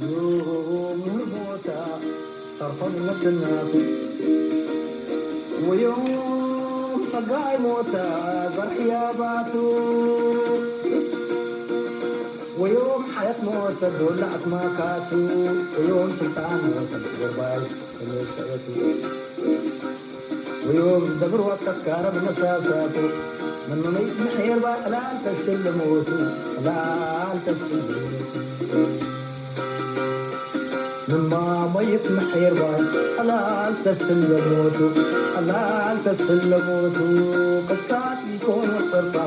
ዮም ምህር ሞታ ተርፎም ነስናቱ ወዮም ጸጋይ ሞታ ዘርሕያ ባቱ ወዮም ሓየት ሞተ ዶላዕት ማካቱ ወዮም ስልጣን ሞተ ወርባይስ ተመሰረቱ ወዮም ደብር ወተካረ መሳሳቱ መመመይ ምሕር ባዕላል ተስትል ለሞቱ ላል ተስትል ለሞቱ ምማ መይት ምሕር ባይ ላል ተስትል ለሞቱ ላል ተስትል ለሞቱ ቅስቃት ይኮን ወጸርታ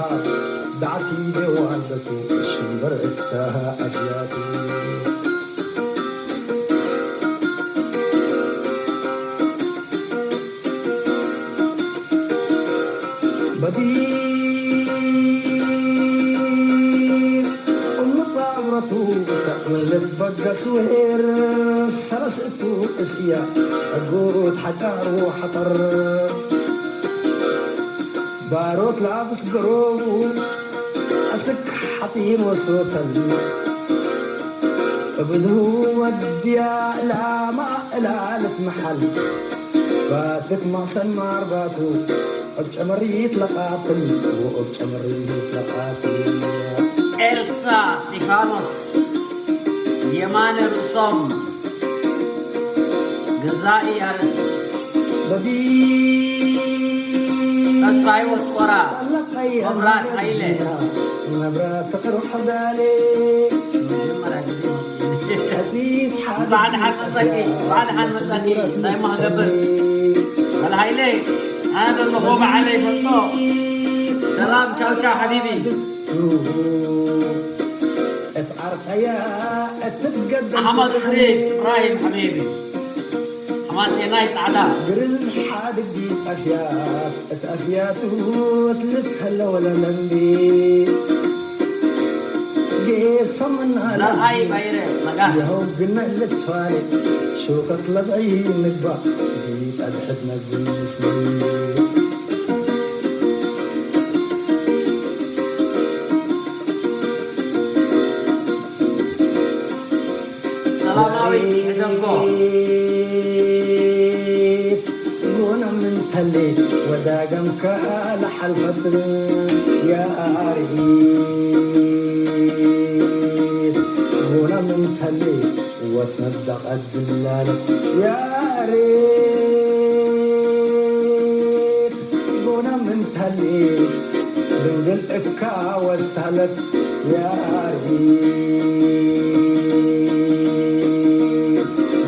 ዳዕቲ ደዋለቱ ሽምበር እታ ኣፍያቱ በዲር እሙ ጻውረቱ ተዕምልት በገስ ውሄር ሰለስእቱ እስያ ጸጉት ሓጫሩ ሓጠር ባሮት ላብስ ገሮቡ ኣስክ ሓጢን ወሶተል እብድሁ ወድያ ላማ እላልት መሓል ባትክ ማሰን ማርባቱ እብ ጨመሪት ለቃትል ወእብ ጨመሪት ለቃትል ኤልሳ እስጢፋኖስ፣ የማነ ርእሶም፣ ገዛኢ ያረድ፣ በዲ ተስፋ ህይወት ቆራ፣ መብራት ሃይለ። መብራት ፍቅር ሓዳሌ መጀመርያ ግዜ መፅኡ። እንኳዕ ደሓን መፀኪ፣ እንኳዕ ደሓን መፀኪ። እንታይ እሞ ክገብር? ጓል ሃይለ፣ ኣነ ዘለኹ በዓለይ ይፈልጦ። ሰላም፣ ቻው ቻው ሓቢቢ። እት ዓርቀያ እትትገደል ኣሕመድ እድሪስ እብራሂም ሓቢቢ። ሓማሴናይ ጻዕዳ። ግርዝ ሓድጊ ኣፍያት እት ኣፍያቱ ትልት ከለ ወለ ለምቢ። ጌሶም እናለ ዘርኣይ ባይረ መጋስ። የኸው ግነ ልትፋለ ሹኸት ለብዒ ምግባእ ቢጠድሕት ነግን ምስሉ። ሰላማዊት ይዕደምኮ። ጎነም እንተሌ ወዳገምካ ለሓልፈት ያሪት። ጎነም እንተሌ ወትመደቐ ድላለ ያሪት። ጎነም እንተሌ ድንግል እካ ወስታለት ያሪት።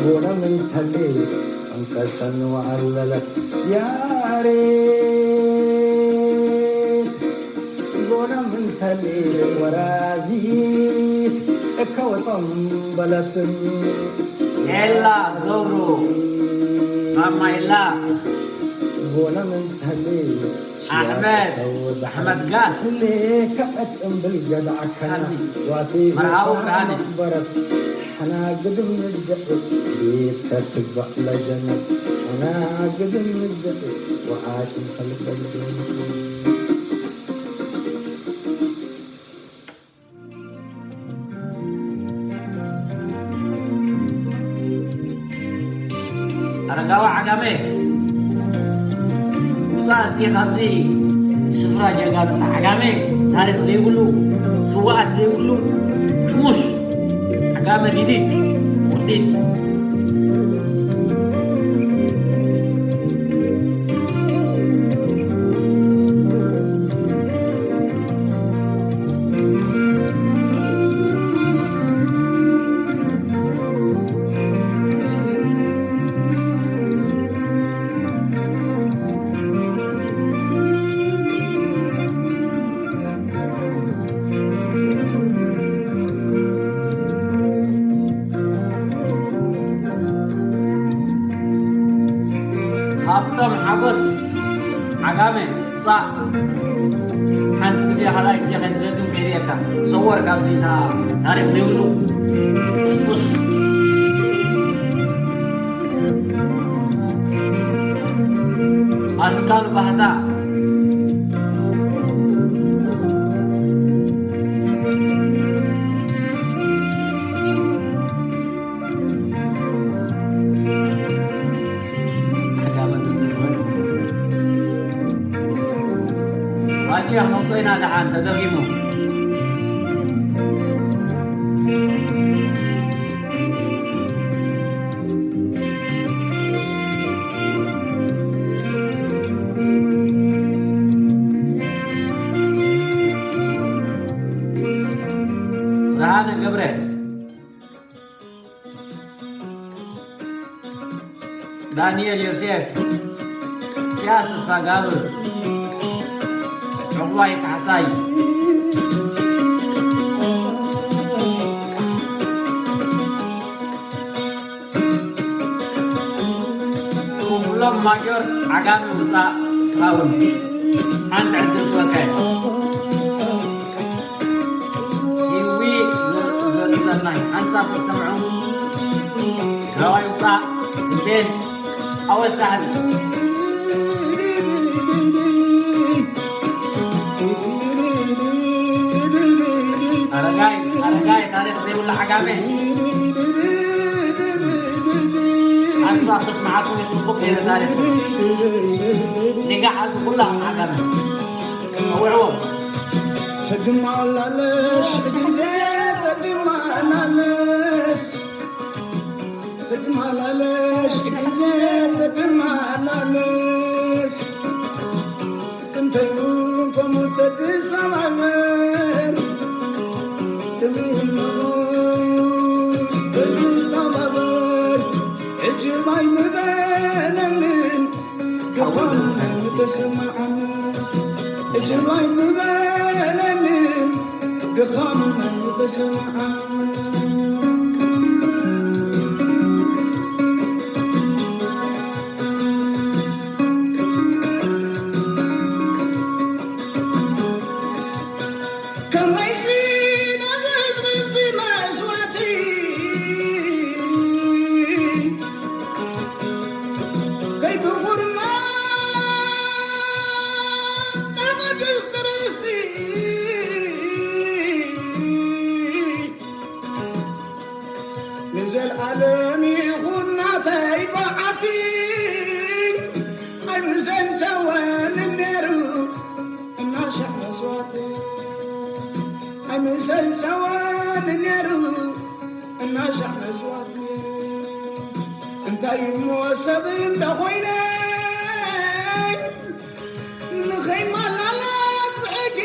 ጎነም እንተሌ እንከሰን ወዓለለት ያሬድ። ጎነም እንተሌ ወራዚት እከወቶም በለትን ኤላ ገብሩ ማማ ኤላ ጎነም እንተሌ ኣሕመድ፣ ኣሕመድ ጋስ፣ ከዕት እምብል ገድዓካ፣ ካኒ፣ ዋቲ መርሃዊ ብርሃነ። መቕበረት፣ ሓና ግድም ንግዕ፣ ቤት ከትግባእ ለጀነት፣ ሓና ግድም ንግዕ፣ ወዓጭ ንኸልበል ጀነት። ኣረጋዊ ዓጋመ፣ ውፃእ እስኪ ካብዚ ስፍራ ጀጋኑታ ዓጋመ፣ ታሪኽ ዘይብሉ፣ ስውኣት ዘይብሉ፣ ሽሙሽ ዓጋመ ዲዲት፣ ቁርጢት። ሃብቶም ሓጎስ ዓጋመ። ውፃእ። ሓንቲ ግዜ፣ ካልኣይ ግዜ ከይትደግም ከይርእየካ። ተሰወር ካብዚ፣ እታ ታሪኽ ዘይብሉ ጥስጡስ። ኣስካሉ ባህታ። ዓጋመ ድርዝዝ በል። ዋጭያ መውፅኢና ደሓን ተደጊሙ። ብርሃነ ገብረ፣ ዳንኤል ዮሴፍ፣ ኢሳያስ ተስፋጋብር፣ ዕቑባይ ካሕሳይ፣ ክፍሎም ማጆር ዓጋመ ምጻእ ስኻ እውን ሓንቲ ዕድል ክበካ እየ። ሂዊ ዘ-፣ ዘርእሰናይ ሓንሳብ ክትሰምዑ ራዋይ ውጻእ እቤን ኣወሳሕል። ኣረጋይ፣ ኣረጋይ፣ ታሪኽ ዘይብሉ ዓጋመ። ሓንሳብ ምስማዓኩም እዩ ጽቡቕ ገይረ ታሪኽኩም። ዜጋ ሓዙ ኩላ ዓጋመ። ጸውዕዎም። ትድማላለሽ ግዜ ትድማላለሽ። ትድማላለሽ ግዜ ትድማላለሽ። ስንተዩ ከምኡ ተድዛማመር። ትምኖ ተድዛማመር። ዕጅብ ኣይንበለንን። ሓጎስ ዝምሰል። ተሰማዓኒ። ዕጅብ ኣይንበለንን። ድኻም ተሰማዓኒ። ከመይሲ ነዚ ህዝቢ እዚ መስዋእቲ ከይትኹርማ ቅድስቲ ርእስቲ ንዘልኣለም ይኹን ናተይ በዓቲ ኣይምሰልቸወን ነይሩ እናሻዕ መስዋእቲ ኣይምሰልቸወን ነይሩ እናሻዕ መስዋእቲ እንታይ እሞ ሰብ እንዳ ኮይነ ንኸይመላለስ ብሕጊ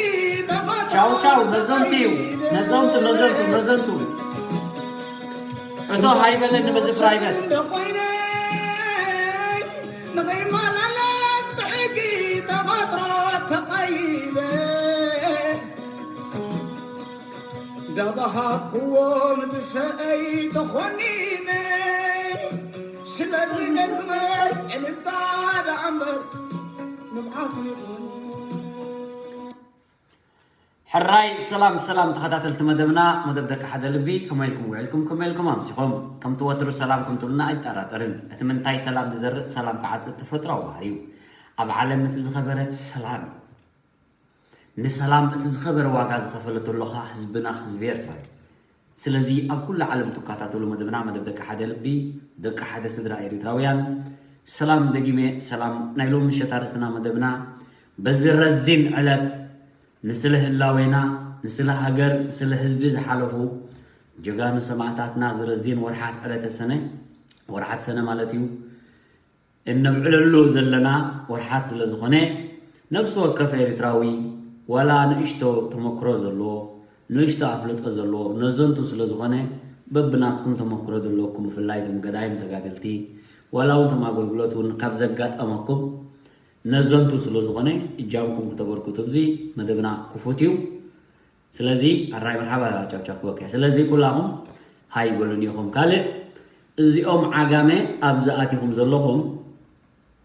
ተፈጥሮ ቻው ቻው፣ ነዘንቱ እዩ። ነዘንቱ፣ ነዘንቱ፣ ነዘንቱ። እቶ ሃይበለኒ በዚ ፕራይቨት። እንደ ኮይነ ንኸይመላለስ ብሕጊ ተፈጥሮ ተቐይደ። ዳባሃኩዎም ብሰአይ ተኾኒነ። ስለዚ ገዝመ ዕልልታ ደኣ እምበር ንብዓት ይኹን። ሕራይ ሰላም ሰላም ተኸታተልቲ መደብና፣ መደብ ደቂ ሓደ ልቢ፣ ከመይ ኢልኩም ውዒልኩም፣ ከመይ ኢልኩም ኣምሲኹም? ከምቲ ወትሩ ሰላም ከምትብሉና ኣይጠራጠርን። እቲ ምንታይ ሰላም ዝዘርእ ሰላም ክዓጽድ ተፈጥሮኣዊ ባህሪ እዩ። ኣብ ዓለም እቲ ዝኸበረ ሰላም እዩ። ንሰላም እቲ ዝኸበረ ዋጋ ዝኸፈለ ተሎ ኸኣ ህዝብና ህዝቢ ኤርትራ እዩ። ስለዚ ኣብ ኩሉ ዓለም ትከታተሉ መደብና፣ መደብ ደቂ ሓደ ልቢ፣ ደቂ ሓደ ስድራ ኤሪትራውያን፣ ሰላም ደጊመ፣ ሰላም። ናይ ሎሚ ምሸት ኣርእስትና መደብና በዚ ረዚን ዕለት ንስለ ህላዌና፣ ንስለ ሃገር፣ ንስለ ህዝቢ ዝሓለፉ ጀጋኑ ሰማእታትና ዝረዚን ወርሓት ዕለተ ሰነ፣ ወርሓት ሰነ ማለት እዩ። እነብዕለሉ ዘለና ወርሓት ስለ ዝኾነ፣ ነፍሲ ወከፍ ኤርትራዊ ዋላ ንእሽቶ ተመክሮ ዘለዎ፣ ንእሽቶ ኣፍልጦ ዘለዎ ነዘንቱ ስለ ዝኾነ፣ በብናትኩም ተመክሮ ዘለኩም፣ ብፍላይ እቶም ገዳይም ተጋደልቲ፣ ዋላ እውን እቶም ኣገልግሎት እውን ካብ ዘጋጠመኩም ነዘንቱ ስለ ዝኾነ፣ እጃምኩም ክተበርክቱ ኣብዚ መደብና ክፉት እዩ። ስለዚ ኣራይ መርሓባ ቻው ቻው ክበክያ። ስለዚ ኩላኹም ሃይ በሉኒ ኢኹም። ካልእ እዚኦም ዓጋመ ኣብዚ ኣቲኹም ዘለኹም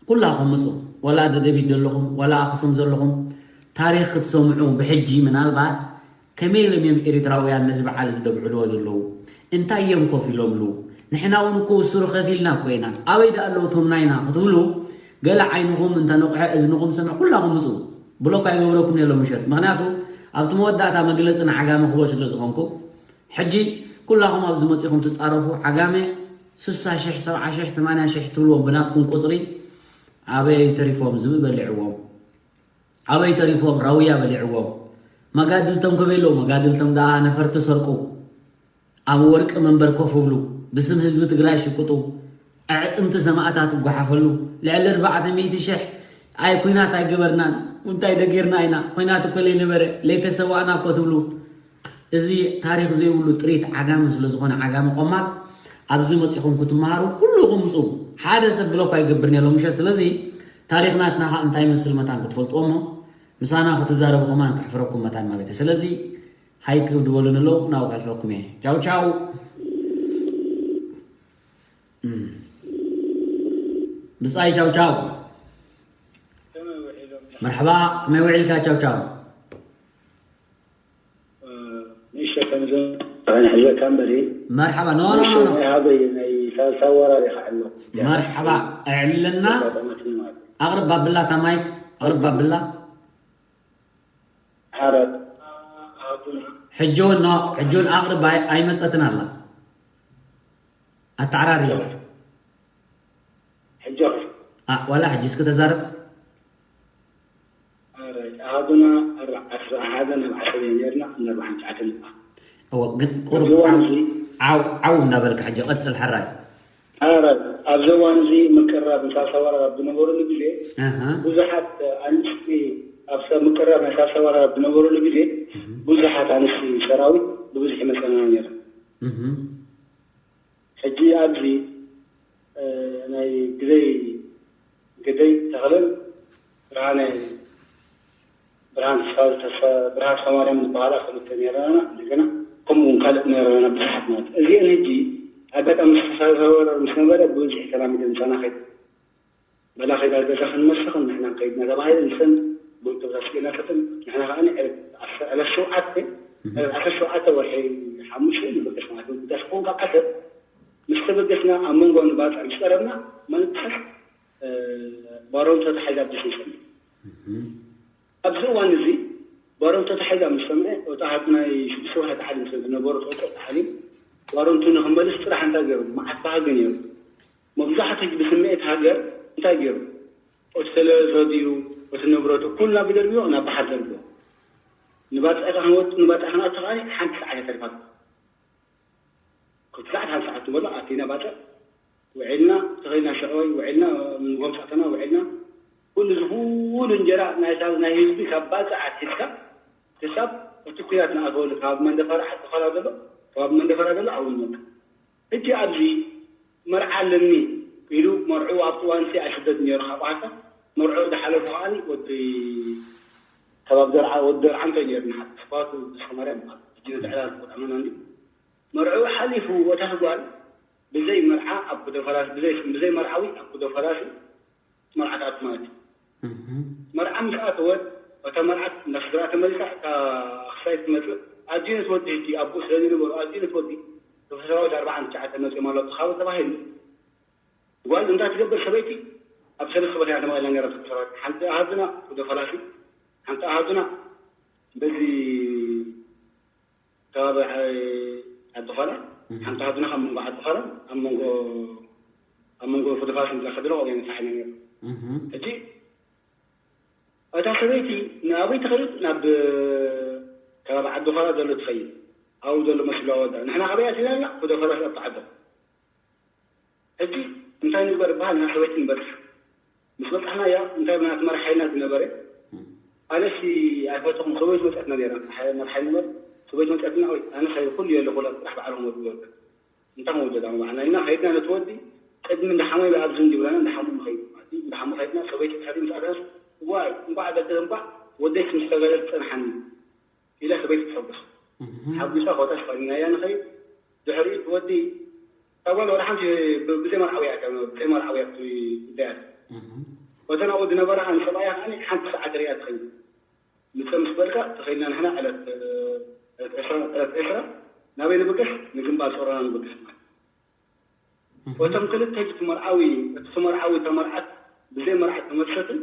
ኩላኹም ምጹ። ወላ ደደቢት ዘለኹም፣ ወላ ኣኽሱም ዘለኹም ታሪኽ ክትሰምዑ ብሕጂ ምናልባት ከመይ ኢሎም እዮም ኤርትራውያን ነዚ በዓል እዚ ደብዕልዎ ዘለዉ? እንታይ እዮም ኮፍ ኢሎምሉ? ንሕና እውን እኮ ውሱሩ ከፊልና እኮ ኢና። ኣበይ ደኣ ኣለዉ እቶም ናይና ክትብሉ ገለ ዓይንኹም እንተነቑሐ እዝንኹም ሰምዕ ኩላኹም ምፁ። ብሎክ ኣይገብረኩም የሎ ምሸት። ምኽንያቱ ኣብቲ መወዳእታ መግለፂ ንዓጋመ ክቦ ስለ ዝኾንኩ ሕጂ ኩላኹም ኣብዚ መፂኹም ትፃረፉ። ዓጋመ ስሳ ሽሕ፣ ሰብዓ ሽሕ፣ ሰማንያ ሽሕ ትብልዎም ብናትኩም ቁፅሪ ኣበይ ተሪፎም ዝብኢ በሊዕዎም። ኣበይ ተሪፎም ራውያ በሊዕዎም። መጋድልቶም ከበይ ኣለዉ? መጋድልቶም ደኣ ነፈርቲ ሰርቁ። ኣብ ወርቂ መንበር ኮፍ እብሉ፣ ብስም ህዝቢ ትግራይ ሽቅጡ፣ ኣዕፅምቲ ሰማእታት እጓሓፈሉ፣ ልዕሊ ኣርባዕተ ሚእቲ ሽሕ ኣይ ኩናት ኣይገበርናን፣ እንታይ ደጊርና ኢና፣ ኩናት እኮ ለይነበረ፣ ለይተሰዋእና እኮ ትብሉ። እዚ ታሪኽ ዘይብሉ ጥሪት ዓጋመ ስለ ዝኾነ ዓጋመ ቆማል ኣብዚ መፂኹም ክትመሃሩ ኩልኹም ምፁ። ሓደ ሰብ ብሎክ ኣይገብርን የሎ ምሸት። ስለዚ ታሪኽ ናትና ከዓ እንታይ ይመስል መታን ክትፈልጥዎ እሞ ምሳና ክትዛረቡ ከማን ከሕፍረኩም መታን ማለት እዩ። ስለዚ ሃይ ክብድ በሉን ኣለዉ ናብኡ ከሕልፈኩም እየ። ቻው ቻው። እም። ብጻይ ቻው ቻው። መርሓባ፣ ከመይ ውዒልካ ቻው ቻው? ንእሽቶ ከም ዝንሕዘካ እምበሪ መርሓባ ኖ ኖ ኖ ኖ። ናይ ሃበይ ናይ ሳልሳ ወራር ኢኻ ኣሎ። መርሓባ፣ እዕልና። ኣጋጣማት ማለት ኣቕርብ ባብላ እታ ማይክ ኣቕርብ ባብላ። ሓራት ኣቱና ሕጂ እውን ኖ ሕጂ እውን ኣቕርብ ኣይ- ኣይመፀትን ኣላ። ኣተዓራርዮ ሕጂ ኣ- ዋላ ሕጂ እስኪ ተዛረብ። ኣረ ኣሃዱና ኣርባ ዓስራ ሓደ ናብ ዓስራ ነርና ናብ ሓንቲ ዓተን እዋ ግን ቁሩብ እዋን ዓው እዚ ዓው ዓው እንዳበልካ ሕጂ ቀጽል። ሕራይ ኣረ ኣብዚ እዋን እዚ ምቅራብ ሳልሳ ወራር ኣብ ዝነበረሉ ግዜ ኣሃ ብዙሓት ኣንስቲ ኣብ ሰብ ምቅራብ ናይ ሳልሳ ወራር ኣብ ዝነበረሉ ግዜ ብዙሓት ኣንስቲ ሰራዊት ብብዝሒ መፀና ነይረን። እህ ሕጂ ኣብዚ ናይ ግደይ ግደይ ተኽለን ብርሃነ ብርሃን ተስፋ ተስፋ ብርሃን ተስፋማርያም ዝበሃላ ክልተ ነይረና። እንደገና ከምኡ እውን ካልእ ነይረና ብዙሓት ማለት እዩ። እዚአን ሕጂ ኣጋጣሚ ዝተሳሰረ ምስ ነበረ ብብዝሒ ተላሚደን ምሳና ከይድ በላ ከይዳ ገዛ ክንመሰኽን ንሕና ከይድና ተባሂለን ንሰን ብእቶታት ስኢናተትን ንሕና ከዓ ዕለት ዓሰርተ ሸውዓተ ዕለት ዓሰርተ ሸውዓተ ወርሒ ሓሙሽተ ንበገስ ማለት እዩ። ጉዳይ ክኸውን ካብ ዓሰብ ምስ ተበገስና ኣብ መንጎ ንባፅዕ ምስ ቀረብና መንቀሳቀስ ባሮንቶ ተሓይዛ ብዝሒ ይሰምዕ። ኣብዚ እዋን እዚ ባሮንቶ ተሓይዛ ምስ ሰምዐ እታ ሃብቲ ናይ ሽዱሽተ ወርሒ ተዓሊም ስለ ዝነበሩ ተወቀ ተዓሊም ባሮንቱ ንክመልስ ጥራሕ እንታይ ገይሩ መዓት ባህጊ ነይሩ። መብዛሕትኡ ብስምዒት ሃገር እንታይ ገይሩ እቲ ተለዘ ድዩ እቲ ንብረቱ ኩልና ብደርብዮ ናብ ባሕር ደርብዮ ንባፅዕ ክንወጥ ንባፅዕ ክንኣቱ ከዓ ሓንቲ ሰዓት ተሪፋት ክልተ ሰዓት ሓንቲ ሰዓት ትበሎ ኣቲና ባፅዕ ውዒልና ተኸይና ሸዕወይ ውዒልና ምንጎምፃእተና ውዒልና ኩሉ ዝኩሉ እንጀራ ናይ ህዝቢ ካብ ባፅዕ ኣትሒዝካ ክሳብ እቲ ኩናት ንኣተወሉ ካብ መንደፈራ ዓዲ ኾላ ዘሎ ካብ መንደፈራ ዘሎ ኣብኡ ይመፅእ። ሕጂ ኣብዚ መርዓ ኣለኒ ኢሉ መርዑ ኣብቲ እዋን ሲ ኣይስደድ ነይሩ ካብ ዓሳ መርዑ ዝሓለፉ ከዓኒ ወዲ ከባብ ደርዓ ወዲ ደርዓ እንታይ ነይሩ ንሓ ስኳቱ ተስፋማርያም ይበሃል። ሕጂ ነቲ ዕላል ክጠዕመና እንዲ መርዑ ሓሊፉ ወታ ጓል ብዘይ መርዓ ኣብ ጉደፈራስ ብዘይ ብዘይ መርዓዊ ኣብ ጉደፈራስ መርዓ ትኣቱ ማለት እዩ። መርዓ ምስ ኣተወት እታ መርዓት እንዳ ስድራ ተመሊሳ እታ ክሳይ ትመፅእ ኣዲኡ ነቲ ወዲ ሕጂ ኣቦኡ ስለ ዘይነበሩ ኣዲኡ ነቲ ወዲ ክፍለ ሰራዊት ኣርባዓን ትሽዓተን መፅኦም ኣሎ ኣብቲ ከባቢ ተባሂሉ ጓል እንታይ ትገብር ሰበይቲ ኣብ ሰለስተ ቦታ እያ ተመቒላ ነይራ ትኩሰራት ሓንቲ ኣሃዱና ወደ ፈላሲ ሓንቲ ኣሃዱና በዚ ከባቢ ዓዲ ኾላ ሓንቲ ኣሃዱና ካብ መንጎ ዓዲ ኾላ ኣብ መንጎ ኣብ መንጎ ወደ ፈላሲ ንብላ ከድሮ ቆቢያ መሳሓ ነይሩ ሕጂ እታ ሰበይቲ ንኣበይ ትኸይድ ናብ ከባቢ ዓዲ ኾላ ዘሎ ትኸይድ ኣብኡ ዘሎ መስሎ ወዳ ንሕና ካበይ ኣቲና ኣለና ወደ ፈላሲ ኣብቲ ዓዲ ሕጂ እንታይ ንግበር በሃል ናብ ሰበይቲ ንበፅሕ ምስ በፃሕናያ እንታይ ናት መርሓይና ዝነበረ ኣነሲ ኣይፈተኹም ሰበይቲ መፅኣትና ነይራ መርሓይ ንበር ሰበይቲ መፅኣትና ወይ ኣነስ ኩሉ የለ ኩላ ጥራሕ ባዕሎም ወዱ ወደ እንታይ ወደዳ ባዕና ኢና ከይድና ነቲ ወዲ ቅድሚ እንዳሓመይ ኣብዚ እንዲብላና እንዳሓሙ ንኸይድ ማለት እዩ እንዳሓሙ ከይድና ሰበይቲ ትሕቲ ምስ ኣተስ ዋይ እንኳዕ ደቂ እንኳዕ ወደይ ምስ ተገለፅ ፀንሓኒ ኢላ ሰበይቲ ትሕጎስ ሓጒሳ ኮታ ሽፋኒናያ ንኸይድ ድሕሪኡ እቲ ወዲ ካብ ጓል ወደ ሓንቲ ብዘይ መርዓዊ እያ ብዘይ መርዓዊ እያ ጉዳያት ወተን ኣብኡ ዝነበራ ኣንሰባያ ከዓኒ ሓንቲ ሰዓት ሪኣ ትኸይድ ምፀ ምስ በልካ ተኸይድና ንሕና ዕለት ዕለት ዕስራ ናበይ ንብገስ ንግንባር ጾሮና ንብገስ ማለት ወቶም ክልተ እቲ መርዓዊ እቲ መርዓዊ ተመርዓት መርዓት ተመልሰትን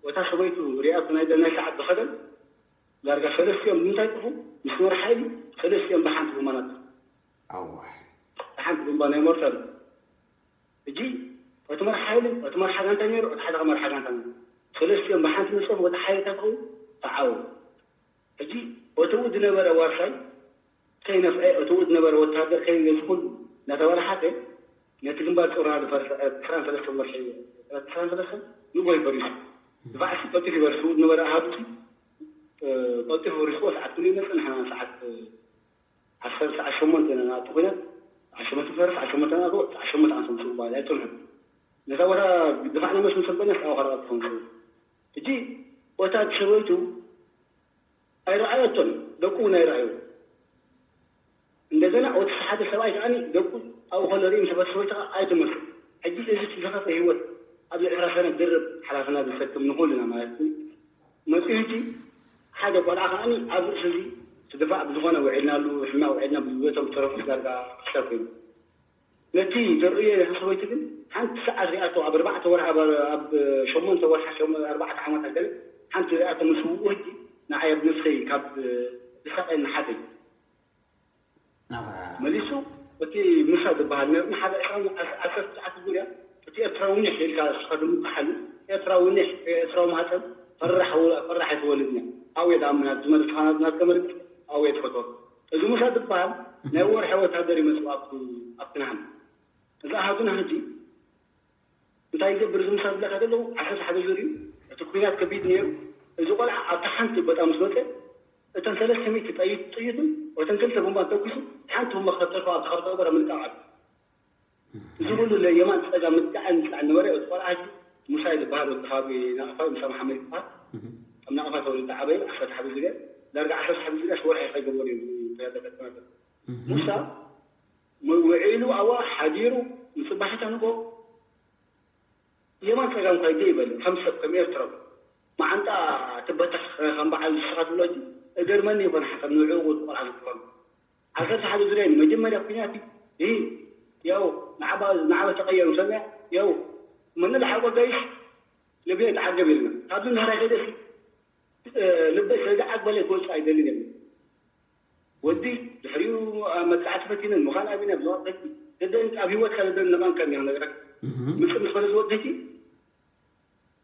ወታ ሰበይቱ ሪኣቶ ናይ ናይ ሰዓት ዝኸደን ዳርጋ ሰለስቲኦም ንምንታይ ጥፉ ምስ መርሓ ኢሉ ሰለስቲኦም ብሓንቲ ብማናት ኣዋይ ብሓንቲ ብንባ ናይ ሞርተር። ሕጂ እቲ መርሓ ኢሉ እቲ መርሓ ጋንታ ነይሩ፣ እቲ ሓደ መርሓ ጋንታ ነይሩ። ሰለስቲኦም ብሓንቲ ንሶም ወታ ሓይሊ ተትኸው ተዓወ። ሕጂ እቲ ዝነበረ ዋርሳይ ከይነፍዐ እቲ ዝነበረ ወታደር ከይገዝኩን እናተባላሓተ ነቲ ግንባር ጾራ ዝፈርሰ ዕስራን ሰለስተን ወርሒ ዕስራን ሰለስተን ንጎይ ፈሪሱ። ድፋዕሲ ቀልጢፉ ይበርስ ዝነበረ ኣሃዱቲ ቀልጢፉ ፈሪስዎ ሰዓት ኩሉ ይመፅእ ንሕና ሰዓት ዓሰርተ ሰዓት ሸሞንተ ኢና ናብቲ ኩናት ሰዓት ሸሞንተ ፈርስ ሰዓት ሸሞንተ ናቶ ሰዓት ሸሞንተ ዓንሶም ስጉባል ኣይፅንሑን ነታ ቦታ ድፋዕና መስ ምስ በለስ ኣብኻ ረቐብ ትኾን ሕጂ ወታድ ሰበይቱ ኣይረኣየቶን ደቁ እውን ኣይረኣዩ እንደገና እቲ ሓደ ሰብኣይ ከዓኒ ደቁ ኣብኡ ከሎ ርኢ ምስ በተሰበይቱ ከዓ ኣይተመልሱ ሕጂ እዚ ዝኸፈ ህይወት ኣብ ልዕሊ ራሰነ ድርብ ሓላፍና ዝሰክም ንኹልና ማለት እዩ መፅኡ ሕጂ ሓደ ቆልዓ ከዓኒ ኣብ ርእሲ እዚ ትድፋዕ ብዝኾነ ውዒልናሉ ሕማቅ ውዒልና ብዝበቶም ተረፉ ዳርጋ ክሳብ ኮይኑ ነቲ ዘርእዮ ሰበይቲ ግን ሓንቲ ሰዓት ሪኣቶ ኣብ ኣርባዕተ ወርሒ ኣብ ሸሞንተ ወርሒ ኣርባዕተ ዓመት ኣገለ ሓንቲ ሪኣቶ ምስ ውኡ ሕጂ ንዓይ ኣብ ነፍሰይ ካብ ዝሳቀየኒ ሓደ እዩ መሊሱ እቲ ምሳ ዝበሃል ነርና ሓደ ዕስራን ዓሰርተ ትሽዓተ ዙርያ እቲ ኤርትራዊ ኒሕ ኢልካ ስኻ ድምፅሓሉ ኤርትራዊ ኒሕ ኤርትራዊ ማህፀን ፈራሕ ፈራሕ ኣይትወልድን እያ ኣውየ ደኣ ምናት ዝመርፅኻ ናትከ መርፅ ኣውየ ትፈትወ እዚ ሙሳ ዝበሃል ናይ ወርሒ ወታደር ይመፅኡ ኣብቲ ኣብቲ ናህና እዚ ኣሃዱና ሕጂ እንታይ ይገብር እዚ ሙሳ ዝብለካ ዘለዉ ዓሰርተ ሓደ ዙር እዩ እቲ ኩናት ከቢድ ነይሩ እዚ ቆልዓ ኣብታ ሓንቲ ቦታ ምስ መፀ እተን ሰለስተ ሚእቲ ጠይት ጥይትን እተን ክልተ ቡምባ ተኩሱ ሓንቲ ቡምባ ከተርፎ ኣብታ ከተርፎ ምልቃቕ ኣሎ እዚ ኩሉ ለየማን ፀጋ ምጣዕን ምጣዕን ነበረ እቲ ቆልዓ ሕጂ ሙሳ እዩ ዝበሃል ወዲ ከባቢ ናቕፋ እዩ ምሳ መሓመድ ይበሃል ኣብ ናቕፋ ተወሊዱ ዓበየ ዓሰርተ ሓደ ዙርያ ዳርጋ ዓሰርተ ሓደ ዙርያ ሽወርሒ ከይገበሩ እዩ ተያዘ ከተማ ሙሳ ውዒሉ ኣዋ ሓዲሩ ንፅባሒታ ንጎ የማን ፀጋም ካይደ ይበል ከም ሰብ ከም ኤርትራዊ መዓንጣ ትበተኽ ከም በዓል ንስኻ ትብሎ እንጂ እገርመኒ ይኾን ሓሳብ ንዕኡ ቆልዓ ዝትኾኑ ዓሰርተ ሓደ ዙርያ መጀመርያ ኩናት ይህ ያው ንዓባ ንዓባ ተቀየሩ ሰሚያ ያው መነ ለሓቆ ጋይሽ ልብየ ተዓገብ ኢልና ካብዚ ንህራይ ከይደሲ ልበይ ስለዚ ዓግበለ ክወፅእ ኣይደልን የብሉ ወዲ ድሕሪኡ መጥቃዕቲ ፈቲነን ምዃን ኣቢና ብዝዋጠቲ ደደን ኣብ ህይወትካ ደደን ነባንካ እኒሆ ነገራት ምፅእ ምስ በለ ዝወደቲ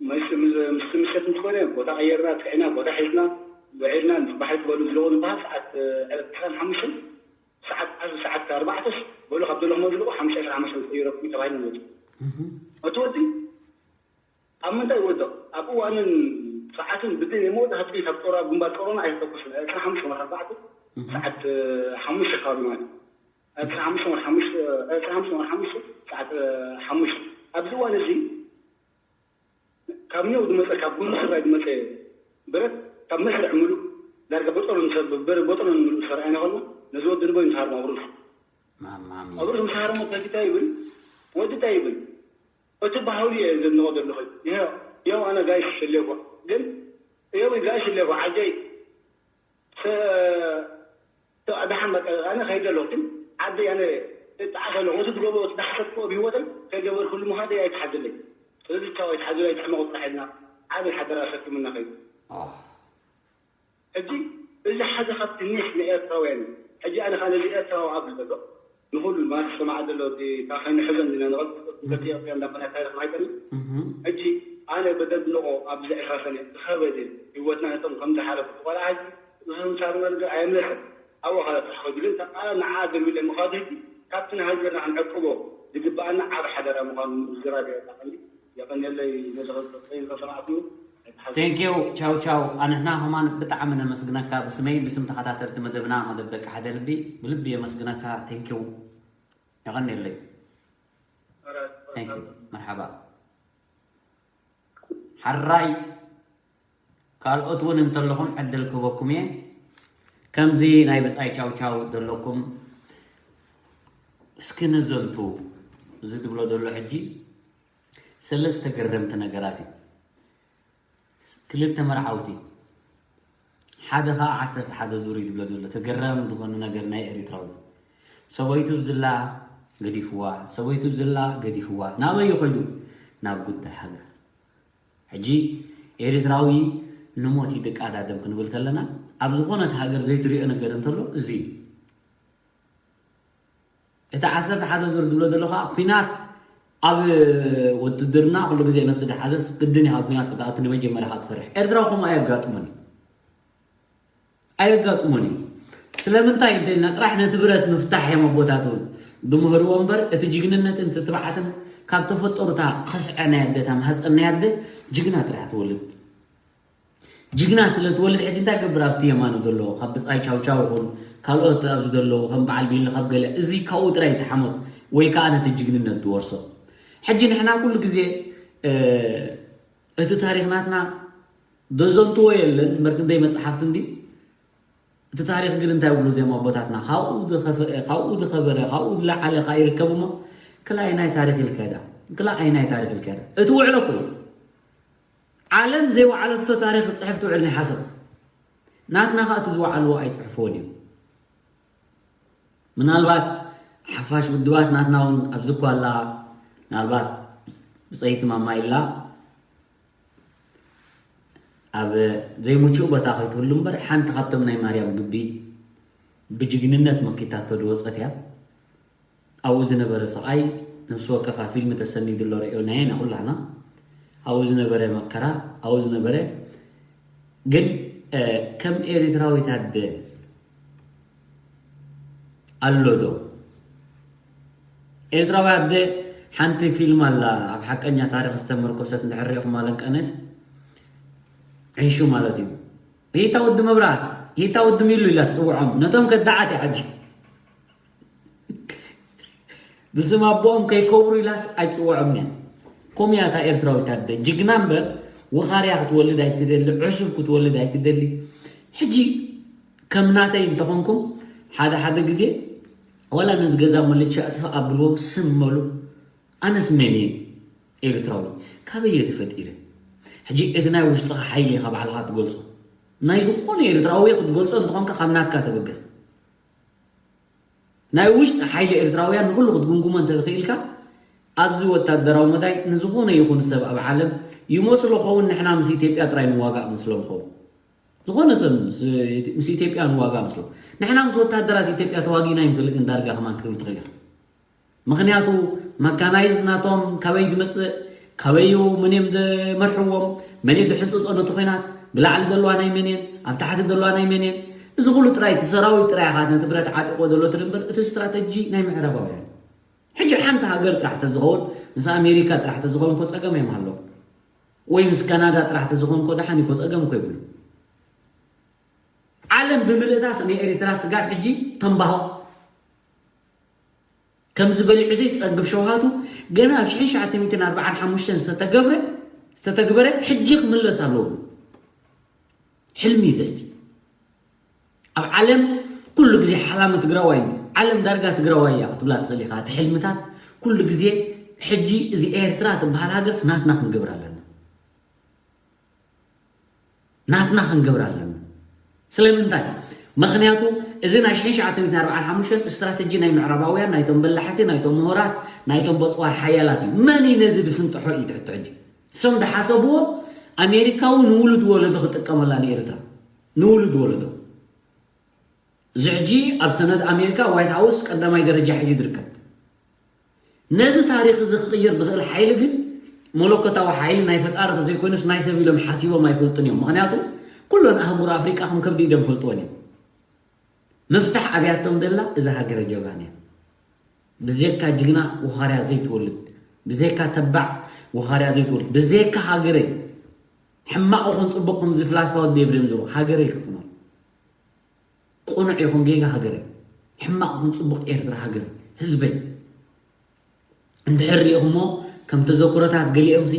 ምስ ምሸት ምስ ኮነ ቦታ ቀየርና ፅዕና ቦታ ሒዝና ውዒልና ንፅባሕ ዝበሉ ዝለዎ ዝበሃል ሰዓት ዕስራን ሓሙሽተን ሰዓት ዓሰርተ ሰዓት ኣርባዕተስ በሉ ካብ ዘለኹም ዝልቁ ሓሙሽተ ዕስራ ሓሙሽተ ዝቀይረኩም ተባሂሉ ንወፂ እቲ ወዲ ኣብ ምንታይ ይወድቕ? ኣብ እዋንን ሰዓትን ብድን የመወዳእታ ጥይት ኣብ ጦር ኣብ ግንባር ጦሮና ኣይተተኩስን። ዕስራ ሓሙሽተ ወርሒ ኣርባዕተ ሰዓት ሓሙሽተ ከባቢ ማለት እዩ። ዕስራ ሓሙሽተ ወርሒ ሓሙሽተ ዕስራ ሓሙሽተ ወርሒ ሓሙሽተ ሰዓት ሓሙሽተ ኣብዚ እዋን እዚ ካብ ኔው ዝመፀ ካብ ጉምስራይ ዝመፀ ብረት ካብ መስርዕ ሙሉእ ዳርጋ በጦሎ ንሰብር በጦሎ ሙሉእ ዝሰርዐ ንኸሉ ነዚ ወዲ ንበይ ንሳርማ ውርሱ ማማሚ ኣብ ርእሱ ምስ ሃረሞ እንታይ ይብል ወዲ እንታይ ይብል እቲ ባህሉ እየ ዘድንቆ ዘለኹ ያው ኣነ ጋይሽ ሽሌኳ ግን ያው ጋይሽ ሽሌኳ ዓጀይ ደሓን በቃ ኣነ ከይደ ኣለኹ ግን ዓደይ ኣነ እጣዓስ ኣለኹ እቲ ዝገበሮ እቲ ዝሓሰብክዎ ብህይወተይ ከይገበርኩሉ ምዃደይ ኣይትሓዝለይ ስለዚ ቻው ኣይትሓዝለይ ኣይትሕመቑ ጥራሕ ኢልና ዓብይ ሓደራ ኣሰኪሙና ከይዱ ሕጂ እዚ ሓደ ካብቲ ኒሕ ንኤርትራውያን እዩ። ሕጂ ኣነ ከዓ ነዚ ኤርትራዊ ኣብ ዘሎ ንኹሉ ማለት ዝሰማዕ ዘሎ እቲ ካብ ከይንሕዞ እንዲና ንቐልጥፍ ደቂ ኤርትራ እንዳኾነ ታሪኽ ማይጠኒ ሕጂ ኣነ በደድንቆ ኣብዚ ዕስራ ሰነ ዝኸበደ ህይወትና ነቶም ከም ዝሓለፉ ቆልዓ ሕጂ እዞም ሳርመ ነገር ኣየምለሰን ኣብኡ ካለ ተሓኸጅሉ ንዓ ደልዊለ ምኻዱ ሕጂ ካብቲ ንሃገርና ክንዕቅቦ ዝግበኣና ዓብ ሓደራ ምዃኑ ምዝራብ የጣ ቀንዲ የቐንየለይ ነዚ ከሰማዕኩ ቴንኪው ቻው ቻው ኣንሕና ከማን ብጣዕሚ ነመስግነካ ብስመይ ብስም ተኸታተልቲ መደብና መደብ ደቂ ሓደ ልቢ ብልቢ የመስግነካ ቴንኪው የቐንየለይ ቴንኪው መርሓባ ሓራይ ካልኦት እውን እንተለኹም ዕድል ክህበኩም እየ ከምዚ ናይ ብፃይ ቻው ቻው ዘለኩም እስኪ ንዘንቱ እዚ ትብሎ ዘሎ ሕጂ ሰለስተ ገረምቲ ነገራት እዩ ክልተ መርዓውቲ ሓደ ከዓ ዓሰርተ ሓደ ዙር እዩ ትብሎ ዘሎ ተገራሚ ዝኾነ ነገር ናይ ኤሪትራዊ ሰበይቱ ብዝላ ገዲፍዋ ሰበይቱ ብዝላ ገዲፍዋ ናበይ ኮይኑ ናብ ጉዳይ ሃገር ሕጂ ኤርትራዊ ንሞት ይድቃዳደም ክንብል ከለና፣ ኣብ ዝኾነት ሃገር ዘይትሪኦ ነገር እንተሎ እዚ እዩ። እቲ ዓሰርተ ሓደ ዙር ዝብሎ ዘሎ ከዓ፣ ኲናት ኣብ ውትድርና ኩሉ ግዜ ነብሲ ዝሓዘስ ግድን እዩ ካብ ኲናት ክትኣቱ ንመጀመርያ ካብ ትፈርሕ። ኤርትራዊ ከምኡ ኣየጋጥሞን እዩ። ኣየጋጥሞን እዩ። ስለምንታይ እንተኢልና ጥራሕ ነቲ ብረት ምፍታሕ እዮም ኣቦታት እውን ዝምህርዎ እምበር፣ እቲ ጅግንነትን እቲ ትብዓትን ካብ ተፈጠሩታ ከስዐ ናይ ኣደ፣ እታ ማህፀን ናይ ኣደ ጅግና ጥራሕ ትወልድ። ጅግና ስለ ትወልድ ሕጂ እንታይ ገብር ኣብቲ የማኑ ዘሎ ካብ ብፃይ ቻውቻው ይኹን ካልኦት ኣብዚ ዘለዉ ከም በዓል ቢሎ ካብ ገለ እዚ ካብኡ ጥራይ ተሓሞት ወይ ከዓ ነቲ ጅግንነት ትወርሶ። ሕጂ ንሕና ኩሉ ግዜ እቲ ታሪኽ ናትና ደዘንትዎ የለን እምበር ክንደይ መፅሓፍቲ እንዲ እቲ ታሪኽ ግን እንታይ ይብሉ እዚኦም ኣቦታትና ካብኡ ዝኸፈአ ካብኡ ዝኸበረ ካብኡ ዝለዓለ ከዓ ይርከብ እሞ ክላ ኣይናይ ታሪኽ ኢልካዳ ክላ ኣይናይ ታሪኽ ኢልካዳ እቲ ውዕሎ እኮ እዩ። ዓለም ዘይወዓለቶ ታሪኽ ዝፅሕፍ ትውዕል ናይ ሓሰብ ናትና ከዓ እቲ ዝወዓልዎ ኣይፅሕፍዎን እዮም። ምናልባት ሓፋሽ ውድባት ናትና እውን ኣብዚ እኳ ኣላ ምናልባት ብፀይቲ ማማ ኢላ ኣብ ዘይምቹእ ቦታ ከይትህሉ እምበር ሓንቲ ካብቶም ናይ ማርያም ግቢ ብጅግንነት መኪታቶ ዝወፀት እያ። ኣብኡ ዝነበረ ስቓይ ነፍሲ ወከፋ ፊልም ተሰኒዱ ኣሎ ርእዮናዮ ኢና ኩላህና። ኣብኡ ዝነበረ መከራ ኣብኡ ዝነበረ ግን ከም ኤሪትራዊት ኣደ ኣሎ ዶ? ኤርትራዊ ኣደ ሓንቲ ፊልም ኣላ ኣብ ሓቀኛ ታሪኽ ዝተመርኮሰት እንድሕር ሪእኹም ኣለንቀነስ ዕንሹ ማለት እዩ። ሂታ ወዲ መብራት ሂታ ወዲ ሚሉ ኢላ ትፅውዖም ነቶም ከዳዓት እያ ሕጂ ብስም ኣቦኦም ከይከብሩ ኢላስ ኣይፅውዖም እያ። ኮምያታ ኤርትራዊት ኣደ ጅግና እምበር ውኻርያ ክትወልድ ኣይትደሊ ዕሱብ ክትወልድ ኣይትደሊ። ሕጂ ከም ናተይ እንተኾንኩም ሓደ ሓደ ግዜ ዋላ ነዚ ገዛ መለቻ እጥፋእ ኣብልዎ ስም መሉ ኣነስ መን እየ ኤርትራዊ ካበይ እየ ተፈጢረ። ሕጂ እቲ ናይ ውሽጥኻ ሓይሊ ኢኻ ባዕልኻ ትገልጾ ናይ ዝኾነ ኤርትራዊ ክትገልጾ እንተኾንካ ካብ ናትካ ተበገስ። ናይ ውሽጢ ሓይሊ ኤርትራውያን ንኹሉ ክትግምግሞ እንተዝኽኢልካ ኣብዚ ወታደራዊ መዳይ ንዝኾነ ይኹን ሰብ ኣብ ዓለም ይመስሎ ኸውን ንሕና ምስ ኢትዮጵያ ጥራይ ንዋጋእ መስሎም ኸውን ዝኾነ ሰብ ምስ ኢትዮጵያ ንዋጋእ መስሎ ንሕና ምስ ወታደራት ኢትዮጵያ ተዋጊና ይንፈልጥ ዳርጋ ከማን ክትብል ትኽእል ኢኻ። ምኽንያቱ መካናይዝ ናቶም ካበይ ዝመፅእ ካበዩ መን እዮም ዝመርሕዎም መን እዩ ዝሕንፅፆ ነቲ ኹናት ብላዕሊ ዘለዋ ናይ መን እየን ኣብ ታሕቲ ዘለዋ ናይ መን እየን እዚ ኩሉ ጥራይ እቲ ሰራዊት ጥራይ ኢኻ ነቲ ብረት ዓጢቆ ዘሎ ትብል እምበር እቲ ስትራተጂ ናይ ምዕራባውያን ሕጂ ሓንቲ ሃገር ጥራሕ ተዝኸውን ምስ ኣሜሪካ ጥራሕ ተዝኸውን እኮ ፀገም እዮም ኣለዎም ወይ ምስ ካናዳ ጥራሕ ተዝኸውን እኮ ደሓን እኮ ፀገም እኮ ይብሉ ዓለም ብምልእታስ ንኤሪትራ ስጋብ ሕጂ ተንባሆ ከምዚ በሊዑ ዘይፀግብ ሸውሃቱ ገና ኣብ ሽሕን ትሽዓተ ሚእትን ኣርባዓን ሓሙሽተን ዝተተገብረ ዝተተግበረ ሕጂ ክምለስ ኣለዎ። ሕልሚ እዩ እዚ ሕጂ። ኣብ ዓለም ኩሉ ግዜ ሓላሚ ትግራዋይ እዩ። ዓለም ዳርጋ ትግራዋይ እያ ክትብላ ትኽእል ኢኻ። እቲ ሕልምታት ኩሉ ግዜ ሕጂ እዚ ኤርትራ ትበሃል ሃገርስ ናትና ክንገብር ኣለና። ናትና ክንገብር ኣለና። ስለምንታይ? ምኽንያቱ እዚ ናይ ሽሕን ትሽዓተ ሚእትን ኣርባዓን ሓሙሽተን ስትራተጂ ናይ ምዕራባውያን ናይቶም በላሕቲ ናይቶም ምሁራት ናይቶም በፅዋር ሓያላት እዩ። መን እዩ ነዚ ዝፍንጥሖ እዩ ትሕቶ ሕጂ። እሶም ዝሓሰብዎ ኣሜሪካዊ ንውሉድ ወለዶ ክጥቀመላ ንኤርትራ ንውሉድ ወለዶ እዚ ሕጂ ኣብ ሰነድ ኣሜሪካ ዋይት ሃውስ ቀዳማይ ደረጃ ሒዙ ዝርከብ ነዚ ታሪኽ እዚ ክቕይር ዝኽእል ሓይሊ ግን መለኮታዊ ሓይሊ ናይ ፈጣሪ ተዘይኮይኑስ ናይ ሰብ ኢሎም ሓሲቦም ኣይፈልጡን እዮም። ምኽንያቱ ኩለን ኣህጉር ኣፍሪቃ ከም ከብዲ ኢዶም ፈልጥወን እዮም። ምፍታሕ ኣብያቶም ዘላ እዛ ሃገረ ጀባን እያ። ብዘካ ጅግና ውኻርያ ዘይትወልድ፣ ብዘካ ተባዕ ውኻርያ ዘይትወልድ፣ ብዘካ ሃገረይ ሕማቕ ይኹን ፅቡቕ ከምዚ ፍላስፋ ወዲ ኤፍሬም ዝብሎ ሃገረይ ክኾኖ ቁኑዕ ይኹን ጌጋ ሃገረይ፣ ሕማቕ ይኹን ፅቡቕ ኤርትራ ሃገረይ፣ ህዝበይ። እንድሕር ሪኢኹሞ ከም ተዘክሮታት ገሊኦምሲ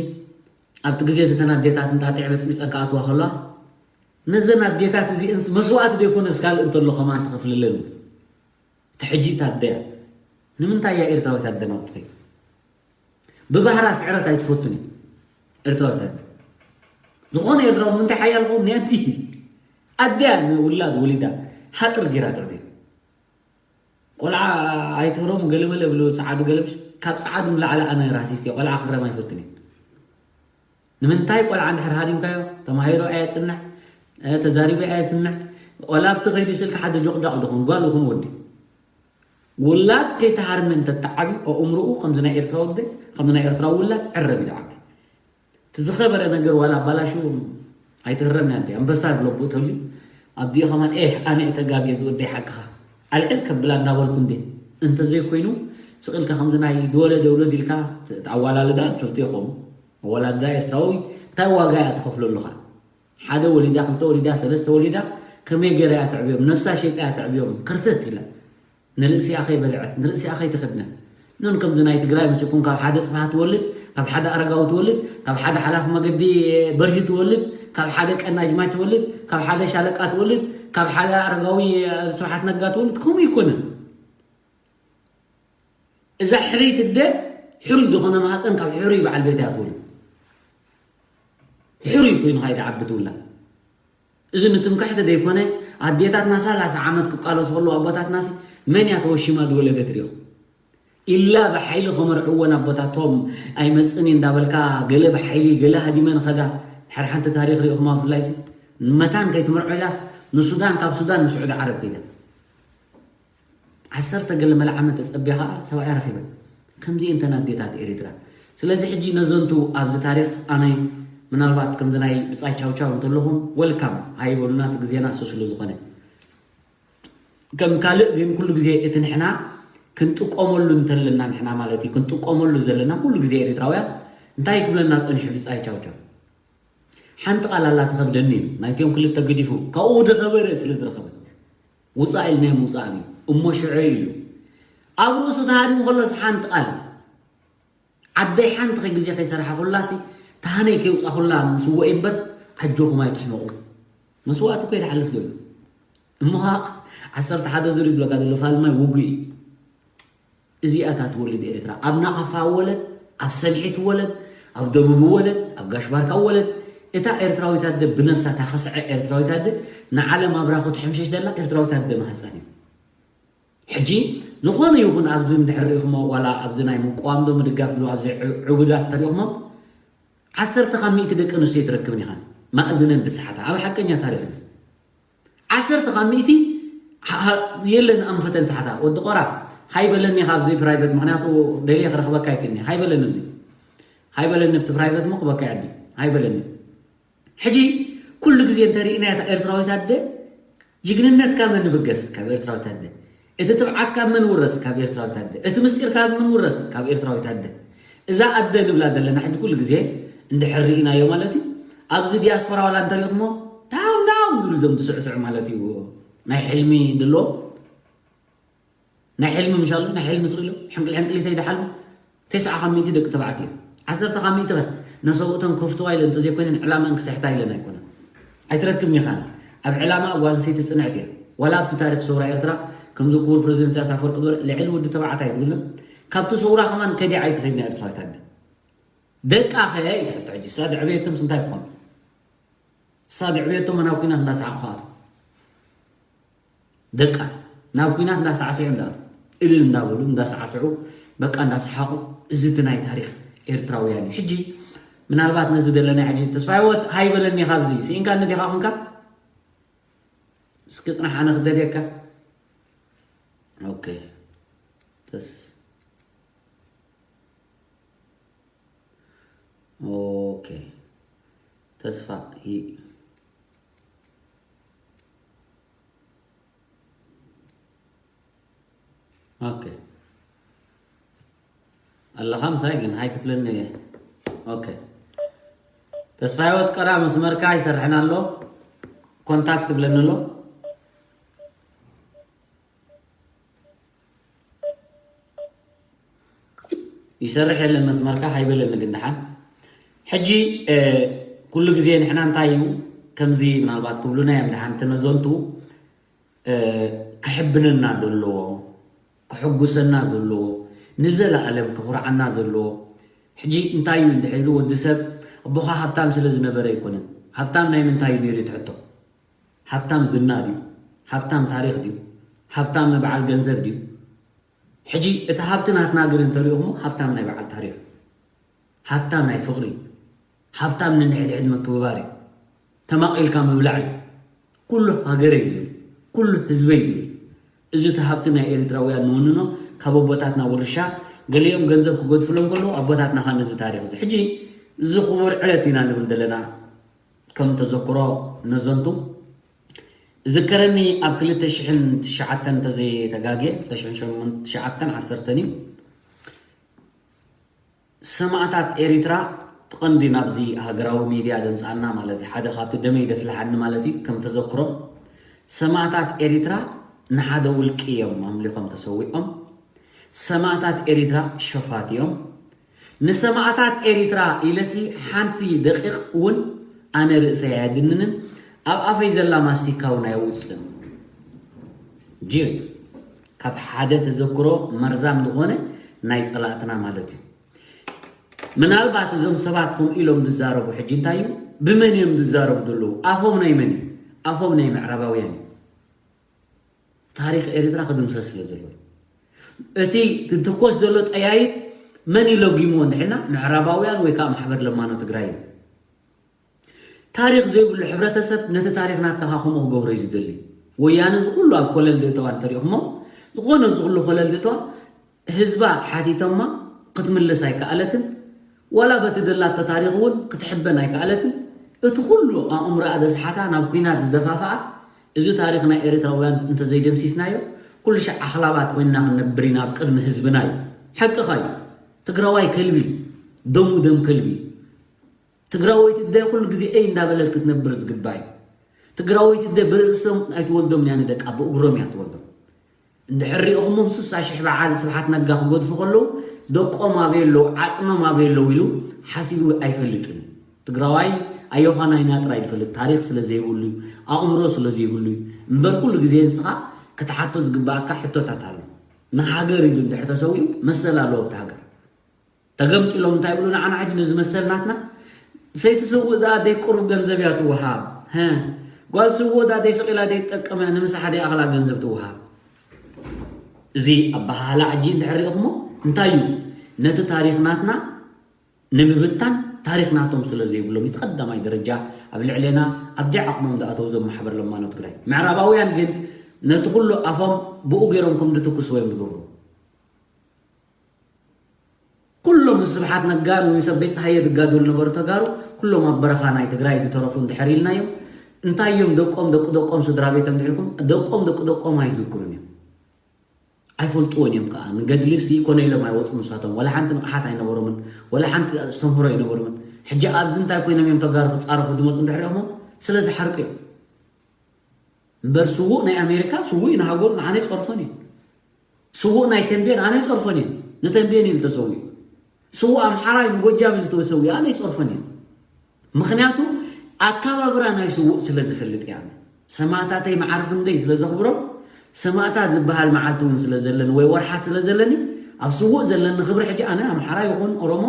ኣብቲ ግዜ እተን ኣዴታት እንጣጢዕ በፅቢፀን ክኣትዋ ከለዋ ነዘን ኣዴታት እዚአንስ መስዋእቲ ዶ ይኮነስ ካልእ እንተሎ ከማን ትኸፍልለን እቲ ሕጂ ታደያ ንምንታይ እያ ኤርትራዊት ኣደና ክትኸይድ ብባህራ ስዕረት ኣይትፈቱን እዩ ኤርትራዊት ኣደ ዝኾነ ኤርትራዊ ንምንታይ ሓያል ኸውን ነቲ ኣደያ ንውላድ ወሊዳ ሃጥር ጌራ ትዕቤ ቆልዓ ኣይትህረሙ ገለመለ ብሉ ጸዓዱ ገለምሽ ካብ ጸዓዱ ንላዕሊ ኣነ ራሲስት እየ ቆልዓ ክረም ኣይፈቱን እየ ንምንታይ ቆልዓ እንድሕር ሃዲምካዮ ተማሂሩ ኣየጽንዕ፣ እ፣ ተዛሪቡ ኣየስምዕ። ቆላ ኣብቲ ከይዱ ስልኪ ሓደ ጆቕጃቕ ድኹን ጓል ይኹን ወዲ ውላድ ከይተሃርመ እንተተዓብዩ ኣእምርኡ ከምዚ ናይ ኤርትራ ወዲ ከምዚ ናይ ኤርትራ ውላድ ዕረብ ይተዓቢ። እቲ ዝኸበረ ነገር ዋላ ኣባላሽዎም ኣይትህረም ያዲ ኣንበሳ ብለቡ ተልዩ ኣብዲኡ ከማን ኤህ ኣነ እተጋግየ ዝወደይ ሓቅኻ ኣልዕል ከብላ እንዳበልኩ እንዴ እንተዘይኮይኑ ስቕልካ ከምዚ ናይ ድወለደ ውለድ ኢልካ ኣዋላልዳ ትፈልጡ ኢኹም። ኣዋላልዳ ኤርትራዊ እንታይ ዋጋ እያ ትኸፍለሉ ኸዓ ሓደ ወሊዳ ክልተ ወሊዳ ሰለስተ ወሊዳ ከመይ ገይራ እያ ተዕብዮም ነብሳ ሸይጣ እያ ተዕብዮም ክርተት ኢላ ንርእሲኣ ከይበልዐት ንርእሲኣ ከይተኸድነት ኖን ከምዚ ናይ ትግራይ ምስ ይኩን ካብ ሓደ ፅፍሃ ትወልድ ካብ ሓደ ኣረጋዊ ትወልድ ካብ ሓደ ሓላፊ መገዲ በርሂ ትወልድ ካብ ሓደ ቀናጅማች ትወልድ ካብ ሓደ ሻለቃ ትወልድ ካብ ሓደ ኣረጋዊ ስብሓት ነጋ ትወልድ ከምኡ ይኮንን እዛ ሕርይቲ ኣደ ሕሩይ ዝኾነ ማህፀን ካብ ሕሩይ በዓል ቤት እያ ትወልድ ሕሩይ ኮይኑ ከይትዓቢ ትውላድ እዚ ንትምክሕቲ ደይኮነ ኣዴታትና ሰላሳ ዓመት ክቃለሱ ከለዉ ኣቦታትናሲ መን እያ ተወሺማ ዝወለደት ሪኦም ኢላ ብሓይሊ ከመርዕወን ኣቦታቶም ኣይመፅን እዩ እንዳበልካ ገለ ብሓይሊ ገለ ሃዲመን ኸዳ ድሕሪ ሓንቲ ታሪክ ሪኦኹማ ብፍላይ ሲ መታን ከይትምርዖ ኢላስ ንሱዳን ካብ ሱዳን ንስዑዲ ዓረብ ከይደን ዓሰርተ ገለ መለ ዓመት ተፀቢያ ከዓ ሰብኣያ ረኺበን ከምዚኤን እተን ኣዴታት ኤሪትራ ስለዚ ሕጂ ነዘንቱ ኣብዚ ታሪክ ኣነ ምናልባት ከምዚ ናይ ብፃይ ቻውቻው እንተለኹም ወልካም ሃይበሉና እቲ ግዜና እሱ ስለ ዝኾነ ከም ካልእ ግን ኩሉ ግዜ እቲ ንሕና ክንጥቀመሉ እንተለና ንሕና ማለት እዩ ክንጥቀመሉ ዘለና ኩሉ ግዜ ኤሪትራውያን እንታይ ክብለና ፀኒሑ ብፃይ ቻውቻው ሓንቲ ቃል ኣላ ትኸብደኒ እዩ ናይትዮም ክልተ ገዲፉ ካብኡ ደኸበረ ስለ ዝረኸበ ውፃእ ኢልናዮ ምውፃእ እዩ እሞ ሽዑ ኢሉ ኣብ ርእሱ ተሃድሙ ከሎስ ሓንቲ ቃል ዓደይ ሓንቲ ከይ ግዜ ከይሰራሓ ኩላሲ ተሃነይ ከይውፃ ኩላ ምስወ እምበር ኣጆኹም ኣይትሕመቑ መስዋእቲ እኮ ይትሓልፍ ዶ እዩ እሞ ከዓ ዓሰርተ ሓደ ዙር ይብለካ ዘሎ ፋልማይ ውጉእ እዩ እዚኣታ ትወልድ ኤርትራ ኣብ ናቐፋ ወለድ ኣብ ሰንሒት ወለድ ኣብ ደቡብ ወለድ ኣብ ጋሽ ባርካ ወለድ እታ ኤርትራዊት ኣደ ብነብሳ ታኸስዐ ኤርትራዊት ኣደ ንዓለም ኣብራኹ ትሕምሸሽ ደላ ኤርትራዊት ኣደ ማህፀን እዩ ሕጂ ዝኾነ ይኹን ኣብዚ እንድሕር ሪኢኹሞ ዋላ ኣብዚ ናይ ምቋም ዶ ምድጋፍ ዶ ኣብዚ ዕቡዳት እንተሪኢኹሞም ዓሰርተ ካብ ሚእቲ ደቂ ኣንስትዮ ትረክብን ኢኻን ማእዝነን ድስሓታ ኣብ ሓቀኛ ታሪክ እዚ ዓሰርተ ካብ ሚእቲ የለን ኣንፈተን ሰሓታ ወዲ ቆራ ሃይበለኒ ካብዚ ፕራይቨት ምክንያቱ ደልየ ክረክበካ ይክኒ ሃይበለኒ ብዚ ሃይበለኒ ብቲ ፕራይቨት ሞ ክበካ ይዕዲ ሃይበለኒ ሕጂ ኩሉ ግዜ እንተሪእናያ እታ ኤርትራዊት ኣደ ጅግንነትካ መን ንብገስ ካብ ኤርትራዊት ኣደ እቲ ትብዓትካ መን ውረስ ካብ ኤርትራዊት ኣደ እቲ ምስጢርካ መን ውረስ ካብ ኤርትራዊት ኣደ እዛ ኣደ ንብላ ዘለና ሕጂ ኩሉ ግዜ እንድሕር ርኢናዮ ማለት እዩ ኣብዚ ዲያስፖራ ዋላ እንተሪእኹሞ ዳውን ዳውን ዝብሉ እዞም ዝስዕስዑ ማለት እዩ ናይ ሕልሚ ድሎ ናይ ሕልሚ ምሻሉ ናይ ሕልሚ ስቕኢሉ ሕንቅል ሕንቅሊተይ ድሓልሙ ተስዓ ካብ ሚእቲ ደቂ ተባዕትዮ ዓሰርተ ካብ ሚእቲ በል ነሰብኡተን ከፍትዋ ኢለን እንተዘይኮይነን ዕላማን ክስሕታ ኢለን ኣይኮነን ኣይትረክብን ኢኻን ኣብ ዕላማ ጓል ኣንሰይቲ ፅንዕቲ እያ ዋላ ኣብቲ ታሪክ ሰውራ ኤርትራ ከምዚ ክቡር ፕሬዚደንት ኢሳያስ ኣፈወርቂ ዝበለ ልዕሊ ወዲ ተባዕታይ ትብልን ካብቲ ሰውራ ከማን ከዲዓ ኣይትኸይድና ኤርትራዊት ኣደ ደቃ ኸ ይትሕቶ ሕጂ እሳ ድዕብየቶም ስንታይ ክኾኑ እሳ ድዕብየቶም ናብ ኩናት እንዳሰሓቑ ክኣቱ ደቃ ናብ ኩናት እንዳሳዕስዑ እዮም ዝኣትዉ እልል እንዳበሉ እንዳሳዕስዑ በቃ እንዳሰሓቑ እዚ እቲ ናይ ታሪክ ኤርትራውያን እዩ ሕጂ ምናልባት ነዚ ደለና ሕጂ ተስፋ ህይወት ሃይበለኒ ካብዚ ስኢንካ ነዲኻ ኮንካ እስኪ ፅናሕ ኣነ ክደልየካ ኦኬ ተስ ኦኬ ተስፋ ይ- ኦኬ ኣለኻ ምሳይ ግን ሃይ ክትብለኒ ኦኬ ተስፋ ህይወት ቀራ መስመርካ ይሰርሕን ኣሎ ኮንታክት ብለኒ ኣሎ ይሰርሕ የለን መስመርካ ሃይበለኒ ግን ደሓን ሕጂ ኩሉ ግዜ ንሕና እንታይ እዩ ከምዚ ምናልባት ክብሉና እዮም ደሓን ተመዘንቱ ክሕብነና ዘለዎ ክሕጉሰና ዘለዎ ንዘለኣለም ክኹርዓና ዘለዎ ሕጂ እንታይ እዩ እንድሕር ኢሉ ወዲ ሰብ ኣቦኻ ሃብታም ስለ ዝነበረ ኣይኮነን ሃብታም ናይ ምንታይ እዩ ነይሩ ትሕቶ ሃብታም ዝና ድዩ ሃብታም ታሪክ ድዩ ሃብታም በዓል ገንዘብ ድዩ ሕጂ እቲ ሃብቲ ናትና ግን እንተሪኦኹሞ ሃብታም ናይ በዓል ታሪክ ሃብታም ናይ ፍቕሪ ሃብታም ንንሕድሕድ ምክብባር እዩ። ተማቒልካ ምብላዕ እዩ። ኩሉ ሃገረይ ዝብል፣ ኩሉ ህዝበይ ዝብል። እዚ እቲ ሃብቲ ናይ ኤርትራውያን ንውንኖ፣ ካብ ኣቦታትና ውርሻ። ገሊኦም ገንዘብ ክገድፍሎም ከለዉ ኣቦታትና ኸ ነዚ ታሪኽ እዚ። ሕጂ እዚ ክቡር ዕለት ኢና ንብል ዘለና። ከም ተዘክሮ ነዘንቱ ዝከረኒ ኣብ ክልተ ሽሕን ትሽዓተን እንተዘይተጋግየ፣ ክልተ ሽሕን ሸሞንተ ትሽዓተን ዓሰርተን እዩ። ሰማእታት ኤሪትራ ትቐንዲ ናብዚ ሃገራዊ ሚድያ ደምጻና ማለት እዩ። ሓደ ካብቲ ደመይ ደፍልሓኒ ማለት እዩ። ከም ተዘክሮ ሰማእታት ኤሪትራ ንሓደ ውልቂ እዮም ኣምሊኾም ተሰዊኦም። ሰማእታት ኤሪትራ ሸፋት እዮም። ንሰማእታት ኤሪትራ ኢለሲ ሓንቲ ደቂቕ እውን ኣነ ርእሰይ ኣየድንንን፣ ኣብ ኣፈይ ዘላ ማስቲካ እውን ኣየውፅን። ጅር ካብ ሓደ ተዘክሮ መርዛም ዝኾነ ናይ ጸላእትና ማለት እዩ። ምናልባት እዞም ሰባት ከምኡ ኢሎም ዝዛረቡ ሕጂ እንታይ እዩ? ብመን እዮም ዝዛረቡ ዘለዉ? ኣፎም ናይ መን እዩ? ኣፎም ናይ ምዕራባውያን እዩ። ታሪኽ ኤርትራ ክድምሰስ ስለ ዘለዎ። እቲ ትትኮስ ዘሎ ጠያይት መን እዩ ለጊምዎ እንድሕና? ምዕራባውያን ወይ ከዓ ማሕበር ለማኖ ትግራይ እዩ። ታሪኽ ዘይብሉ ሕብረተሰብ ነቲ ታሪኽ ናትካ ከምኡ ክገብሮ እዩ ዝደሊ። ወያነ እዚ ኩሉ ኣብ ኮለል ዘእተዋ እንተሪእኹሞ፣ ዝኾነ እዚ ኩሉ ኮለል ዘእተዋ ህዝባ ሓቲቶማ ክትምልስ ኣይከኣለትን፣ ዋላ በቲ ደላቶ ታሪኽ እውን ክትሕበን ኣይከኣለትን። እቲ ኩሉ ኣእምሮኣ ዘስሓታ ናብ ኲናት ዝደፋፍኣ እዚ ታሪኽ ናይ ኤርትራውያን እንተዘይደምሲስናዮ፣ ኩሉ ሻዕ ኣኽላባት ኮይንና ክንነብር ኢና ኣብ ቅድሚ ህዝብና እዩ። ሓቅኻ እዩ። ትግራዋይ ከልቢ፣ ደሙ ደም ከልቢ። ትግራወይቲ እደ ኩሉ ግዜ እይ እንዳበለት ክትነብር ዝግባ እዩ። ትግራወይቲ እደ ብርእሶም ኣይትወልዶም እያ ንደቃ፣ ብእግሮም እያ ትወልዶም። እንድሕር ሪእኹሞም ስሳ ሽሕ በዓል ስብሓት ነጋ ክገድፉ ከለዉ ደቆም ኣበይ ኣለዉ፣ ዓፅሞም ኣበይ ኣለዉ ኢሉ ሓሲቡ ኣይፈልጥን። ትግራዋይ ኣዮኻን ኣይና ጥራይ ዝፈልጥ ታሪኽ ስለ ዘይብሉ እዩ፣ ኣእምሮ ስለ ዘይብሉ እዩ። እምበር ኩሉ ግዜ ንስኻ ክትሓቶ ዝግባኣካ ሕቶታት ኣሎ። ንሃገር ኢሉ እንድሕር ተሰዊኡ መሰል ኣለዎ ኣብቲ ሃገር። ተገምጢሎም እንታይ ይብሉ ንዓና ሕጂ ነዚ መሰል ናትና? ሰይቲ ስውእ ደኣ ደይ ቁሩብ ገንዘብ እያ ትወሃብ። ሀ፣ ጓል ስውእ ደኣ ደይ ስቕ ኢላ ደይ ትጠቀም እያ፣ ንምሳሓ ደይ ኣኽላ ገንዘብ ትወሃብ። እዚ ኣበሃህላ ሕጂ እንድሕር ሪእኹሞ እንታይ እዩ? ነቲ ታሪኽ ናትና ንምብታን ታሪኽ ናቶም ስለ ዘይብሎም እቲ ቀዳማይ ደረጃ ኣብ ልዕሌና ኣብ ደይ ዓቕሞም ዝኣተው እዞም ማሕበር ለማኖ ትግራይ። ምዕራባውያን ግን ነቲ ኩሉ ኣፎም ብኡ ገይሮም ከም ድትኩስዎ እዮም ዝገብሩ። ኩሎም ምስ ስብሓት ነጋን ወይ ምስ ኣበይ ፀሃየ ዝጋደሉ ነበሩ ተጋሩ ኩሎም ኣብ በረኻ ናይ ትግራይ ዝተረፉ እንድሕር ኢልናዮም እንታይ እዮም ደቆም ደቂ ደቆም ስድራ ቤቶም ድሕልኩም ደቆም ደቂ ደቆም ኣይዝክሩን እዮም ኣይፈልጥዎን እዮም ከዓ ንገድሊ ሲ ኮነ ኢሎም ኣይወፁ ንሳቶም ወላ ሓንቲ ንቕሓት ኣይነበሮምን ወላ ሓንቲ ኣስተምህሮ ኣይነበሮምን ሕጂ ኣብዚ እንታይ ኮይኖም እዮም ተጋሩ ክፃረፉ ዝመፁ እንድሕር ኢኹም ስለ ዝሓርቁ እዮም እምበር ስዉእ ናይ ኣሜሪካ ስዉእ እዩ ንሃገሩ ንዓነ ይፀርፎን እዩ ስዉእ ናይ ተንቤን ኣነ ይፀርፎን እየ ንተንቤን ኢሉ ተሰዊኡ ስዉእ ኣምሓራይ ንጎጃም ኢሉ ተሰዊኡ ኣነ ይፀርፎን እየ ምክንያቱ ኣካባብራ ናይ ስዉእ ስለ ዝፈልጥ እያ ሰማእታተይ መዓርፍንደይ ስለ ዘኽብሮም ሰማእታት ዝበሃል መዓልቲ እውን ስለ ዘለኒ ወይ ወርሓት ስለ ዘለኒ ኣብ ስዉእ ዘለኒ ክብሪ ሕጂ ኣነ ኣምሓራ ይኹን ኦሮሞ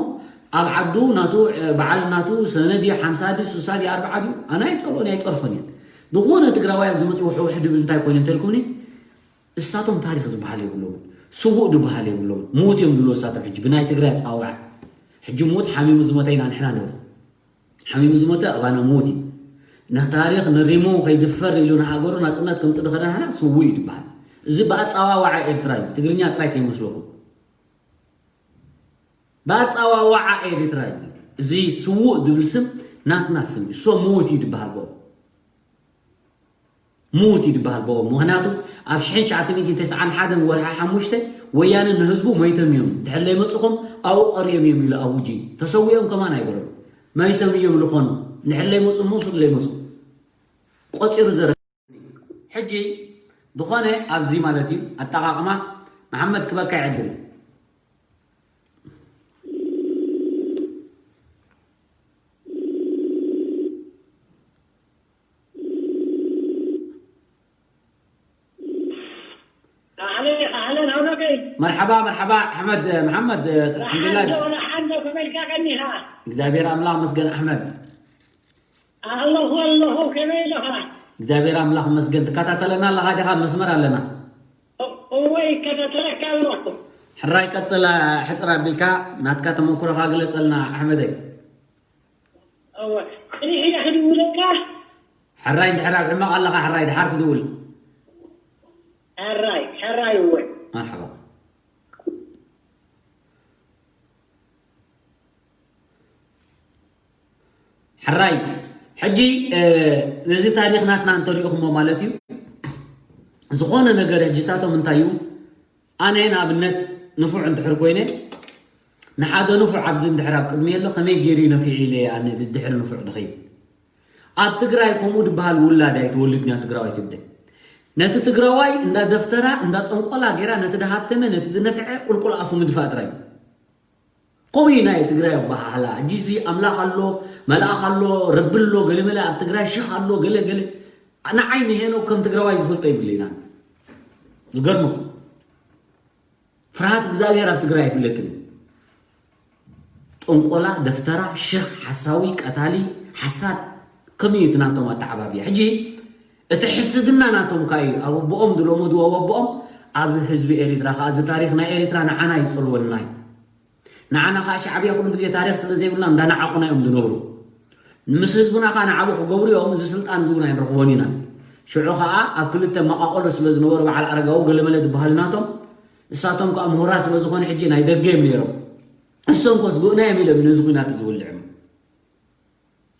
ኣብ ዓዱ ናቱ በዓል ናቱ ሰነ ድዩ ሓምሳ ድዩ ስሳ ድዩ ኣርብዓ ድዩ ኣነ ኣይፀልኦን ኣይፀርፎን እየን ዝኾነ ትግራዋይ ኣብዚ መፅኡ ሕውሕ ድብል እንታይ ኮይኑ እንተልኩምኒ እሳቶም ታሪኽ ዝበሃል የብሎምን። ስዉእ ዝበሃል የብሎምን። ምዉት እዮም ዝብሉ እሳቶም ሕጂ ብናይ ትግራይ ኣፀዋውዓ። ሕጂ ምዉት ሓሚሙ ዝሞተ ኢና ንሕና ንብል። ሓሚሙ ዝሞተ ኣባና ምዉት እዩ። ንታሪኽ ንሪሙ ከይድፈር ኢሉ ንሃገሩ ናፅነት ከምፅእ ዝኸደ ንሕና ስዉእ እዩ ዝበሃል። እዚ ብኣፀዋውዓ ኤርትራ እዩ። ትግርኛ ጥራይ ከይመስለኩም። ብኣፀዋውዓ ኤርትራ እዩ። እዚ ስዉእ ዝብል ስም ናትና ስም እዩ። እሶም ምዉት እዩ ዝበሃል ብኦም። ምዉት እዩ ዝበሃል ብኦም ምኽንያቱ ኣብ ሽሕን ትሽዓተ ሚእትን ተስዓን ሓደን ወርሒ ሓሙሽተ ወያነ ንህዝቡ መይቶም እዮም ድሕር ለይመፅኹም ኣብኡ ቀርዮም እዮም ኢሉ ኣውጁ እዩ ተሰዊኦም ከማን ኣይበሎም መይቶም እዮም ዝኾኑ ድሕር ለይመፁ እሞ ስሩ ለይመፁ ቆፂሩ ዘረ ሕጂ ዝኾነ ኣብዚ ማለት እዩ ኣጠቓቕማ መሓመድ ክበካ ይዕድል ኣህለን ኣህለን ኣውሎቀይ መርሓባ መርሓባ ኣሕመድ መሓመድ ኣልሓምዱላ ሓንዶ ወላ ሓንዶ ከመይ ኢልካ ቀኒኻ እግዚኣብሔር ኣምላኽ መስገን ኣሕመድ ኣለኹ ኣለኹ ከመይ ኣለኻ እግዚኣብሔር ኣምላኽ መስገን ትከታተለና ኣለኻ ዲኻ መስመር ኣለና እወ ይከታተለካ ኣለኹ ሕራይ ቀፅል ሕፅር ኣቢልካ ናትካ ተመክሮኻ ግለፀልና ኣሕመደይ እወ፣ ጽኒሕ ኢለ ክድውለካ። ሕራይ፣ እንድሕር ኣብ ሕማቕ ኣለኻ፣ ሕራይ፣ ድሓር ትድውል። ሕራይ፣ ሕራይ፣ እወ። መርሓባ። ሕራይ፣ ሕጂ፣ እ፣ እዚ ታሪኽ ናትና እንተሪእኹሞ ማለት እዩ፣ ዝኾነ ነገር ሕጂ ሳቶም እንታይ እዩ፣ ኣነ ንኣብነት ንፉዕ እንድሕር ኮይነ፣ ንሓደ ንፉዕ ኣብዚ እንድሕር ኣብ ቅድሚ ኣሎ፣ ከመይ ገይሩ እዩ ነፊዑ ኢለ ኣነ ድድሕሪ ንፉዕ ድኸይድ። ኣብ ትግራይ ከምኡ ድበሃል ውላድ ኣይትወልድን እያ ትግራዋይ ትብደ። ነቲ ትግራዋይ እንዳ ደፍተራ፣ እንዳ ጠንቆላ ገይራ፣ ነቲ ድሃብተመ፣ ነቲ ድነፍዐ ቁልቁል ኣፉ ምድፋእ ጥራይ እዩ። ከምኡ እዩ ናይ ትግራይ ኣበሃህላ። ሕጂ እዚ ኣምላኽ ኣሎ፣ መልኣኽ ኣሎ፣ ረቢ ኣሎ፣ ገለመለ ኣብ ትግራይ ሽኽ ኣሎ፣ ገለ ገለ። ንዓይ ንሄኖክ ከም ትግራዋይ ዝፈልጦ ይብለይና። ዝገርመኩም። ፍርሃት እግዚኣብሔር ኣብ ትግራይ ኣይፍለጥን እዩ። ጠንቆላ፣ ደፍተራ፣ ሽኽ፣ ሓሳዊ፣ ቀታሊ፣ ሓሳድ፣ ከምኡ እዩ እቲ ናቶም ኣተዓባብያ። ሕጂ እቲ ሕስድና ናቶም ከኣ እዩ። ኣብ ኣቦኦም ዝለመድዎ ኣብ ኣቦኦም፣ ኣብ ህዝቢ ኤሪትራ ከኣ እዚ ታሪኽ ናይ ኤሪትራ ንዓና ይጸልወና እዩ። ንዓና ከኣ ሻዕብያ ኩሉ ግዜ ታሪኽ ስለ ዘይብልና እንዳነዓቑና እዮም ዝነብሩ። ምስ ህዝብና ከኣ ንዓቡ ክገብሩ እዮም፣ እዚ ስልጣን እዚ እውን ኣይንረኽቦን ኢና። ሽዑ ከኣ ኣብ ክልተ መቓቐሎ ስለ ዝነበሩ በዓል ኣረጋዊ ገለመለ ዝበሃሉ ናቶም፣ እሳቶም ከኣ ምሁራት ስለ ዝኾኑ ሕጂ ናይ ደገ እዮም ነይሮም። እሶም ኮስ ጉእና እዮም ኢሎም ነዚ ኲናት እዚ ዝውልዕም።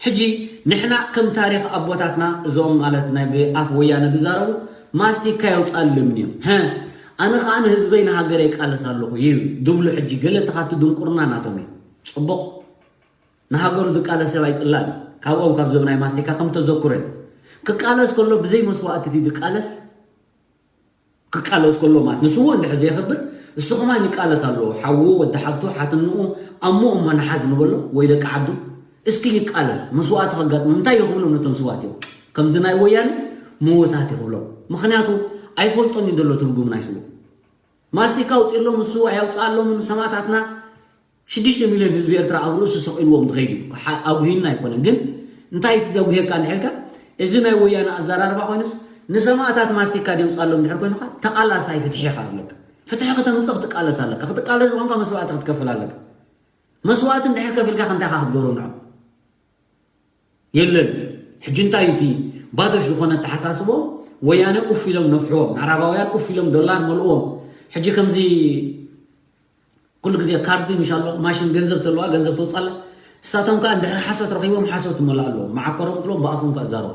ሕጂ ንሕና ከም ታሪኽ ኣቦታትና እዞም ማለት ናይ ብኣፍ ወያነ ዝዛረቡ ማስቲካ የውፅኣልም እዮም። ሀ፣ ኣነ ከኣ ንህዝበይ ንሃገረይ ይቃለስ ኣለኹ እዩ ድብሉ ሕጂ ገለ እቲ ካብቲ ድንቁርና ናቶም እዩ። ጽቡቕ፣ ንሃገሩ ዝቃለስ ሰብ ኣይጽላእን። ካብኦም ካብዞም ናይ ማስቲካ ከም ተዘክሮ እዩ። ክቃለስ ከሎ ብዘይ መስዋእቲ ድዩ ዝቃለስ? ክቃለስ ከሎ ማለት ንስውእ እንድሕር ዘየኽብር እሱ ከማን ይቃለስ ኣለዎ። ሓዉ፣ ወዲ ሓብቱ፣ ሓትንኡ፣ ኣሞኡ እሞ ንሓዝ ንበሎ ወይ ደቂ ዓዱ እስኪ ይቃለስ። መስዋእቲ ከጋጥሞ እንታይ ይኽብሎም ነቶም ስዋት እዮም። ከምዚ ናይ ወያነ ምውታት ይኽብሎም። ምኽንያቱ ኣይፈልጦን እዩ ዘሎ ትርጉም ናይ ስውእ። ማስቲካ ኣውፅእሎም እሱ ኣያውፅኣሎምን ሰማእታትና ሽዱሽተ ሚልዮን ህዝቢ ኤርትራ ኣብ ርእሱ ሰቒልዎም ዝኸይድ እዩ። ሓ-፣ ኣጉሂና ኣይኮነን። ግን እንታይ እቲ ዘጉሄካ እንድሕልካ፣ እዚ ናይ ወያነ ኣዘራርባ ኮይኑስ ንሰማእታት ማስቲካ ደውፃሎም እንድሕር ኮይኑኻ፣ ተቓላሳይ ፍትሒ ኢኻ ኣለካ። ፍትሒ ከተምፅእ ክትቃለስ ኣለካ። ክትቃለስ ዝኾንካ መስዋእቲ ክትከፍል ኣለካ። መስዋእቲ እንድሕር ከፊልካ ከ እንታይ ኢኻ ክትገብሮ ንዖም? የለን። ሕጂ እንታይ እዩ እቲ ባዶሽ ዝኾነ ኣተሓሳስቦ? ወያነ ኡፍ ኢሎም ነፍሕዎም፣ ምዕራባውያን ኡፍ ኢሎም ዶላር መልእዎም። ሕጂ ከምዚ ኩሉ ግዜ ካርድ ምሽ ኣሎ፣ ማሽን ገንዘብ ተለዋ ገንዘብ ተውፃላ። እሳቶም ከኣ እንድሕር ሓሶት ረኺቦም ሓሶት ይመልኣ ኣለዎም። መዓኮሮም እትሎም ብኣፎም ከኣ ዛረቡ።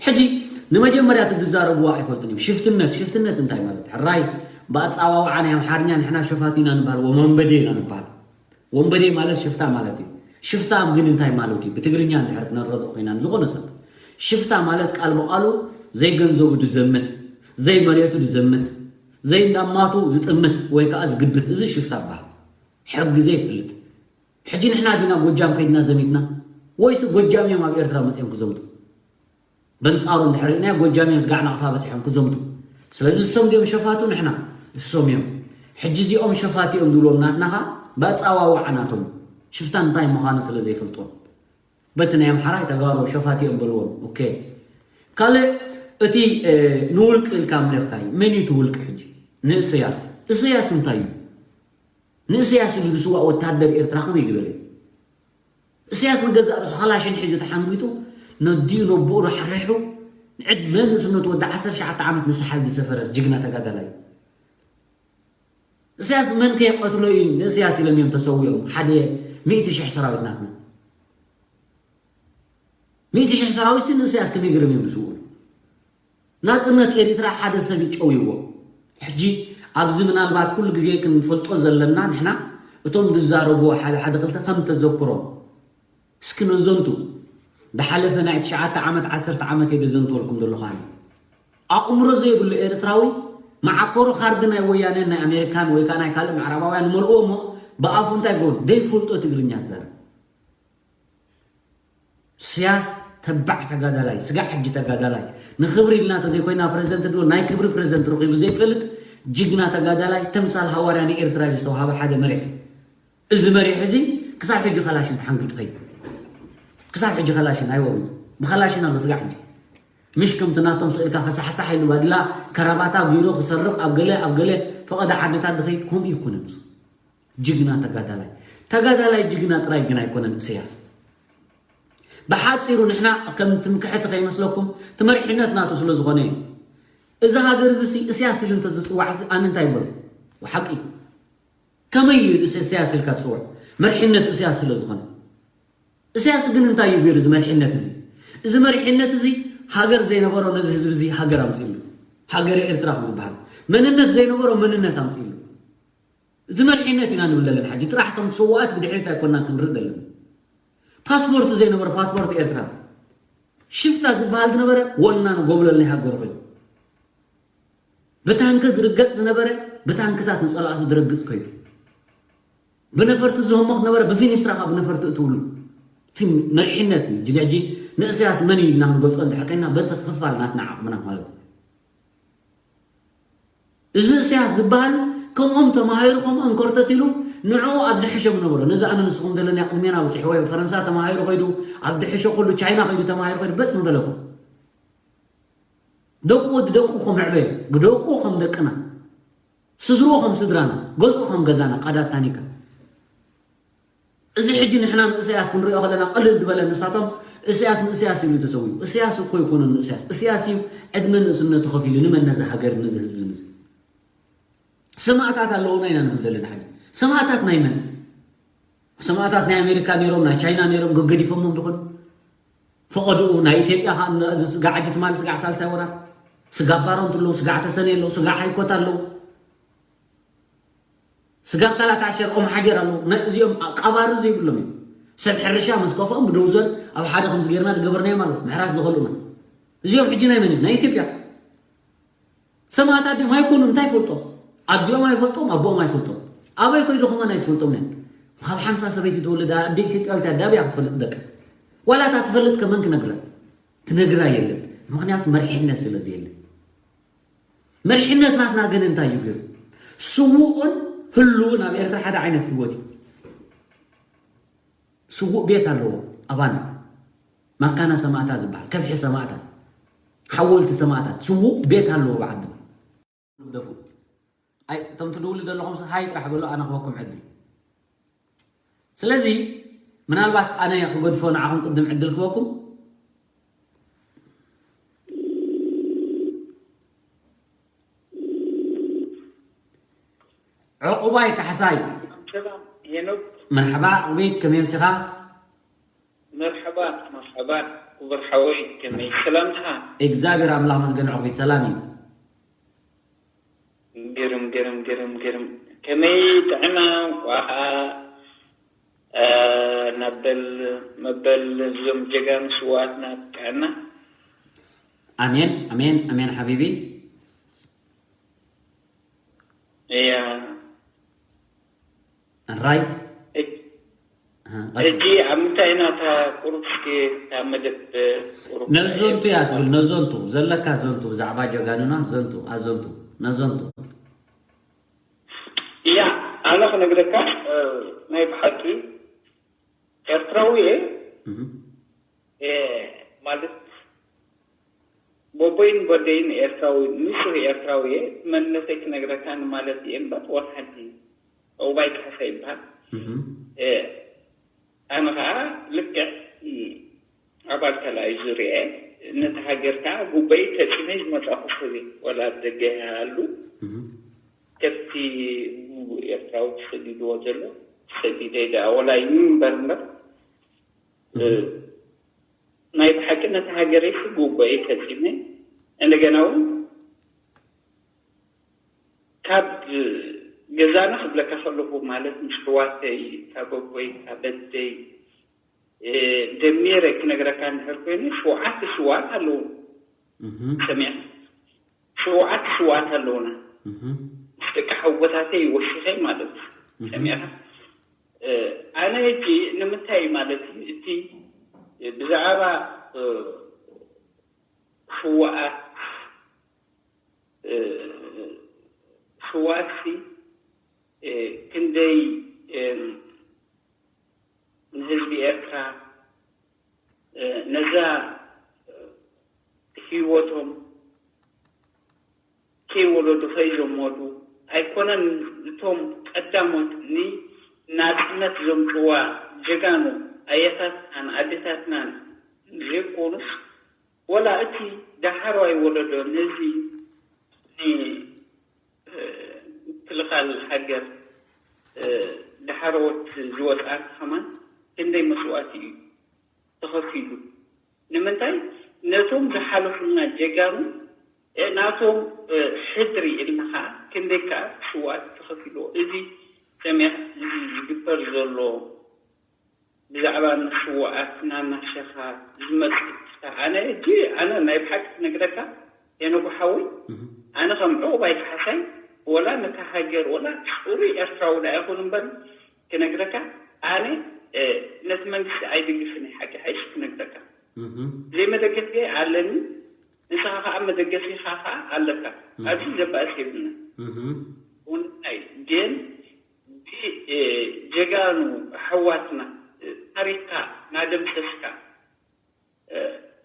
ሕጂ ንመጀመርያ እቲ ዝዛረብዋ ኣይፈልጥን እዮም። ሽፍትነት፣ ሽፍትነት እንታይ ማለት? ሕራይ ብኣፀዋውዓ ናይ ኣምሓርኛ ንሕና ሸፋቱ ኢና ንበሃል፣ ወመንበዴ ኢና ንበሃል። ወንበዴ ማለት ሽፍታ ማለት እዩ። ሽፍታ ግን እንታይ ማለት እዩ? ብትግርኛ እንድሕር ክነረድኦ ኮይና ንዝኾነ ሰብ። ሽፍታ ማለት ቃል ብቃሉ ዘይገንዘቡ ዝዘምት፣ ዘይመሬቱ ዝዘምት፣ ዘይንዳማቱ ዝጥምት ወይ ከኣ ዝግብት፣ እዚ ሽፍታ ይበሃል። ሕጊ ዘይፈልጥ። ሕጂ ንሕና ዲና ጎጃም ከይድና ዘሚትና? ወይስ ጎጃም እዮም ኣብ ኤርትራ መጺኦም ክዘምቱ? በንጻሩ እንድሕር ርኢናዮ፣ ጎጃም እዮም ስጋዕ ናቕፋ በጺሖም ክዘምቱ። ስለዚ እሶም ድዮም ሸፋቱ? ንሕና። እሶም እዮም። ሕጂ እዚኦም ሸፋቱ እዮም ዝብሎም ናትና ኸኣ ብኣጸዋውዓ ናቶም። ሽፍታ እንታይ ምዃኑ ስለ ዘይፈልጥዎ። በቲ ናይ ኣምሓራይ ተጋሩ ሸፋቱ እዮም በልዎም። ኦኬ። ካልእ እቲ፣ እ፣ ንውልቂ ኢልካ ኣምሊኽካዩ። መን እዩ እቲ ውልቂ ሕጂ? ንእሰያስ። እሰያስ እንታይ እዩ? ንእሰያስ ኢሉ ዝስዋእ ወታደር ኤርትራ ከመይ ዝበለ እዩ? እሰያስ ንገዛእ ርእሱ ካላሽን ሒዙ ተሓንጒጡ፣ ነዲኡ ነቦኡ ራሕሪሑ፣ ንዕድመ ንእስነቱ ወዲ ዓሰርተ ትሽዓተ ዓመት ንሳሕል ዝሰፈረ ጅግና ተጋዳላይ እዩ። እሰያስ መን ከይቀትሎ እዩ ንእሰያስ ኢሎም እዮም ተሰዊኦም ሓደ ሚእቲ ሽሕ ሰራዊት ናትና። ሚእቲ ሽሕ ሰራዊት ሲ ንእሰያስ ከመይ ገይሮም እዮም ዝስውእሉ? ናጽነት ኤሪትራ ሓደ ሰብ እዩ ጨውይዎ። ሕጂ ኣብዚ ምናልባት ኩሉ ግዜ ክንፈልጦ ዘለና ንሕና እቶም ዝዛረብዎ ሓደ ሓደ ክልተ ከም ተዘክሮ እስኪ ነዘንቱ። ዝሓለፈ ናይ ትሽዓተ ዓመት ዓሰርተ ዓመት እየ ዘዘንትወልኩም ዘለኹ ኣነ። ኣእምሮ ዘይብሉ ኤርትራዊ መዓኮሩ ካርዲ ናይ ወያነን ናይ ኣሜሪካን ወይ ከኣ ናይ ካልእ ምዕራባውያን ይመልእዎ እሞ ብኣፉ እንታይ ይገብር? ዘይፈልጦ ትግርኛ ዝዛረብ። ስያስ ተባዕ ተጋዳላይ፣ ስጋዕ ሕጂ ተጋዳላይ። ንክብሪ ኢልና ተዘይኮይና ፕረዚደንት ድሎ ናይ ክብሪ ፕረዚደንት ረኺቡ ዘይፈልጥ ጅግና ተጋዳላይ፣ ተምሳል ሃዋርያ ንኤርትራ ዝተዋሃበ ሓደ መሪሕ። እዚ መሪሕ እዚ ክሳብ ሕጂ ካላሽን ተሓንጊጡ ኸይዱ። ክሳብ ሕጂ ካላሽን ኣይወርዱ። ብካላሽን ኣሎ ስጋዕ ሕጂ። ምሽ ከምቲ ናቶም ስእልካ ፈሳሕሳሕ ኢሉ ባድላ ከራባታ ቢሮ ክሰርቕ ኣብ ገለ ኣብ ገለ ፈቐዶ ዓድታት ዝኸይድ ከምኡ ይኮነ ንሱ። ጅግና ተጋዳላይ። ተጋዳላይ ጅግና ጥራይ ግን ኣይኮነን እሰያስ። ብሓፂሩ ንሕና ከም ትምክሕቲ ከይመስለኩም፣ እቲ መሪሕነት ናቱ ስለ ዝኾነ እዩ። እዚ ሃገር እዚ ሲ እስያስ ኢሉ እንተዝፅዋዕ ሲ ኣነ እንታይ ይበልኩ? ሓቂ እዩ። ከመይ እዩ እስ- እስያስ ኢልካ ትፅውዕ? መሪሕነት እስያስ ስለ ዝኾነ። እስያስ ግን እንታይ እዩ ገይሩ? እዚ መሪሕነት እዚ፣ እዚ መሪሕነት እዚ ሃገር ዘይነበሮ ነዚ ህዝቢ እዚ ሃገር ኣምፅእሉ። ሃገረ ኤርትራ ከም ዝበሃል መንነት ዘይነበሮ መንነት ኣምፅእሉ። እዚ መሪሕነት ኢና ንብል ዘለና። ሕጂ ጥራሕ ከም ስዋኣት ብድሕሪት ኣይኮና ክንርኢ ዘለና። ፓስፖርት ዘይነበረ ፓስፖርት ኤርትራ፣ ሽፍታ ዝበሃል ዝነበረ ወናን ጎብለል ናይ ሃገሩ ኮይኑ፣ ብታንኪ ዝርገጽ ዝነበረ ብታንክታት ንጸላእቱ ዝረግጽ ኮይኑ፣ ብነፈርቲ ዝህሞት ነበረ፣ ብፊኒስትራ ካብ ነፈርቲ እትውሉ። እቲ መሪሕነት እዩ። ሕጂ ንእስያስ መን እዩ ኢልና ክንገልጾ እንድሕር ኮይና፣ በቲ ክፋል ናትና ዓቕምና ማለት እዩ። እዚ እስያስ ዝበሃል ከምኦም ተማሂሩ፣ ከምኦም ኮርተት ኢሉ ንዕኡ ኣብ ዝሕሸ ምነበሮ። ነዚ ኣነ ንስኹም ዘለና ቅድሜና በፂሕዎ እዩ። ፈረንሳ ተማሂሩ ከይዱ፣ ኣብ ዝሕሸ ኩሉ ቻይና ከይዱ ተማሂሩ ከይዱ በጥ ምበለኩም። ደቁ ወዲ ደቁ ከም መዕበዩ፣ ደቁ ከም ደቅና፣ ስድርኡ ከም ስድራና፣ ገዝኡ ከም ገዛና፣ ቃዳት ታኒካ። እዚ ሕጂ ንሕና ንእስያስ ክንሪኦ ከለና ቀልል ዝበለ፣ ንሳቶም እስያስ ንእስያስ ይብሉ ተሰዊኡ። እስያስ እኮ ይኮነን ንእስያስ። እስያስ እዩ ዕድመ ንእስነቱ ከፊሉ ንመን ነዚ ሃገር ነዚ ህዝቢ ነዚ። ሰማእታት ኣለውና ኢና ንብል ዘለና ሕጂ። ሰማእታት ናይ መን? ሰማእታት ናይ ኣሜሪካ ነይሮም፣ ናይ ቻይና ነይሮም፣ ገገዲፎሞም ዝኾኑ ፈቐድኡ። ናይ ኢትዮጵያ ኸዓ ንርኢ፣ እዚ ስጋዕ ሕጂ ትማሊ ስጋዕ ሳልሳይ ወራር፣ ስጋዕ ባረንቱ ኣለዉ፣ ስጋዕ ተሰነይ ኣለዉ፣ ስጋዕ ሃይኮት ኣለዉ። ስጋብ ታላት ዓሸር ኦም ሓጀር ኣለዉ። ናይ እዚኦም ቀባሪ ዘይብሎም እዮም። ሰብ ሕርሻ ምስ ከፍኦም ብደውዘር ኣብ ሓደ ከምዚ ጌርና ዝገበርናዮም ኣለዉ። ምሕራስ ዝኸልኡና። እዚኦም ሕጂ ናይ መን እዮም? ናይ ኢትዮጵያ። ሰማእታት ድዮም? ኣይኮኑን። እንታይ ይፈልጦም? ኣዲኦም ኣይፈልጦም፣ ኣቦኦም ኣይፈልጦም። ኣበይ ከይዱ ከማን ኣይትፈልጦም እዮም። ካብ ሓምሳ ሰበይቲ ትወልድ ኣደ ኢትዮጵያዊት ኣደ ኣበይ እያ ክትፈልጥ ደቂ? ዋላ እታ ትፈልጥ ከመን ክነግራ? ትነግራ የለን። ምኽንያቱ መሪሕነት ስለ ዘየለ። መሪሕነት ናትና ግን እንታይ እዩ ገይሩ? ስዉእን ህሉውን ኣብ ኤርትራ ሓደ ዓይነት ህይወት እዩ። ስዉእ ቤት ኣለዎ ኣባና። ማካና ሰማእታት ዝበሃል፣ ከብሒ ሰማእታት፣ ሓወልቲ ሰማእታት፣ ስዉእ ቤት ኣለዎ ብዓድና። ግደፉ። ኣይ፣ እቶም ትድውሉ ዘለኹም ስ-፣ ሃይ ጥራሕ በሉ፣ ኣነ ክበኩም ዕድል። ስለዚ ምናልባት ኣነ ክገድፎ ንዓኹም ቅድም ዕድል ክበኩም። ዕቑባይ ካሕሳይ። ሰላም ሄኖክ። መርሐባ ዕቑቢት፣ ከመይ ኣምሲኻ? መርሐባ፣ መርሐባ ክቡር ሓወይ፣ ከመይ ሰላምታ? እግዚኣብሔር ኣምላኽ መስገን ዕቑቢት ሰላም እዩ። ግርም፣ ግርም፣ ግርም፣ ግርም። ከመይ ጥዕና? እንኳ ኸዓ፣ እ፣ ናበል መበል እዞም ጀጋኑ ስውኣትና ጥዕና። ኣሜን፣ ኣሜን፣ ኣሜን ሓቢቢ። እያ። ራይ። እጅ-፣ ኣሃ፣ ቀጽል። ሕጂ ኣብ ምንታይ ኢና እታ ቁሩብ እስኪ እታ መደብ ቁሩብ ነዞንቱ እያ ትብል፣ ነዞንቱ ዘለካ ዘንቱ፣ ብዛዕባ ጀጋኑና ዘንቱ፣ ኣዘንቱ፣ ነዞንቱ። እያ፣ ኣነ ክነግረካ፣ እ፣ ናይ ብሓቂ ኤርትራዊ እየ። እህ። እ፣ ማለት፣ ቦቦይን ቦደይን ኤርትራዊ፣ ንጹህ ኤርትራዊ እየ። መንነተይ ክነግረካ ንማለት እየ እምበር፣ ወላ ሓንቲ ዕቑባይ ካሕሳ ይበሃል። እህ። እ፣ ኣነ ኸዓ ልክዕ፣ እ፣ ኣባል ካልኣይ ዙርያ እየ። ነቲ ሃገር ከኣ ጉበይ ፈጺመ ዝመጻኹ ሰብ እየ። ወላ ኣብ ደገ ይሃሉ። እህ። ከብቲ ኤርትራዊ ተሰዲድዎ ዘሎ፣ ተሰዲደ ደኣ፣ ወላ እዩ እምበር እምበር። እ፣ እህ። ናይ ብሓቂ ነቲ ሃገረይ ስጉቦ እየ ፈጺመ። እንደገና እውን ካብ ገዛና ክብለካ ከለኹ፣ ማለት ምስ ኣሕዋተይ፣ ካብ ኣቦይ፣ ካብ ኣደይ፣ እ፣ ደሚረ ክነግረካ እንድሕር ኮይኑ፣ ሸውዓተ ስውኣት ኣለዉ። እህ። ሰሚዕካ? ሸውዓተ ስውኣት ኣለዉና። እህ። ምስ ደቂ ሓወቦታተይ ወሲኸ ማለት እዩ። እህ። ሰሚዕካ? እ፣ ኣነ ሕጂ ንምንታይ ማለት እዩ እቲ ብዛዕባ፣ እ፣ ስውኣት፣ እ፣ ስውኣትሲ፣ እ፣ ክንደይ፣ እ፣ ንህዝቢ ኤርትራ፣ እ፣ ነዛ፣ እ፣ ህይወቶም ከይወለዱ ከይዘመዱ ኣይኮነን፣ እቶም ቀዳሞት ንናጽነት ዘምጽዋ ጀጋኑ ኣያታትናን ኣዴታትናን ዘይኮኑስ፣ ወላ እቲ ዳሕረዋይ ወለዶ ነዚ ን-፣ እ፣ ምክልኻል ሃገር፣ እ፣ ዳሕረዎት ዝወፅኣን ከማን ክንደይ መስዋእቲ እዩ ተኸፊሉ። ንምንታይ? ነቶም ዝሓለፉልና ጀጋኑ፣ እ፣ ናቶም፣ እ፣ ሕድሪ ኢልና ከዓ ክንደይ ከዓ መስዋእቲ ተኸፊልዎ። እዚ ሰሚዕካ፣ እዚ ዝግበር ዘሎ ብዛዕባ ንስውኣትና እናሸኻ ዝመጽእ፣ ኣነ ሕጂ፣ ኣነ ናይ ብሓቂ ክነግረካ፣ የነጉ ሓወይ፣ ኣነ ከም ዕቑባይ ካሕሳይ፣ ወላ ነታ ሃገር፣ ወላ ጽሩይ ኤርትራዊ ዳ ይኹን እምበር፣ ክነግረካ፣ ኣነ፣ እ፣ ነቲ መንግስቲ ኣይድግፍን እየ፣ ሓቂ ሓይሽ ክነግረካ። ዘይመደገፊ ኣለኒ፣ ንስኻ ከዓ መደገፊኻ ከዓ ኣለካ። ኣብዚ ዘባእስ የብልና። እውነታይ ግን፣ ብ-፣ እ፣ ጀጋኑ ኣሕዋትና፣ እ፣ ታሪኽካ እናደምሰስካ፣ እ፣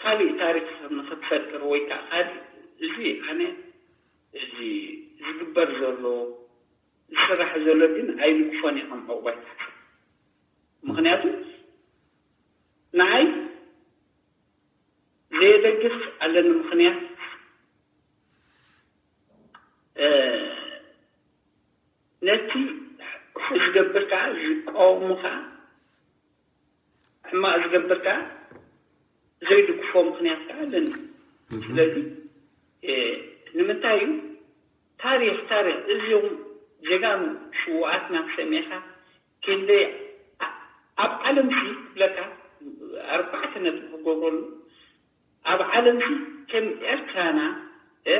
ካሊእ ታሪኽ ንኽትፈጥር ወይ ከዓ ካሊእ፣ እዚ ኣነ፣ እዚ ዝግበር ዘሎ፣ ዝስራሕ ዘሎ ግን ኣይድግፎን እየ ከም ዕቑባይ ካሕሳይ። ምኽንያቱ ንዓይ ዘየደግፍ ኣለኒ ምኽንያት፣ እ፣ ነቲ ዝገብር ከዓ ዝቃወሙ ከዓ፣ ሕማቕ ዝገብር ከዓ ዘይድግፎ ምኽንያት ከዓ ኣለኒ። ስለዚ፣ እ፣ ንምንታይ እዩ ታሪኽ፣ ታሪኽ እዚኦም ጀጋኑ ስውኣትና ሰሚዕካ ክንደይ ኣ-፣ ኣብ ዓለም ሲ ክብለካ ኣርባዕተ ነጥቢ ክገብረሉ፣ ኣብ ዓለም ሲ ከም ኤርትራና፣ እ፣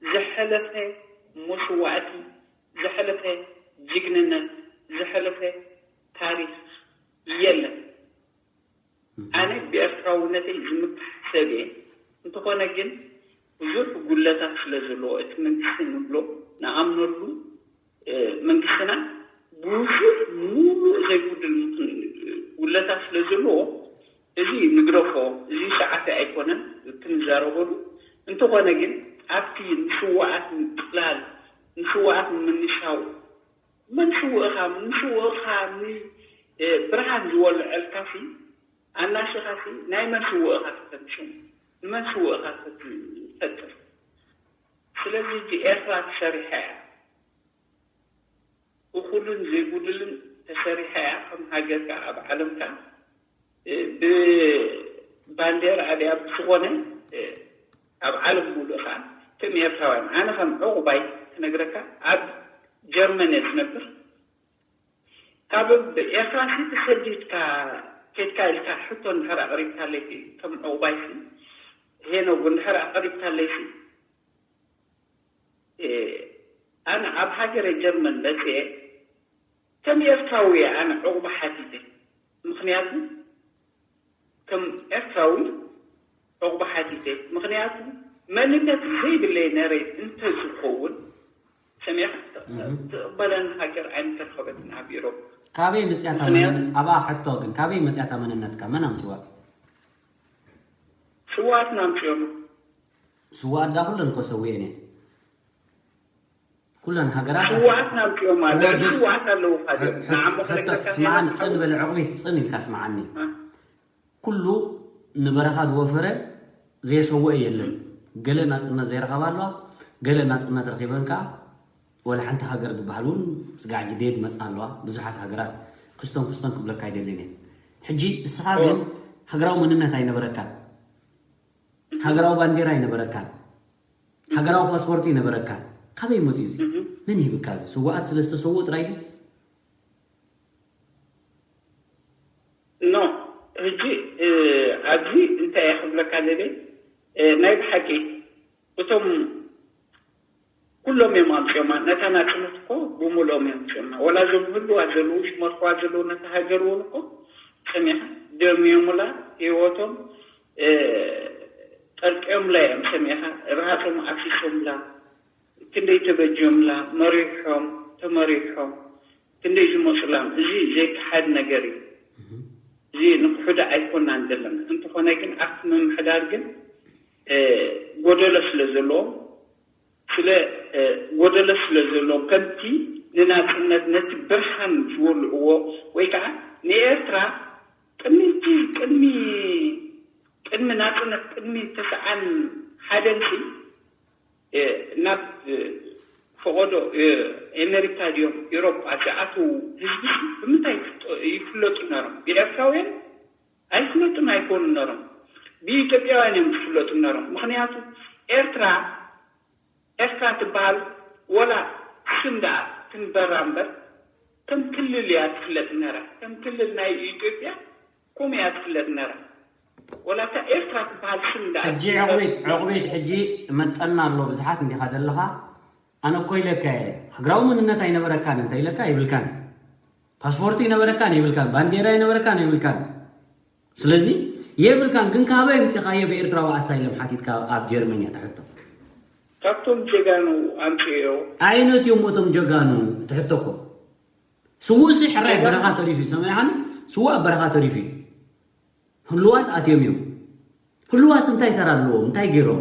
ዝሐለፈ መስዋእቲ፣ ዝሐለፈ ጅግንነት፣ ዝሐለፈ ታሪኽ የለን። ኣነ ብኤርትራውነተይ ዝምካሕ ሰብ እየ። እንተኾነ ግን ብዙሕ ጉለታት ስለ ዘለዎ፣ እቲ መንግስቲ ንብሎ ንኣምነሉ፣ እ፣ መንግስትና ብዙሕ ሙሉእ ዘይጉድል ምኽን-፣ ጉለታት ስለ ዘለዎ፣ እዚ ንግደፎ፣ እዚ ሰዓት ኣይኮነን ክንዛረበሉ። እንተኾነ ግን ኣብቲ ንስውኣት ምጥላል፣ ንስውኣት ምንሻው፣ መን ስውእኻ፣ ንስውእኻ ን-፣ እ፣ ብርሃን ዝወልዐልካሲ፣ ኣናሽኻሲ ናይ መን ስውእኻ ከተንሽን፣ ንመን ስውእኻ ትፈጥር? ስለዚ እዚ ኤርትራ ተሰሪሓ እያ። እኹልን ዘይጉድልን ተሰሪሓ እያ። ከም ሃገር ከኣ ኣብ ዓለም ከኣ፣ እ፣ ብባንዴራ ኣድያ ብዝኾነ፣ እ፣ ኣብ ዓለም ሙሉእ ከኣ ከም ኤርትራውያን፣ ኣነ ከም ዕቑባይ ክነግረካ፣ ኣብ ጀርመን እየ ዝነብር። ካብ ኤርትራ ሲ ተሰዲድካ ኬድካ ኢልካ ሕቶ እንድሕር ኣቕሪብካለይ ሲ፣ ከም ዕቑባይ ሲ፣ ሄኖግ እንድሕር ኣቕሪብካለይ ሲ፣ እ፣ ኣነ ኣብ ሃገረ ጀርመን መጽየ ከም ኤርትራዊ እየ ኣነ ዕቑባ ሓቲተ። ምኽንያቱ ከም ኤርትራዊ ዕቑባ ሓቲተ። ምኽንያቱ መንነት ዘይብለይ ነረ እንተዝኸውን፣ ሰሚዕካ፣ ትቕበለን ሃገር ኣይምተረኸበትን ኣብ ኢሮብ። ካበይ መጽያታ ምኽንያቱ መንነት? ኣብኣ ሕቶ ግን፣ ካበይ መጽያታ መንነትካ? መን ኣምጽዋ? ስውኣትና ኣምጽዮማ። ስውኣት ዳ ኩለን እኮ ሰዊኤን እየን። ኩለን ሃገራት ኣስ-፣ ስውኣትና ኣምጽዮማ። እወ፣ ግን ስውኣት ኣለዉ ካደ። ሕቶ፣ ንዓሞ ሕቶ፣ ክነግረካ ስምዓኒ፣ ከይና ጽን በለ ዕቑቢት፣ ጽን ኢልካ ስምዓኒ። እ። ኩሉ ንበረኻ ዝወፈረ ዘየሰወአ የለን። ገለ ናጽነት ዘይረኸባ ኣለዋ፣ ገለ ናጽነት ረኺበን ከኣ ወላ ሓንቲ ሃገር ዝበሃል እውን ስጋዕ ጅዴ ትመጽእ ኣለዋ። ብዙሓት ሃገራት ክስቶን ክስቶን ክብለካ ኣይደልን እየ። ሕጂ እስኻ ግን ሃገራዊ መንነት ኣይነበረካን፣ ሃገራዊ ባንዴራ ኣይነበረካን፣ ሃገራዊ ፓስፖርት ኣይነበረካን። ካበይ መጺኡ እዚ? መን ይህብካ እዚ? ስውኣት ስለ ዝተሰውኡ ጥራይ ድዩ? ኖ፣ ሕጂ፣ እ፣ ኣብዚ እንታይ እየ ክብለካ ደልየ፣ እ፣ ናይ ብሓቂ እቶም ኩሎም እዮም ኣምፅኦማ። ነታ ናፅነት እኮ ብምልኦም እዮም ኣምፅኦማ። ወላ እዞም ህልዋት ዘለዉ፣ ዝመርሕዋ ዘለዉ ነታ ሃገር እውን እኮ ሰሚዕካ፣ ደምዮምላ፣ ህይወቶም፣ እ፣ ጠልቅዮምላ እዮም ሰሚዕካ፣ ርሃፆም ኣፍሲሶምላ። ክንደይ ተበጅዮምላ፣ መሪሖም፣ ተመሪሖም፣ ክንደይ ዝመፁላም። እዚ ዘይከሓድ ነገር እዩ። እዚ ንክሕዶ ኣይኮናን ዘለና። እንተኾነ ግን ኣብቲ ምምሕዳር ግን፣ እ፣ ጎደሎ ስለ ዘለዎ፣ ስለ፣ እ፣ ጎደሎ ስለ ዘለዎ፣ ከምቲ ንናፅነት ነቲ ብርሃን ዝወልዕዎ ወይ ከዓ ንኤርትራ ቅድሚ፣ ቅድሚ ቅድሚ ናጽነት፣ ቅድሚ ተስዓን ሓደን ሲ፣ እ፣ ናብ፣ እ፣ ፈቐዶ፣ እ፣ ኣሜሪካ ድዮም ኤውሮጳ ዝኣትዉ ህዝቢ ሲ ብምንታይ ይፍጠ-፣ ይፍለጡ ነሮም? ብኤርትራውያን ኣይፍለጡን ኣይኮኑን ነሮም። ብኢትዮጵያውያን እዮም ዝፍለጡ ነሮም። ምኽንያቱ ኤርትራ፣ ኤርትራ ትበሃል ወላ ስም ደኣ ትንበራ እምበር፣ ከም ክልል እያ ትፍለጥ ነራ። ከም ክልል ናይ ኢትዮጵያ ከምኡ እያ ትፍለጥ ነራ። ወላ እታ ኤርትራ ትበሃል ስም ደኣ ሕጂ ትንበር ዕቑቢት፣ ዕቑቢት፣ ሕጂ መጠና ኣሎ፣ ብዙሓት እንዲኻ ዘለኻ። ኣነ እኮ ኢለካ እየ፣ ሃገራዊ መንነት ኣይነበረካን እንተ ኢለካ፣ የብልካን። ፓስፖርት ኣይነበረካን፣ የብልካን። ባንዴራ ኣይነበረካን፣ የብልካን። ስለዚ የብልካን፣ ግን ካበይ ኣምጺኻዮ ብኤርትራዊ ኣሳይለም ሓቲትካ ኣብ ጀርመን እያ ትሕቶ? ካብቶም ጀጋኑ ኣምጽኤዮ። ኣየኖት እዮም እቶም ጀጋኑ? ትሕቶ እኮ። ስዉእ ሲ ሕራይ ጀጋኑ በረኻ ተሪፉ እዩ፣ ሰማዕኻኒ? ስዉእ ኣብ በረኻ ተሪፉ እዩ። ህሉዋት ኣትዮም እዮም። ህሉዋስ እንታይ ተራ ኣለዎም? እንታይ ገይሮም?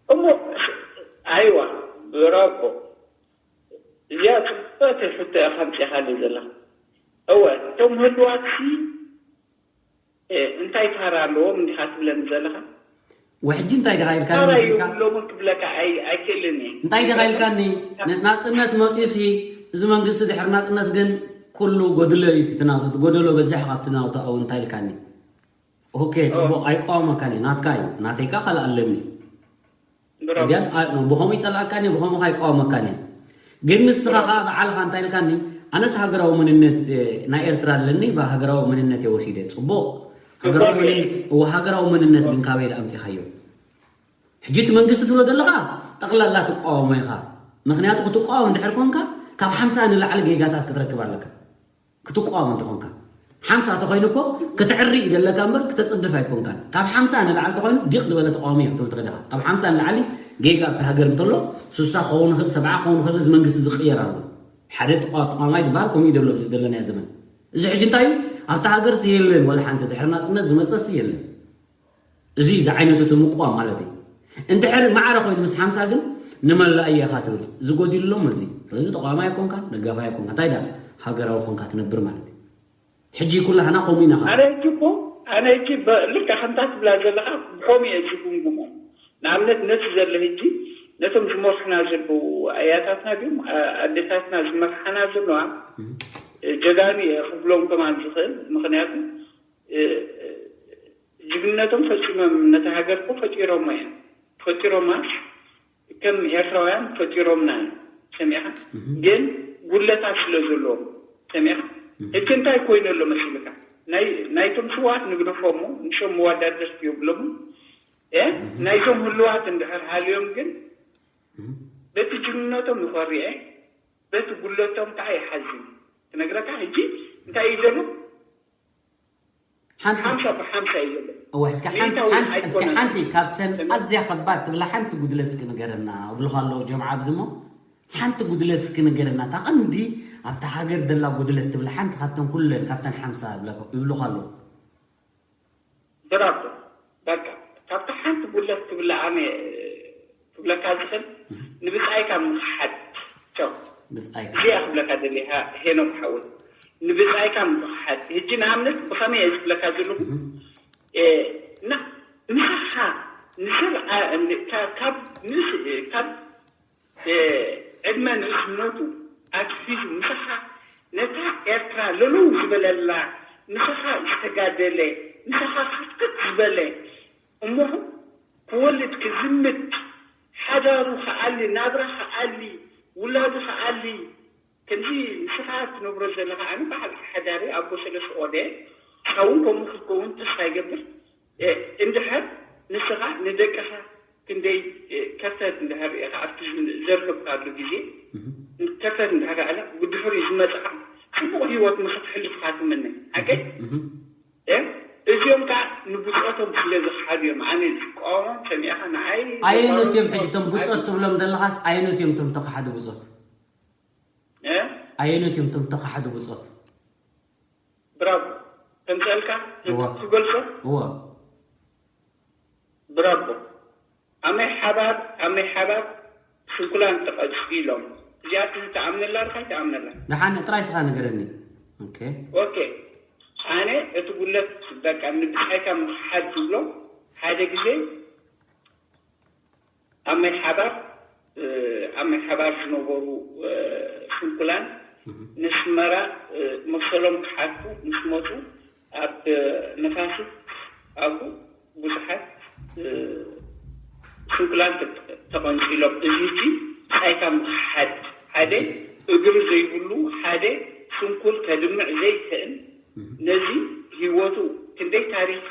እሞ፣ ኣይዋ፣ ብራኮ፣ እዚኣ ጽብቕቲ ሕቶ ኢኻ ኣምጺኻለይ ዘለኻ። እወ፣ እቶም ህሉዋት ሲ፣ እ፣ እንታይ ታራ ኣለዎም እንዲኻ ትብለኒ ዘለኻ? ወሕጂ እንታይ ዲኻ ኢልካኒ ታራ መስልካ? የብሎምን ክብለካ ኣይ-፣ ኣይክእልን እየ። እንታይ ዲኻ ኢልካኒ? ን-፣ ናጽነት መጺኡሲ፣ እዚ መንግስቲ ድሕሪ ናጽነት ግን ኩሉ ጎድሎ እዩ እቲ ናቱ፣ እቲ ጎደሎ በዚሕ ካብቲ ናቱ ኣብኡ እንታይ ኢልካኒ? ኦኬ፣ ኦ። ጽቡቕ፣ ኣይቃወመካን እየ፣ ናትካ እዩ፣ ናተይ ከኣ ካልእ ኣለኒ። ብራቮ። እዚኣን ኣ-፣ ብኸምኡ ይጸልኣካን እየ፣ ብኸምኡ ከኣ ይቃወመካን እየ። ግን ንስኻ ከኣ በዓልኻ እንታይ ኢልካኒ? ኣነስ ሃገራዊ መንነት፣ እ፣ ናይ ኤርትራ ኣለኒ፣ ብሃገራዊ መንነት እየ ወሲደ። ጽቡቕ። ሃገራዊ ጽቡቕ። መንነት፣ እወ፣ ሃገራዊ መንነት ግን ካበይ ደኣ ኣምጺኻዮ? ሕጂ እቲ መንግስቲ ትብሎ ዘለኻ ጠቕላላ ትቃወሞ ኢኻ። ምኽንያቱ ክትቃወም እንድሕር ኮንካ፣ ካብ ሓምሳ ንላዕሊ ጌጋታት ክትረክብ ኣለካ። ክትቃወም እንተኾንካ። ሓምሳ እንተኾይኑ እኮ ክትዕሪ እዩ ዘለካ እምበር ክተጽድፍ ኣይኮንካን። ካብ ሓምሳ ንላዕሊ እንተኾይኑ ዲቕ ዝበለ ተቃዋሚ እዩ ክትብል ትኽእል ኢኻ። ካብ ሓምሳ ንላዕሊ ጌጋ ኣብቲ ሃገር እንተሎ፣ ሱሳ ክኸውን ይኽእል፣ ሰብዓ ክኸውን ይኽእል፣ እዚ መንግስቲ ዝቕየር ኣሎ። ሓደ ተቃዋ-፣ ተቃዋማይ ዝበሃል ከምኡ እዩ ዘሎ ኣብዚ ዘለናዮ ዘመን። እዚ ሕጂ እንታይ እዩ? ኣብቲ ሃገርሲ የለን፣ ዋላ ሓንቲ ድሕሪ ናጽነት ዝመጸሲ የለን። እዚ ዝዓይነቱ እቲ ምቁዋም ማለት እዩ። እንድሕር ማዕረ ኮይኑ ምስ ሓምሳ ግን ንመላእ እየ ኢኻ ትብል። እዚ ጎዲሉ ኣሎ እዚ። ስለዚ ተቃዋማይ ኣይኮንካን፣ ደጋፋይ ኣይኮንካን። እንታይ ደኣ ሃገራዊ ኮንካ ትነብር ማለት እዩ። ሕጂ ኩላህና ከምኡ ኢና ኸዓ። ኣነ ሕጂ እኮ፣ ኣነ ሕጂ በ-፣ ልክዕ ከምታ ትብላ ዘለኻ ብኸምኡ እየ ዝግምግሞ። ንኣብነት ነቲ ዘሎ ሕጂ ነቶም ዝመርሑና ዘለዉ ኣያታትና ድዮም፣ ኣ-፣ ኣዴታትና ዝመርሓና ዘለዋ፣ እህ። ጀጋኑ እየ ክብሎም ከማን ዝኽእል። ምኽንያቱ እ፣ ጅግንነቶም ፈጺሞም ነታ ሃገር እኮ ፈጢሮማ እዮም። ፈጢሮማስ ከም ኤርትራውያን ፈጢሮምና እዮም። ሰሚዕኻ? እህ። ግን ጉድለታት ስለ ዘለዎም። ሰሚዕኻ? እህ። ሕጂ እንታይ ኮይኑ ኣሎ መሲልካ? ናይ፣ ናይቶም ስውኣት ንግደፎም እሞ፣ ንሶም መወዳደርቲ የብሎምን። እ? እህ። ናይዞም ህሉዋት እንድሕር ሃልዮም ግን፣ እህ። በቲ ጅግንነቶም ይኾሪ እየ፣ በቲ ጉድለቶም ከዓ ይሓዝን። ክነግረካ ሕጂ እንታይ እዩ ዘሎ? ሓንቲ ሓምሳ ብሓምሳ እዩ ዘሎ። እወ፣ እስኪ ሓንቲ፣ ሚእታዊ ሓንቲ፣ እስኪ ኣይኮነን። ሓንቲ ካብተን ሰሚዕ? ኣዝያ ከባድ ትብላ ሓንቲ ጉድለት እስኪ ንገረና። እብልኻ ኣለዉ ጀምዓ ኣብዚ እሞ፣ ሓንቲ ጉድለት እስኪ ንገረና። እታ ቀንዲ ኣብታ ሃገር ዘላ ጉድለት ትብላ ሓንቲ ካብተን ኩለን፣ ካብተን ሓምሳ እብለካ-፣ ይብሉኻ ኣለዉ። ብራቦ። በቃ፣ ካብታ ሓንቲ ጉድለት ትብላ ኣነ ክብለካ ዝኽእል፣ እህ። ንብጻይካ ምኽሓድ። ቻው። ብጻይካ። እዚኣ ክብለካ ደሊኻ ሄኖክ ሓወይ። ንብጻይካ ምኽሓድ። ሕጂ ንኣብነት ብኸመይ እየ ዝብለካ ዘለኹ? እህ። እ፣ ና-፣ ምሳኻ ንስብ ዓ-፣ ን-፣ ካ-፣ ካብ ንስ-፣ እ፣ ካብ፣ እ፣ ዕድመ ንእስነቱ ኣትሒዙ ምሳኻ ነታ ኤርትራ ለለው ዝበለላ፣ ምሳኻ ዝተጋደለ፣ ምሳኻ ክትክት ዝበለ፣ እሞ ክወልድ ክዝምት፣ ሓዳሩ ክኣሊ፣ ናብራ ክኣሊ፣ ውላዱ ክኣሊ፣ ከምዚ ንስኻ ትነብሮ ዘለኻ፣ ኣነ በዓል ሓዳሪ ኣቦ ሰለስተ ቆልዑ፣ ንስኻ እውን ከምኡ ክትከውን ተስፋ ይገብር። እ፣ እንድሕር ንስኻ ንደቅኻ ክንደይ፣ እ፣ ከርተት እንድሕር ኢኻ ኣብቲ ዘርከብካሉ ግዜ፣ እህ። ከርተት እንድሕር ኣለ፣ ብድሕሪኡ ዝመጽኻ ጽቡቕ ህይወት ንኽትሕልፍ ኢኻ ትምነ። ሓቀይ? እህ። እ፣ እዚኦም ከኣ ንብጾቶም ስለ ዝኸሓዱ እዮም። ኣነ ዝቃወሞም ሰሚዕኻ ንዓይ ኣየኖት እዮም ዘማርሩ ሕጂ እቶም ብጾት ኣይኮኑን። ትብሎም ዘለኻስ ኣየኖት እዮም እቶም ተኸሓዱ ብጾት? እ? ኣየኖት እዮም እቶም ተኸሓዱ ብጾት? ብራቮ። ተምጸልካ እዋ። ትገልጾ? እዋ። ብራቮ። ኣመይ ሓባር፣ ኣመይ ሓባር ስንኩላን ተቐጺሎም። እዚኣትስ ትኣምነላ ዲኻ ኣይትኣምነላ? ደሓን ጥራይ ስኻ ንገረኒ። ኦኬ። ኦኬ። ኣነ እቲ ጉለት በቃ ንብጻይካ ምኽሓድ ዝብሎ ሓደ ግዜ ኣብ ማይ ሓባር ኣብ ማይ ሓባር ዝነበሩ ስንኩላን ንስመራ መሰሎም ክሓቱ ምስ መፁ ኣብ ነፋሲት ኣብኡ ብዙሓት ስንኩላን ተቐንፂሎም። እዚ ሕጂ ፃይታ ምኽሓድ ሓደ እግሪ ዘይብሉ ሓደ ስንኩል ከድምዕ ዘይክእል ነዚ ህይወቱ ክንደይ ታሪኽ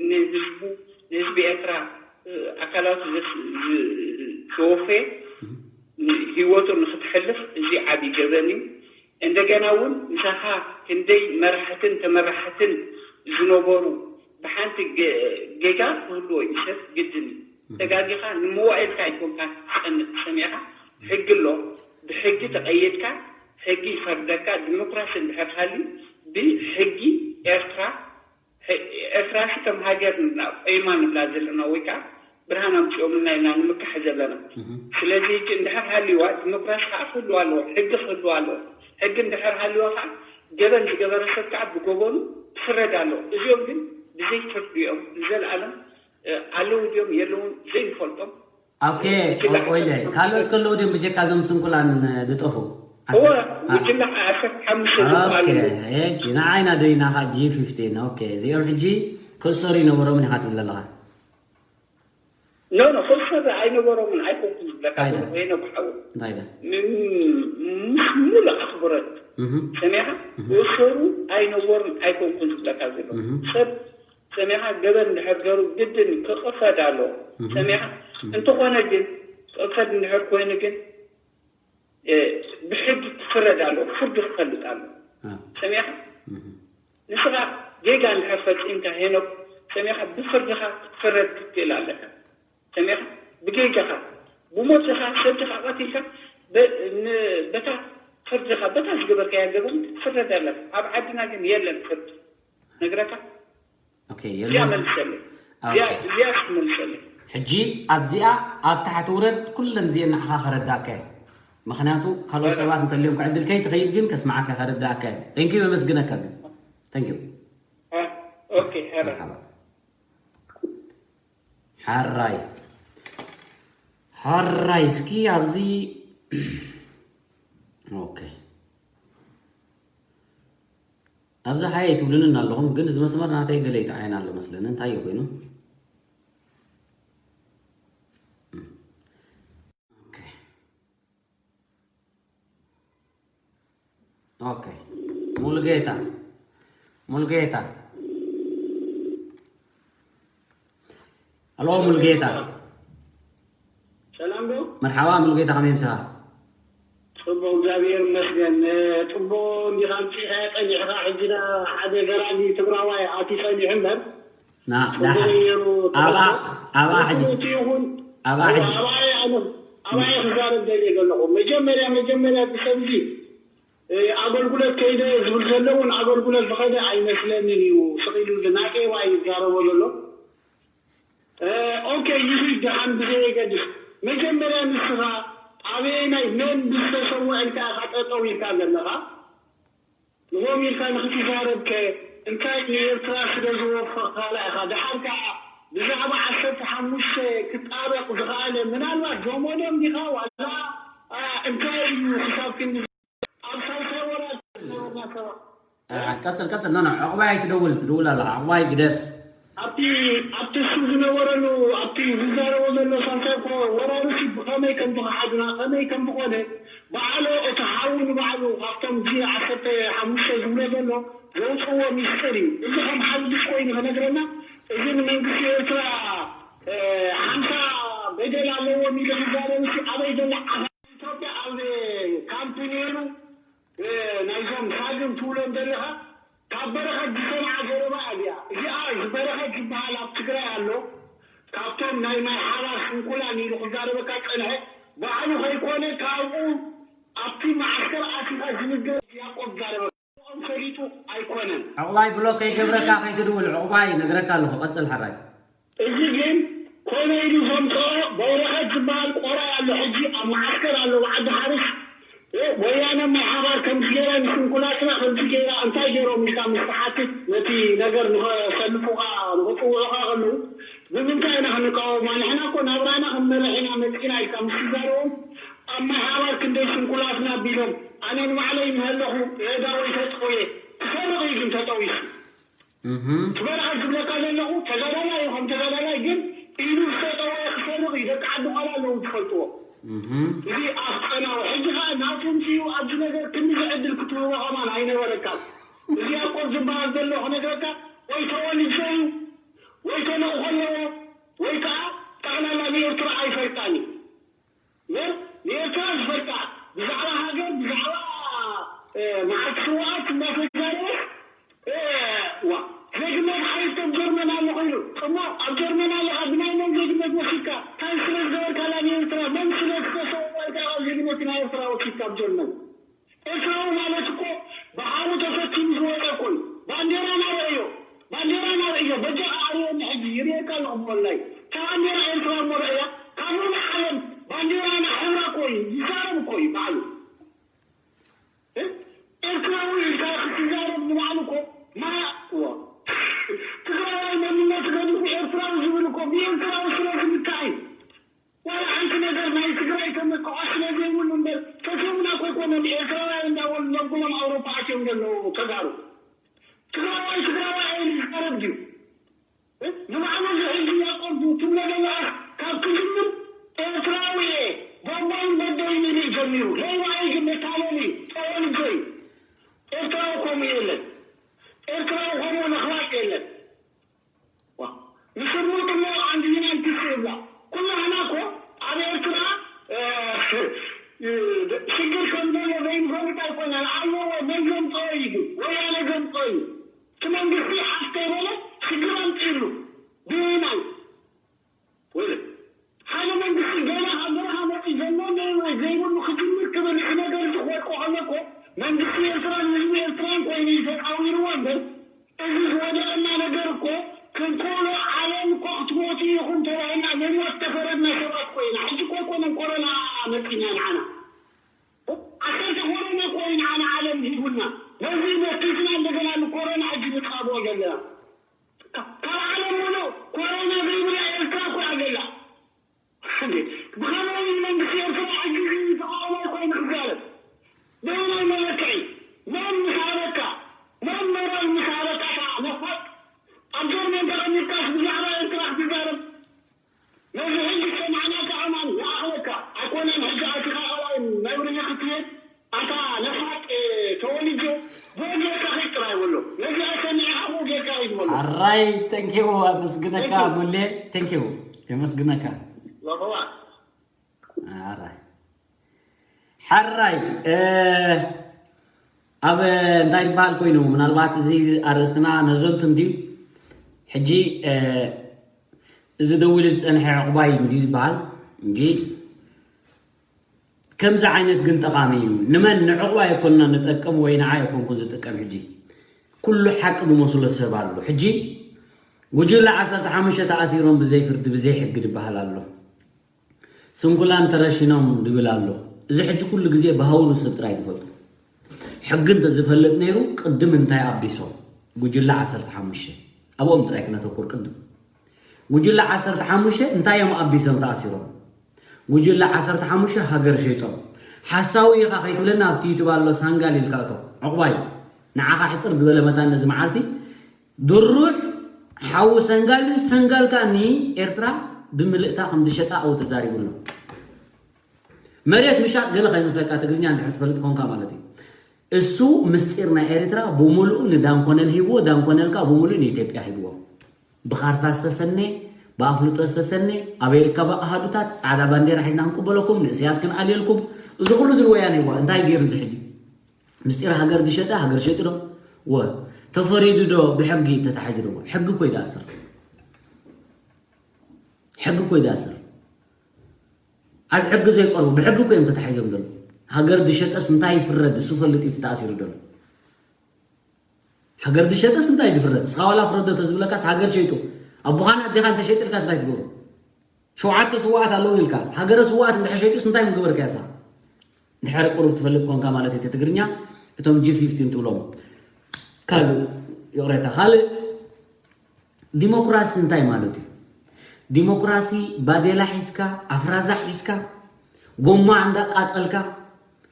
ንህዝቡ ንህዝቢ ኤርትራ ኣካላቱ ዘወፈየ ህይወቱ ንክትሕልፍ እዚ ዓብዪ ገበን እዩ። እንደገና እውን ምሳኻ ክንደይ መራሕትን ተመራሕትን ዝነበሩ ብሓንቲ ጌጋ ክህልዎ እዩ። ሰብ ግድን እዩ። ተጋጊኻ ንመዋእልካ ኣይኮንካ ትፀንእ። ሰሚዕኻ ሕጊ ኣሎ። ብሕጊ ተቐይድካ ሕጊ ይፈርደካ። ዲሞክራሲ እንድሕር ሃልዩ ብሕጊ ኤርትራ ኤርትራሲ ከም ሃገር ቆይማ ንብላ ዘለና ወይ ከዓ ብርሃን ኣምፂኦምልና ኢና ንምካሕ ዘለና። ስለዚ ሕጂ እንድሕር ሃልዩዋ ዲሞክራሲ ከዓ ክህልዋ ኣለዎ፣ ሕጊ ክህልዋ ኣለዎ። ሕጊ እንድሕር ሃልዩዋ ከዓ ገበን ዝገበረ ሰብ ከዓ ብገበኑ ክፍረድ ኣለዎ። እዚኦም ግን ብዘይ ፍርዲ እዮም ንዘለኣለም ኣለዉ ድዮም የለውን ዘይንፈልጦም። ኦኬ፣ ወይለ ካልኦት ከለዉ ድዮም ብጀካ እዞም ስንኩላን ዝጠፉ? እወ፣ ጉጅለ ዓሰርተ ሓሙሽተ ዝበሃሉ ኣለዉ። ሕጂ ንዓይና ደይና ካ ጂ ፊፍቲን። ኦኬ፣ እዚኦም ሕጂ ክእሰሩ ይነበሮምን ኢኻ ትብል ዘለኻ? ኖ ኖ፣ ክእሰሩ ኣይነበሮምን ኣይኮንኩን ዝብለካ ኣይዳ። ዘለኹ፣ ሄኖክ ሓወይ። እንታይ ዳ? ም- ምስ ሙሉእ ኣኽብሮት እህ፣ ሰሚዕኻ እህ። ክእሰሩ ኣይነበሩን ኣይኮንኩን ዝብለካ ዘለኹ። እህ። ሰብ ሰሚዕኻ ገበን እንድሕር ገሩ ግድን ክቕፈድ ኣለዎ። እህ። ሰሚዕኻ እህ። እንተኾነ ግን ክቕፈድ እንድሕር ኮይኑ ግን እ፣ ብሕጊ ክፍረድ ኣለዎ። ፍርዲ ክፈልጥ ኣለዎ። ኣዎ። ሰሚዕኻ እህ። ንስኻ ጌጋ እንድሕር ፈፂምካ ሄኖክ ሰሚዕኻ ብፍርድኻ ክትፍረድ ክትክእል ኣለካ። ሰሚዕኻ ብጌጋኻ ብሞትኻ ሰድኻ ቀቲልካ በ- ን- በታ ፍርድኻ በታ ዝገበርካያ ገበን ክትፍረድ ኣለካ። ኣብ ዓድና ግን የለን ፍርዲ ነግረካ። ኦኬ፣ እዚኣ የለን። መልሰለይ። እዚኣ ኦኬ። እዚኣ መልሰለይ። ሕጂ ኣብዚኣ ኣብ ታሕቲ ውረድ፣ ኩለን እዚኤን ንዓኻ ከረዳእካ እየ። ምኽንያቱ ካልኦት ሰባት እንተልዮም ክዕድል ከይትኸይድ ግን ከስምዓካ ከረዳእካ እየ። Thank you፣ የመስግነካ ግን። Thank you። አ፣ ኦኬ፣ ሄሎ። መርሓባ። ሓራይ ሓራይ እስኪ ኣብዚ ኦኬ ኣብዚ ሓይ ኣይትብሉንን ኣለኹም፣ ግን እዚ መስመር ናተይ ገለ ይጠዓየን ኣሎ መስለኒ። እንታይ እዩ ኮይኑ? ኦኬ። ኦኬ። ሙሉጌታ፣ ሙሉጌታ። ኣሎ ሙሉጌታ። ሰላም ዶ? መርሓባ ሙሉጌታ፣ ከመይ ምሳኻ? ጽቡቕ፣ እግዚኣብሔር ይመስገን። ጽቡቕ እንዲኻ ኣምጺእካ ጸኒሕካ፣ ሕጂ ደኣ ሓደ ገራሚ ትግራዋይ ኣትዩ ጸኒሑ እምበር፣ ና፣ ጽቡቕ ዳሓ። ነይሩ። ኣባ፣ ኣባ ሕጂ። ጽቡቕ ይኹን። ኣባ ሕጂ። ኣባይ ኣነ፣ ኣባይ ክዛረብ ደልየ ዘለኹ። መጀመርያ፣ መጀመርያ ብሰብዚ፣ እ፣ ኣገልግሎት ከይደ ዝብል ዘሎ እውን ኣገልግሎት ዝኸደ ኣይመስለንን እዩ። ስቕ ኢሉ ናቀባ እዩ ዝዛረቦ ዘሎ። ኦኬ፣ ይኺድ ደሓን፣ ብዘየገድስ። መጀመርያ ንስኻ ኣበየናይ መን ብዝተሰውዐ ኢልካ ኢኻ ጠጠው ኢልካ ዘለኻ? ንጎም ኢልካ ንኽትዛረብከ እንታይ ንኤርትራ ስለ ዝወፈቕካላ ኢኻ? ደሓር ከኣ ብዛዕባ ዓሰርተ ሓሙሽተ ክጣበቕ ዝኸኣለ ምናልባት ዞሞዶም ዲኻ ዋላ እንታይ እዩ ክሳብ ክንዲ ኣብ ሳልሳይ ወራር ዝነበርና ሰባት ቀጽል ቀጽል ኖ ኖ ዕቑባይ ኣይትደውል ትድውል ኣለኻ ዕቑባይ ግደፍ ኣብቲ ኣብቲ እሱ ዝነበረሉ ኣብቲ ዝዛረቦ ዘሎ ሳልሳይ ወራርሲ ብኸመይ ከም ዝኸሓድና ከመይ ከም ዝኾነ ባዕሎ እቲ ሓዉ ንባዕሉ ካብቶም እዚ ዓሰርተ ሓሙሽተ ዝብሎ ዘሎ ዘውፅዎ ሚስጥር እዩ። እዚ ከም ሓድሽ ኮይኑ ክነግረና እዚ ንመንግስቲ ኤርትራ ሓምሳ በደል ኣለዎም ኢሉ ክዛረብ ሲ ኣበይ ዘሎ ዓኻ ኢትዮጵያ ኣብ ካምፕ ነይሩ ናይዞም ሳግም ትብሎም ዘለኻ ካብ በረኸት ዝሰምዓ ዘረባ እያ እዚኣ። እዚ በረኸት ዝበሃል ኣብ ትግራይ ኣሎ። ካብቶም ናይ ማይ ሓባር ስንኩላን ኢሉ ክዛረበካ ዝፀንሐ ባዕሉ ከይኮነ ካብኡ ኣብቲ መዓስከር ኣቲኻ ዝንገር ያቆብ ዛረበ ኦም ፈሊጡ ኣይኮነን። ዕቑባይ ብሎክ ከይገብረካ ከይትድውል ዕቑባይ ነግረካ ኣለኹ ቀፅል ሓራይ። እዚ ግን ኮነ ኢሉ ዘምፅኦ በረኸት ዝበሃል ቆራይ ኣሎ ሕጂ ኣብ መዓስከር ኣሎ ብዓዲ ሓርሽ ወያነ ማይ ሓባር ከምዚ ገይራ ንስንኩላትና ከምዚ ገይራ እንታይ ገይሮም ኢልካ ምስ ትሓትት ነቲ ነገር ንኸሰልፉኻ ንኽፅውዑኻ ከለዉ ንምንታይ ኢና ክንቃወማ? ንሕና እኮ ናብራና ክንመርሕ ኢና መፂና ኢልካ ምስ ትዛረቦም ኣብ ማይ ሓባር ክንደይ ስንኩላት ኢና ቢሎም ኣነ ንባዕለይ እንሀለኹ የእዳ ወይ ተጠውየ ክሰርቕ እዩ ግን ተጠዊሱ ትበልዓ ዝብለካ ዘለኹ ተጋዳላይ እዩ ከም ተጋዳላይ ግን ኢሉ ዝተጠወየ ክሰርቕ እዩ ደቂ ዓዲ ኳላ ኣለዉ ዝፈልጥዎ እዚ ኣፍፀናዊ ሕጂ ከዓ ናቱ ምፅኡ ኣብዚ ነገር ክንዲ ዕድል ክትህቦ ከማን ኣይነበረካን እዚ ያቆብ ዝበሃል ዘሎ ክነግረካ ወይ ተወሊጀ እዩ ወይ ተልእኾ ኣለዎ ወይ ከዓ ጠቕላላ ንኤርትራ ኣይፈልጣን እዩ በር ንኤርትራ ዝፈልጣ ብዛዕባ ሃገር ብዛዕባ መዓልቲ ስውኣት እንዳተዛረበ ዋ ዜግነት ሓይልቶም ጀርመን ኣለኹ ኢሉ እሞ ኣብ ጀርመን ኣለኻ ብናይ መን ዜግነት ወሲድካ እንታይ ስለ ዝገበርካ ናብ ኤርትራ መን ስለ ዝተሰወልካ ዜግነት ናይ ኤርትራ ወሲድካ ኣብ ጀርመን ኤርትራዊ ማለት እኮ ብሓሩ ተፈቲኑ ዝወፀ እኮ እዩ። ባንዴራና ርእዮ፣ ባንዴራና ርእዮ። በጃኻ ኣርእየኒ ሕጂ ይርእየካ ኣለኹ እሞ ኦንላይን። እታ ባንዴራ ኤርትራ እሞ ርእያ። ካብ ሙሉእ ዓለም ባንዴራና ሕብራ እኮ እዩ። ይዛረብ እኮ እዩ ባዕሉ። እ? ኤርትራዊ ኢልካ ክትዛረብ ንባዕሉ እኮ ማራ እዎ። ትግራዋይ መንነቱ ገዲፉ ኤርትራዊ ዝብል እኮ ብኤርትራዊ ስለ ዝምካዕ እዩ። ዋላ ሓንቲ ነገር ናይ ትግራይ ተመክዖ ስለ ዘይብሉ እምበር ፈትዮምና እኮ ኣይኮነን ኤርትራውያን እንዳበሉ ነብሎም ኣውሮፓ ኣትዮም ዘለዉ ተጋሩ ትግራዋይ ትግራዋይ ኣይነ ይዛረብ ድዩ ንባዕሉ እዚ ሕጂ ያቆብ ትብሎ ዘለኻ ካብ ክጅምር ኤርትራዊ እየ ጎቦይን በደይን ኢሉ እዩ ጀሚሩ ለይባይ ግን መታለሊ ተወልጆ እዩ ኤርትራዊ ከምኡ የለን ኤርትራዊ ከምኡ ለኽባጥ የለን ንስርሙጥና ኣንድ ዩናይትድ ይብላ ኩላህና እኮ ኣብ ኤርትራ ሽግር ከም ዘሎ ዘይንፈልጥ ኣይኮናን ኣለዎ መን ዘምፅኦ እዩ ግን ወያነ ዘምፅኦ እዩ እቲ መንግስቲ ሓፍተ በለ ሽግር ኣምፅእሉ ብናይ ሓደ መንግስቲ ገና ኣብ በረኻ መፂ ዘሎ ዘይብሉ ክጅምር ክብል እቲ ነገር እዚ ክወድቆ ከሎ እኮ መንግስቲ ኤርትራን ህዝቢ ኤርትራን ኮይኑ እዩ ተፃዊርዎ እምበር እዚ ዝወደቀና ነገር እኮ ክንኮሎ ዓለም እኮ ክትሞቱ ኢኹም ተባሂልና ንሞት ተፈረድና ሰባት እኮ ኢና ሕጂ እኮ ኣይኮነን ኮሮና መፂና ንዓና ዓሰርተ ኮሮና እኮ እዩ ንዓና ዓለም ሂቡና በዚ መኪስና እንደገና ንኮሮና ሕጂ ንቃብኦ ዘለና ካብ ዓለም ሙሉእ ኮሮና ዘይብላ ኤርትራ እኮ እያ ዘላ ብኸመይ መንግስቲ ኤርትራ ሕጂ ተቃዋማይ ኮይኑ ክዛረብ በየናይ መለክዒ መን ምስ ሃበካ መን ሞራል ምስ ሃበካ ከዓ ነፋጥ ኣብ ጀርመን ተቐሚጥካስ ብዛዕባ ኤርትራ ክትዛረብ ነዚ ሕጂ ዝሰማዕናካ ከማን ይኣኽለካ ኣይኮነን ሕጂ ኣቲኻ ካልኣይ መብርሂ ክትህብ ኣታ ነፋጥ ተወሊጀ ብኡ ጌርካ ኺድ ጥራይ በሎ ነዚኣ ሰሚዕኻ ብኡ ጌርካ ኺድ በሎ ሓራይ ተንኪው ኣመስግነካ ሙሌ ተንኪው የመስግነካ ለኸዋ ሓራይ ሓራይ ኣብ እንታይ ዝበሃል ኮይኑ ምናልባት እዚ ኣርእስትና ነዘንቱ እንድዩ ሕጂ እዚ ደዊሉ ዝፀንሐ ዕቑባይ እንድዩ ዝበሃል እንጂ ከምዚ ዓይነት ግን ጠቓሚ እዩ ንመን ንዕቑባ የኮንና ንጠቅም ወይ ንዓ የኮንኩን ዝጥቀም ሕጂ ኩሉ ሓቂ ዝመስሎ ሰብ ኣሎ ሕጂ ጉጅለ ዓሰርተ ሓሙሽተ ተኣሲሮም ብዘይ ፍርዲ ብዘይ ሕጊ ዝበሃል ኣሎ ስንኩላን ተረሺኖም ዝብል ኣሎ። እዚ ሕጂ ኩሉ ግዜ ብሃውሩ ሰብ ጥራይ ዝፈልጦ። ሕጊ እንተዝፈልጥ ነይሩ ቅድም እንታይ ኣቢሶም? ጉጅለ ዓሰርተ ሓሙሽተ ኣብኦም ጥራይ ክነተኩር ቅድም። ጉጅለ ዓሰርተ ሓሙሽተ እንታይ እዮም ኣቢሶም ተኣሲሮም? ጉጅለ ዓሰርተ ሓሙሽተ ሃገር ሸይጦም። ሓሳዊ ኢኻ ከይትብለና ኣብቲ ዩቱብ ኣሎ ሳንጋል ኢልካ እቶ። ዕቑባይ ንዓኻ ሕፅር ዝበለ መታን ነዚ መዓልቲ ድሩዕ ሓዊ ሰንጋል ሰንጋልካ ንኤርትራ ብምልእታ ከም ዝሸጣ ኣው ተዛሪቡ ኣሎ። መሬት ምሻጥ ገለ ከይመስለካ ትግርኛ እንድሕር ትፈልጥ ኮንካ ማለት እዩ። እሱ ምስጢር ናይ ኤርትራ ብሙሉኡ ንዳንኮነል ሂብዎ፣ ዳንኮነል ከኣ ብሙሉኡ ንኢትዮጵያ ሂብዎ። ብካርታ ዝተሰነ፣ ብኣፍልጦ ዝተሰነ፣ ኣበይ ይርከባ ኣሃዱታት፣ ጻዕዳ ባንዴራ ሒዝና ክንቅበለኩም፣ ንእስያስ ክንኣልየልኩም፣ እዚ ኩሉ እዚ ንወያነ ይዋ እንታይ ገይሩ እዚ ሕጂ? ምስጢር ሃገር ዝሸጠ ሃገር ሸይጡ ዶ? ወ ተፈሪዱ ዶ ብሕጊ ተታሒዙ ዶ? ሕጊ እኮ እዩ ዝኣስር። ሕጊ እኮ እዩ ዝኣስር። ኣብ ሕጊ ዘይቀርቡ ብሕጊ እኮ እዮም ተታሒዞም ዘሎ። ሃገር ዝሸጠስ እንታይ ይፍረድ እሱ ፈልጥ እዩ ተኣሲሩ ዘሎ። ሃገር ዝሸጠስ እንታይ ድፍረድ? እስኻ ዋላ ፍረዶ ተዝብለካስ ሃገር ሸይጡ ኣቦኻን ኣዴኻ እንተሸይጥልካስ እንታይ ትገብሮ? ሸውዓተ ስዋኣት ኣለውን ኢልካ ሃገረ ስዋኣት እንድሕር ሸይጡስ እንታይ ምገበርካያ ንሳ እንድሕር ቁሩብ ትፈልጥ ኮንካ ማለት እቲ ትግርኛ እቶም ጂ ፊፍቲን ትብሎም ካልእ ይቕሬታ ካልእ ዲሞክራሲ እንታይ ማለት እዩ ዲሞክራሲ ባዴላ ሒዝካ፣ ኣፍራዛ ሒዝካ፣ ጎማ እንዳቃጸልካ፣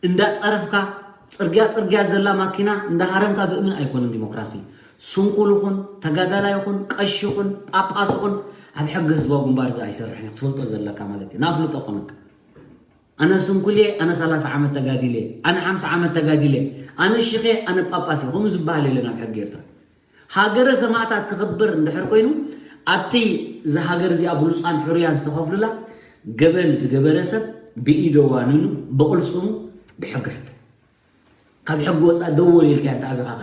እንዳጸረፍካ፣ ጽርግያ ጽርግያ ዘላ ማኪና እንዳሃረምካ ብእምን ኣይኮነን ዲሞክራሲ። ስንኩል ይኹን፣ ተጋዳላይ ይኹን፣ ቀሺ ይኹን፣ ጳጳስ ይኹን፣ ኣብ ሕጊ ህዝባዊ ግንባር እዚ ኣይሰርሕን እዩ። ክትፈልጦ ዘለካ ማለት እዩ። ንኣፍልጦ ኮነካ። ኣነ ስንኩል እየ፣ ኣነ ሰላሳ ዓመት ተጋዲለ፣ ኣነ ሓምሳ ዓመት ተጋዲለ፣ ኣነ ሽኸ፣ ኣነ ጳጳስ እየ። ከምኡ ዝበሃል የለን ኣብ ሕጊ ኤርትራ። ሃገረ ሰማእታት ክኽብር እንድሕር ኮይኑ፣ ኣብቲ እዚ ሃገር እዚኣ ብሉፃን ሕሩያን ዝተኸፍሉላ፣ ገበን ዝገበረ ሰብ ብኢዶ ዋኒኑ፣ ብቕልፅሙ፣ ብሕጊ ሕቶ። ካብ ሕጊ ወፃእ ደወል ኢልካ እንተ ኣቢኻኸ፣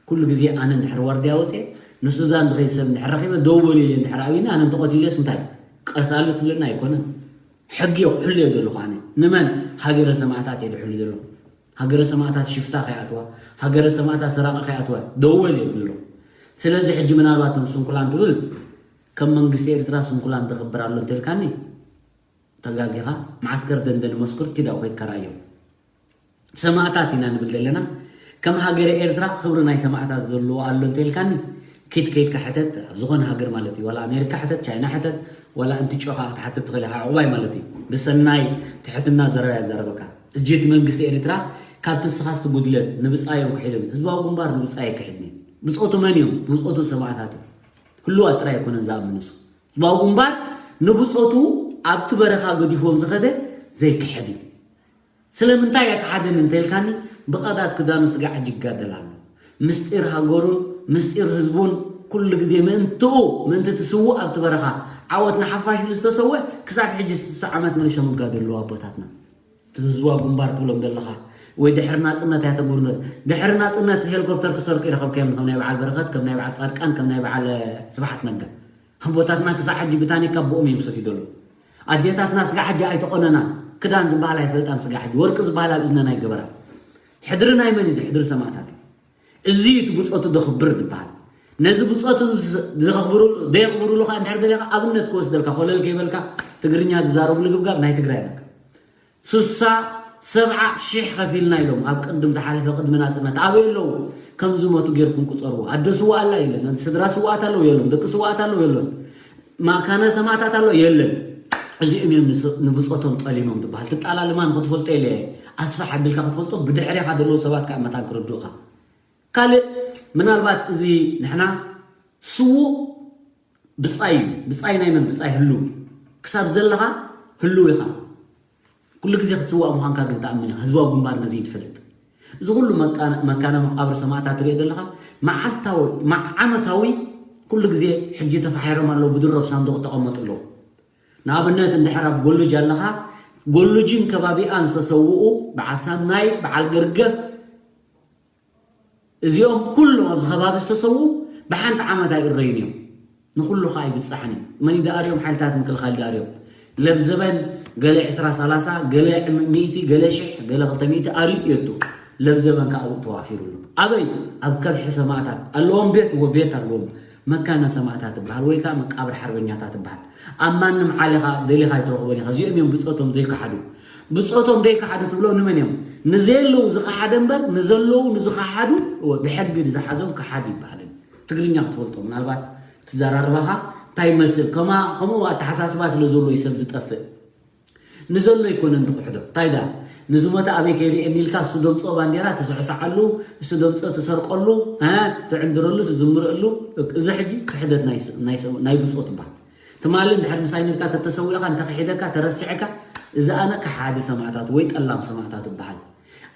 ኩሉ ግዜ ኣነ እንድሕር ዋርድያ ወፅየ፣ ንሱዳን ዝኸይድ ሰብ እንድሕር ረኺበ፣ ደወል ኢለ እንድሕር ኣብይኒ፣ ኣነ እንተቐቲለስ እንታይ? ቀታሊ ትብለና ኣይኮነን። ሕጊ እየ ክሕሉ እየ ዘለኹ ኣነ። ንመን? ሃገረ ሰማእታት እየ ድሕሉ ዘለኹ። ሃገረ ሰማእታት ሽፍታ ከይኣትዋ፣ ሃገረ ሰማእታት ሰራቂ ከይኣትዋ፣ ደወል እየ ዘለኹ። ስለዚ ሕጂ ምናልባት እቶም ስንኩላን ትብል፣ ከም መንግስቲ ኤርትራ ስንኩላን ዘኽብር ኣሎ እንተልካኒ፣ ተጋጊኻ። መዓስከር ደንደን መስኩር ኪድ ኣብኡ ከይድካ ርኣዮም። ሰማእታት ኢና ንብል ዘለና። ከም ሃገረ ኤርትራ ክብሪ ናይ ሰማእታት ዘለዎ ኣሎ እንተልካኒ፣ ኪድ ከይድካ ሕተት፣ ኣብ ዝኾነ ሃገር ማለት እዩ። ዋላ ኣሜሪካ ሕተት፣ ቻይና ሕተት፣ ዋላ እንትጮኻ ክትሓትት ትኽእል ኢኻ፣ ዕቑባይ ማለት እዩ። ብሰናይ ትሕትና ዘረባ እየ ዘረበካ። እጅ እቲ መንግስቲ ኤርትራ ካብቲ ንስኻስ እቲ ጉድለት ንብጻዮም ክሒድን፣ ህዝባዊ ግንባር ንብጻይ ኣይክሕድን እዩ። ብጾቱ መን እዮም? ብጾቱ ሰማእታት እዮም። ህልዋት ጥራይ ኣይኮነን ዝኣምን ንሱ። ህዝባዊ ግንባር ንብጾቱ ኣብቲ በረኻ ገዲፍዎም ዝኸደ ዘይክሕድ እዩ። ስለምንታይ ኣይክሓደን እንተልካኒ፣ ብቐዳድ ክዳኑ ስጋዕ ሕጂ ይጋደል ኣሎ። ምስጢር ሃገሩን ምስጢር ህዝቡን ኩሉ ግዜ ምእንትኡ፣ ምእንቲ እቲ ስዉእ ኣብቲ በረኻ ዓወት ንሓፋሽ ኢሉ ዝተሰወ ክሳብ ሕጂ ስሳ ዓመት ምልሾም ይጋደሉ ኣለዉ ኣቦታትና። እቲ ህዝባዊ ግንባር ትብሎም ዘለኻ ወይ ድሕሪ ናጽነት እያ ተጉርነ-፣ ድሕሪ ናጽነት ሄሊኮፕተር ክሰርቁ ይረኸብካዮም ከም ናይ በዓል በረኸት፣ ከም ናይ በዓል ጻድቃን፣ ከም ናይ በዓል ስብሓት ነጋ። ኣቦታትና ክሳብ ሕጂ ብታኒካ ብኦም እዮም ዝሰትዩ ዘለዉ። ኣዴታትና ስጋዕ ሕጂ ኣይተቆነና፣ ክዳን ዝበሃል ኣይፈልጣን። ስጋዕ ሕጂ ወርቂ ዝበሃል ኣብ እዝነን ኣይገበራ። ሕድሪ ናይ መን እዩ እዚ? ሕድሪ ሰማእታት እዩ። እዚ እዩ እቲ ብጾቱ ደኽብር ዝበሃል። ነዚ ብጾቱ ዝ-፣ ዘኽብሩ-፣ ዘየኽብሩሉ ከኣ እንድሕር ደሊኻ ኣብነት ክወስደልካ፣ ኮለል ከይበልካ ትግርኛ ዝዛረቡ ልግብጋብ ናይ ትግራይ ኣለካ። ስሳ ሰብዓ ሺሕ ከፊልና ኢሎም ኣብ ቅድም ዝሓለፈ ቅድሚ ናጽነት ኣበይ ኣለዉ? ከም ዝሞቱ ጌርኩም ቁጸርዎ። ኣደ ስዋእ ኣላ የለን፣ ስድራ ስዋኣት ኣለዉ የለን፣ ደቂ ስዋኣት ኣለዉ የለን፣ ማካነ ሰማእታት ኣሎ የለን። እዚኦም እዮም ንስ-፣ ንብጾቶም ጠሊሞም ትበሃል። ትጣላልማ ንኽትፈልጦ ኢለ ኣስፋሕ ኣቢልካ ክትፈልጦ፣ ብድሕሬኻ ዘለዉ ሰባት ከኣ መታን ክርድኡኻ። ካልእ ምናልባት እዚ ንሕና ስዉእ ብጻይ እዩ። ብጻይ ናይ መን? ብጻይ ህሉው። ክሳብ ዘለኻ ህሉው ኢኻ። ኩሉ ግዜ ክትስዋእ ምዃንካ ግን ተኣምን ኢኻ። ህዝባዊ ግንባር ነዚ እዩ ትፈልጥ። እዚ ኩሉ መቃነ-፣ መካነ መቃብር ሰማእታት ትሪኦ ዘለኻ፣ መዓልታዊ፣ መ-፣ ዓመታዊ ኩሉ ግዜ ሕጂ ተፋሒሮም ኣለዉ፣ ብድሮብ ሳንዱቕ እተቐመጡ ኣለዉ። ንኣብነት እንድሕር ኣብ ጎልጅ ኣለኻ፣ ጎልጅን ከባቢኣን ዝተሰውኡ በዓል ሳምናይት፣ በዓል ገርገፍ፣ እዚኦም ኩሎም ኣብዚ ከባቢ ዝተሰውኡ ብሓንቲ ዓመት ኣይእረዩን እዮም። ንኹሉ ኸኣ ኣይብጻሕን እዩ። መን እዩ ደኣርዮም? ሓይልታት ምክልኻል ደኣርዮም። ለብዘበን ገለ ዕስራ ሰላሳ፣ ገለ ሚእቲ፣ ገለ ሽሕ፣ ገለ ክልተ ሚእቲ ኣርዩ እየቱ። ለብዘበን ከኣ ኣብኡ ተዋፊሩ ኣሎ። ኣበይ? ኣብ ከብሒ ሰማእታት ኣለዎም። ቤት ወ-፣ ቤት ኣለዎም። መካነ ሰማእታት ትበሃል ወይ ከኣ መቃብር ሓርበኛታት ትበሃል። ኣብ ማንም ዓሌኻ ደሊኻ ኣይትረኽቦን ኢኻ። እዚኦም እዮም ብጾቶም ዘይከሓዱ። ብጾቶም ዘይከሓዱ ትብሎ ንመን እዮም? ንዘየለዉ ዝኸሓደ እምበር፣ ንዘለዉ ንዝኸሓዱ፣ እወ፣ ብሕጊ ንዝሓዞም ከሓዲ ይበሃል። ትግርኛ ክትፈልጦ፣ ምናልባት እቲ ዘራርባኻ እንታይ ይመስል? ከማ-፣ ከምኡ ኣተሓሳስባ ስለ ዘሎ እዩ ሰብ ዝጠፍእ። ንዘሎ ኣይኮነን ትኽሕዶ። እንታይ ደኣ? ንዝሞተ ኣበይ ከይርእየኒ ኢልካ፣ እሱ ደምጽኦ ባንዴራ ትስዕስዓሉ፣ እሱ ደምጽኦ ትሰርቀሉ፣ እ፣ ትዕንድረሉ፣ ትዝምረሉ፣ እዚ ሕጂ ክሕደት ናይ ስ-፣ ናይ ሰብ-፣ ናይ ብጾት ይበሃል። ትማሊ እንድሕር ምሳይ ነርካ ተተሰዊእካ፣ እንተኽሒደካ፣ ተረሲዕካ፣ እዚ ኣነ ከሓዲ ሰማእታት ወይ ጠላም ሰማእታት እበሃል።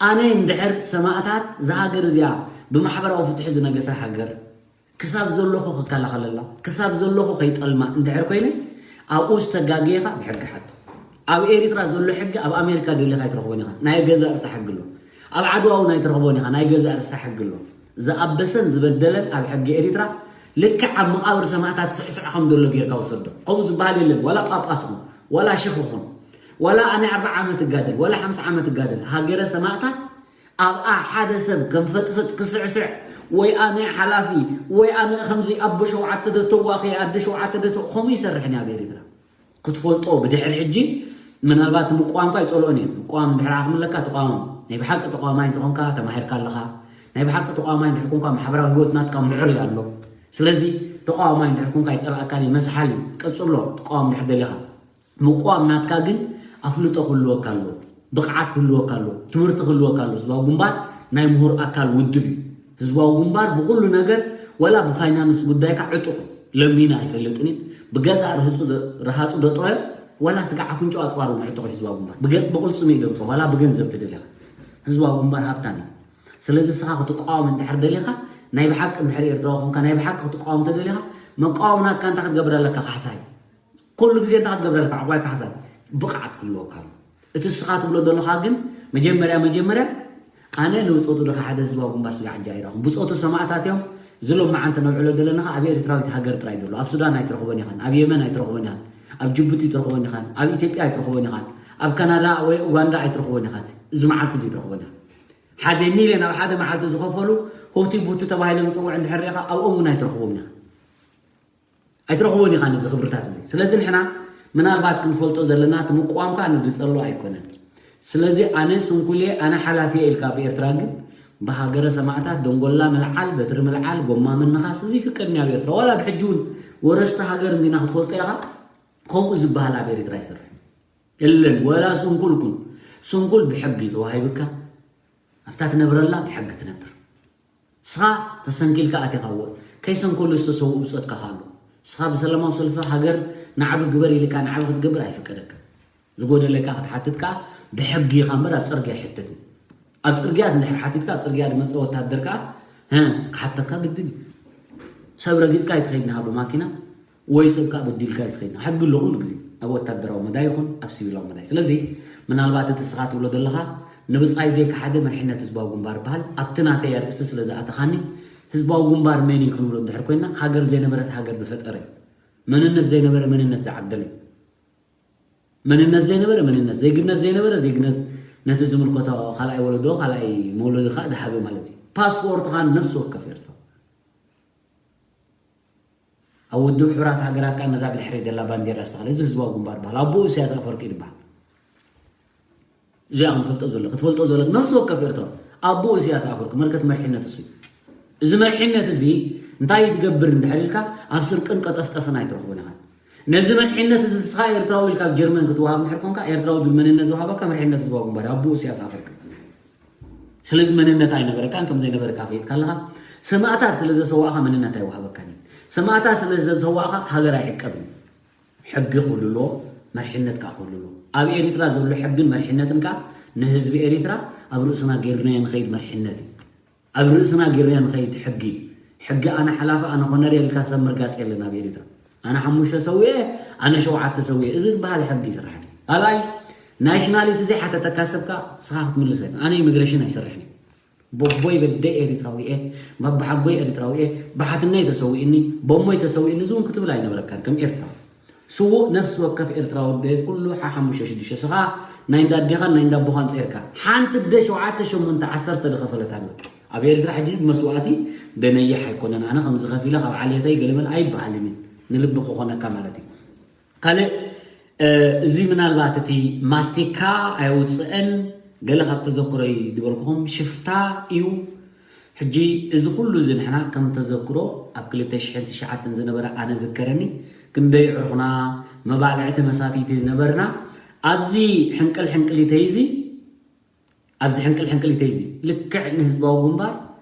ኣነ እንድሕር ሰማእታት እዛ ሃገር እዚኣ ብማሕበራዊ ፍትሒ ዝነገሳ ሃገር ክሳብ ዘለኹ ክከላኸለላ፣ ክሳብ ዘለኹ ከይጠልማ እንድሕር ኮይነ፣ ኣብኡ ዝተጋገየኻ ብሕጊ ሓቶ። ኣብ ኤሪትራ ዘሎ ሕጊ ኣብ ኣሜሪካ ደሊኻ ኣይትረኽቦን ኢኻ። ናይ ገዛእ ርእሳ ሕጊ ኣሎ። ኣብ ዓድዋ እውን ኣይትረኽቦን ኢኻ። ናይ ገዛእ ርእሳ ሕጊ ኣሎ። ዝኣበሰን ዝበደለን ኣብ ሕጊ ኤሪትራ ልክዕ ኣብ መቓብር ሰማእታት ስዕስዕ ከም ዘሎ ጌርካ ውሰዶ። ከምኡ ዝበሃል የለን። ዋላ ጳጳስ ኹን፣ ዋላ ሽኽ ኹን፣ ዋላ ኣነ ኣርብዓ ዓመት እጋደል፣ ዋላ ሓምሳ ዓመት እጋደል፣ ሃገረ ሰማእታት ኣብኣ ሓደ ሰብ ከም ፈጥፈጥ ክስዕስዕ ወይ ኣነ ሓላፊ ወይ ኣነ ከምዚ ኣቦ ሸውዓተ ደ ተዋኺ ኣደ ሸውዓተ ደ ሰው ከምኡ ይሰርሕን ኣብ ኤሪትራ። ክትፈልጦ ብድሕሪ ሕጂ ምናልባት ምቋም እኳ ይጸልኦን እየ። ምቋም ድሕሪ ዓቕሚ ኣለካ ተቋሞም። ናይ ብሓቂ ተቋማይ እንተኾንካ ተማሂርካ ኣለኻ። ናይ ብሓቂ ተቋማይ እንድሕር ኮንካ ማሕበራዊ ህይወት ናትካ ምዕሩይ ኣሎ። ስለዚ ተቃዋማይ እንድሕር ኮንካ ኣይጸላእካን እዩ፣ መስሓል እዩ። ቀጽሎ፣ ትቃወም እንድሕር ደሊኻ። ምቋም ናትካ ግን ኣፍልጦ ክህልወካ ኣለዎ፣ ብቕዓት ክህልወካ ኣለዎ፣ ትምህርቲ ክህልወካ ኣለዎ። ህዝባዊ ግንባር ናይ ምሁር ኣካል ውድብ እዩ። ህዝባዊ ግንባር ብኹሉ ነገር፣ ወላ ብፋይናንስ ጉዳይካ ዕጡቕ እዩ። ለሚኑ ኣይፈልጥን እዩ። ብገዛእ ርህፁ ዶ- ረሃፁ ደጥረዮ፣ ወላ ስጋ ኣፍንጫ ኣፅዋር እውን ዕጡቕ እዩ ህዝባዊ ግንባር። ብገ- ብቕልፅም እዩ ደምፆ፣ ወላ ብገንዘብ ተደሊኻ። ህዝባዊ ግንባር ሃብታም እዩ። ስለዚ እስኻ ክትቃወም እንድሕር ደሊኻ፣ ናይ ብሓቂ እንድሕር ኤርትራዊ ኮንካ፣ ናይ ብሓቂ ክትቃወም ተደሊኻ፣ መቃወም ናትካ እንታይ ክትገብር ኣለካ? ካሕሳይ፣ ኩሉ ግዜ እንታይ ክትገብር ኣለካ? ዕቋይ ካሕሳይ፣ ብቕዓት ክህልወካ ኣሎ። እቲ እስኻ ትብሎ ዘለኻ ግን፣ መጀመርያ መጀመርያ ኣነ ንብፆቱ ድኻ ሓደ ህዝባዊ ግንባር ስጋዕ እጃ ኣይረኹም። ብፆቱ ሰማእታት እዮም። ዝሎም መዓልቲ ነብዕሎ ዘለና ኸዓ ኣብ ኤርትራዊት ሃገር ጥራይ ዘሎ፣ ኣብ ሱዳን ኣይትረኽቦን ኢኻን፣ ኣብ የመን ኣይትረኽቦን ኢኻን፣ ኣብ ጅቡቲ ኣይትረኽቦን ኢኻን፣ ኣብ ኢትዮጵያ ኣይትረኽቦን ኢኻን፣ ኣብ ካናዳ ወይ ኡጋንዳ ኣይትረኽቦን ኢኻ። እዚ መዓልቲ እዚ ኣይትረኽቦን ኢኻ። ሓደ ሚልዮን ኣብ ሓደ መዓልቲ ዝኸፈሉ፣ ሁቲ ቡቲ ተባሂሎም ዝፅውዑ እንድሕር ርኢኻ፣ ኣብኦም እውን ኣይትረኽቦም ኢኻ። ኣይትረኽቦን ኢኻ ነዚ ክብርታት እዚ። ስለዚ ንሕና ምናልባት ክንፈልጦ ዘለና፣ እቲ ምቋምካ ንድፀሎ ኣይኮነን። ስለዚ ኣነ ስንኩል እየ፣ ኣነ ሓላፊ እየ ኢልካ ኣብ ኤርትራ ግን ብሃገረ ሰማእታት ደንጎላ ምልዓል፣ በትሪ ምልዓል፣ ጎማ ምንኻስ፣ እዚ ይፍቀድኒ ኣብ ኤርትራ። ዋላ ብሕጂ እውን ወረስቲ ሃገር እንዲና ክትፈልጦ ኢኻ፣ ከምኡ ዝበሃል ኣብ ኤርትራ ይሰርሕ የለን። ዋላ ስንኩል ኩን፣ ስንኩል ብሕጊ ተዋሂብካ፣ ኣብታ ትነብረላ ብሕጊ ትነብር። ንስኻ ተሰንኪልካ ኣቲኻ፣ እወ፣ ከይሰንከሉ ዝተሰውኡ ብጾትካ ከ ኣሎ። ንስኻ ብሰላማዊ ሰልፊ ሃገር ናዕቢ ግበር ኢልካ ናዕቢ ክትገብር ኣይፍቀደካ። ዝጎደለካ ክትሓትት ከኣ ብሕጊ ኢኻ እምበር ኣብ ጽርግያ ኣይሕተትን። ኣብ ጽርግያ እንድሕር ሓቲትካ፣ ኣብ ጽርግያ ዝመጸ ወታደር ከኣ፣ ሀ፣ ክሓተካ ግድን እዩ። ሰብ ረጊጽካ ኣይትኸይድን ኢኻ ብማኪና። ወይ ሰብ ከኣ በዲልካ እዩ ትኸይድ። ሕጊ ኣሎ ኩሉ ግዜ፣ ኣብ ወታደራዊ መዳይ ይኹን ኣብ ሲቪላዊ መዳይ። ስለዚ ምናልባት እቲ እስኻ ትብሎ ዘለኻ ንብጻይ ዘይከሓደ መሪሕነት ህዝባዊ ግንባር ይበሃል። ኣብቲ ናተይ ኣርእስቲ ስለ ዝኣተኻኒ፣ ህዝባዊ ግንባር መን እዩ ክንብሎ እንድሕር ኮይና፣ ሃገር ዘይነበረት ሃገር ዝፈጠረ እዩ። መንነት ዘይነበረ መንነት ዝዓደለ እዩ። መንነት ዘይነበረ መንነት፣ ዜግነት ዘይነበረ ዜግነት፣ ነቲ ዝምልከቶ ካልኣይ ወለዶ፣ ካልኣይ መውለዶ ከኣ ዝሃበ ማለት እዩ። ፓስፖርት ከኣ ነፍሲ ወከፍ ኤርትራዊ ኣብ ውድብ ሕቡራት ሃገራት ከኣ ነዛ ብድሕሪ ዘላ ባንዴራ ዝተኸለ፣ እዚ ህዝባዊ ግንባር ይበሃል። ኣቦኡ ኢሳያስ ኣፈወርቂ ይበሃል። እዚኣ ክንፈልጦ ዘሎ፣ ክትፈልጦ ዘሎ፣ ነፍሲ ወከፍ ኤርትራዊ ኣቦኡ ኢሳያስ ኣፈወርቂ፣ መርከት መሪሕነት እሱ እዩ። እዚ መሪሕነት እዚ እንታይ ትገብር እንድሕር ኢልካ፣ ኣብ ስርቅን ቀጠፍጠፍን ኣይትረኽቦን ኢኻ። ነዚ መሪሕነት እዚ ንስኻ ኤርትራዊ ኢልካ ኣብ ጀርመን ክትወሃብ እንድሕር ኮንካ፣ ኤርትራዊ ዝብል መንነት ዝወሃበካ መሪሕነት ህዝባዊ ግንባር እዩ፣ ኣቦኡ ኢሳያስ ኣፈወርቂ። ስለዚ መንነት ኣይነበረካን፣ ከም ዘይነበረካ ፈሊጥካ ኣለኻ። ሰማእታት ስለ ዘሰዋእኻ መንነት ኣይወሃበካን እዩ። ሰማእታት ስለ ዘሰዋእኻ ሃገር ኣይዕቀብን እዩ። ሕጊ ክህሉ ኣለዎ፣ መሪሕነት ከኣ ክህሉ ኣለዎ። ኣብ ኤሪትራ ዘሎ ሕግን መሪሕነትን ከኣ ንህዝቢ ኤሪትራ ኣብ ርእስና ጌርናዮ ንኸይድ መሪሕነት እዩ። ኣብ ርእስና ጌርናዮ ንኸይድ ሕጊ እዩ። ሕጊ ኣነ ሓላፊ፣ ኣነ ኮነር ኢልካ ሰብ ምርጋጽ የለን ኣብ ኤሪትራ። ኣነ ሓሙሽተ ሰዊኤ፣ ኣነ ሸውዓተ ሰዊኤ፣ እዚ ዝበሃል ሕጊ ይስራሕ። ካልኣይ፣ ናሽናሊቲ ዘይሓተተካ ሰብ ከኣ ንስኻ ክትምልስ ኣይኮን። ኣነ ኢሚግሬሽን ኣይሰርሕን እየ። ቦቦይ በደይ ኤሪትራዊ እየ፣ ባባሓጎይ ኤሪትራዊ እየ፣ ብሓትነይ ተሰዊእኒ፣ ቦሞይ ተሰዊእኒ፣ እዚ እውን ክትብል ኣይነበረካን ከም ኤርትራዊ። ስዉእ ነፍሲ ወከፍ ኤርትራዊ ድሌት ኩሉ ሓሓሙሽተ ሽዱሽተ ስኻ ናይ እንዳ ኣዴኻን ናይ እንዳ ኣቦኻን ጸይርካ። ሓንቲ ደ ሸውዓተ ሸሞንተ ዓሰርተ ዝኸፈለት ኣላ። ኣብ ኤርትራ ሕጂ መስዋእቲ ደነይሕ ኣይኮነን። ኣነ ከምዚ ከፊለ ካብ ዓሌተይ ገለመል ኣይበሃልን እዩ። ንልቢ ክኾነካ ማለት እዩ። ካልእ፣ እ፣ እዚ ምናልባት እቲ ማስቲካ ኣየውፅእን ገለ ካብ ተዘክሮይ ዝበልኩኹም ሽፍታ እዩ። ሕጂ እዚ ኩሉ እዚ ንሕና ከም ተዘክሮ ኣብ ክልተ ሽሕን ትሽዓተን ዝነበረ ኣነ ዝከረኒ ክንደይ ዕሩኽና መባልዕቲ መሳትይቲ ዝነበርና ኣብዚ ሕንቅል ሕንቅሊተይ እዚ ኣብዚ ሕንቅል ሕንቅሊተይ እዚ ልክዕ ንህዝባዊ ግንባር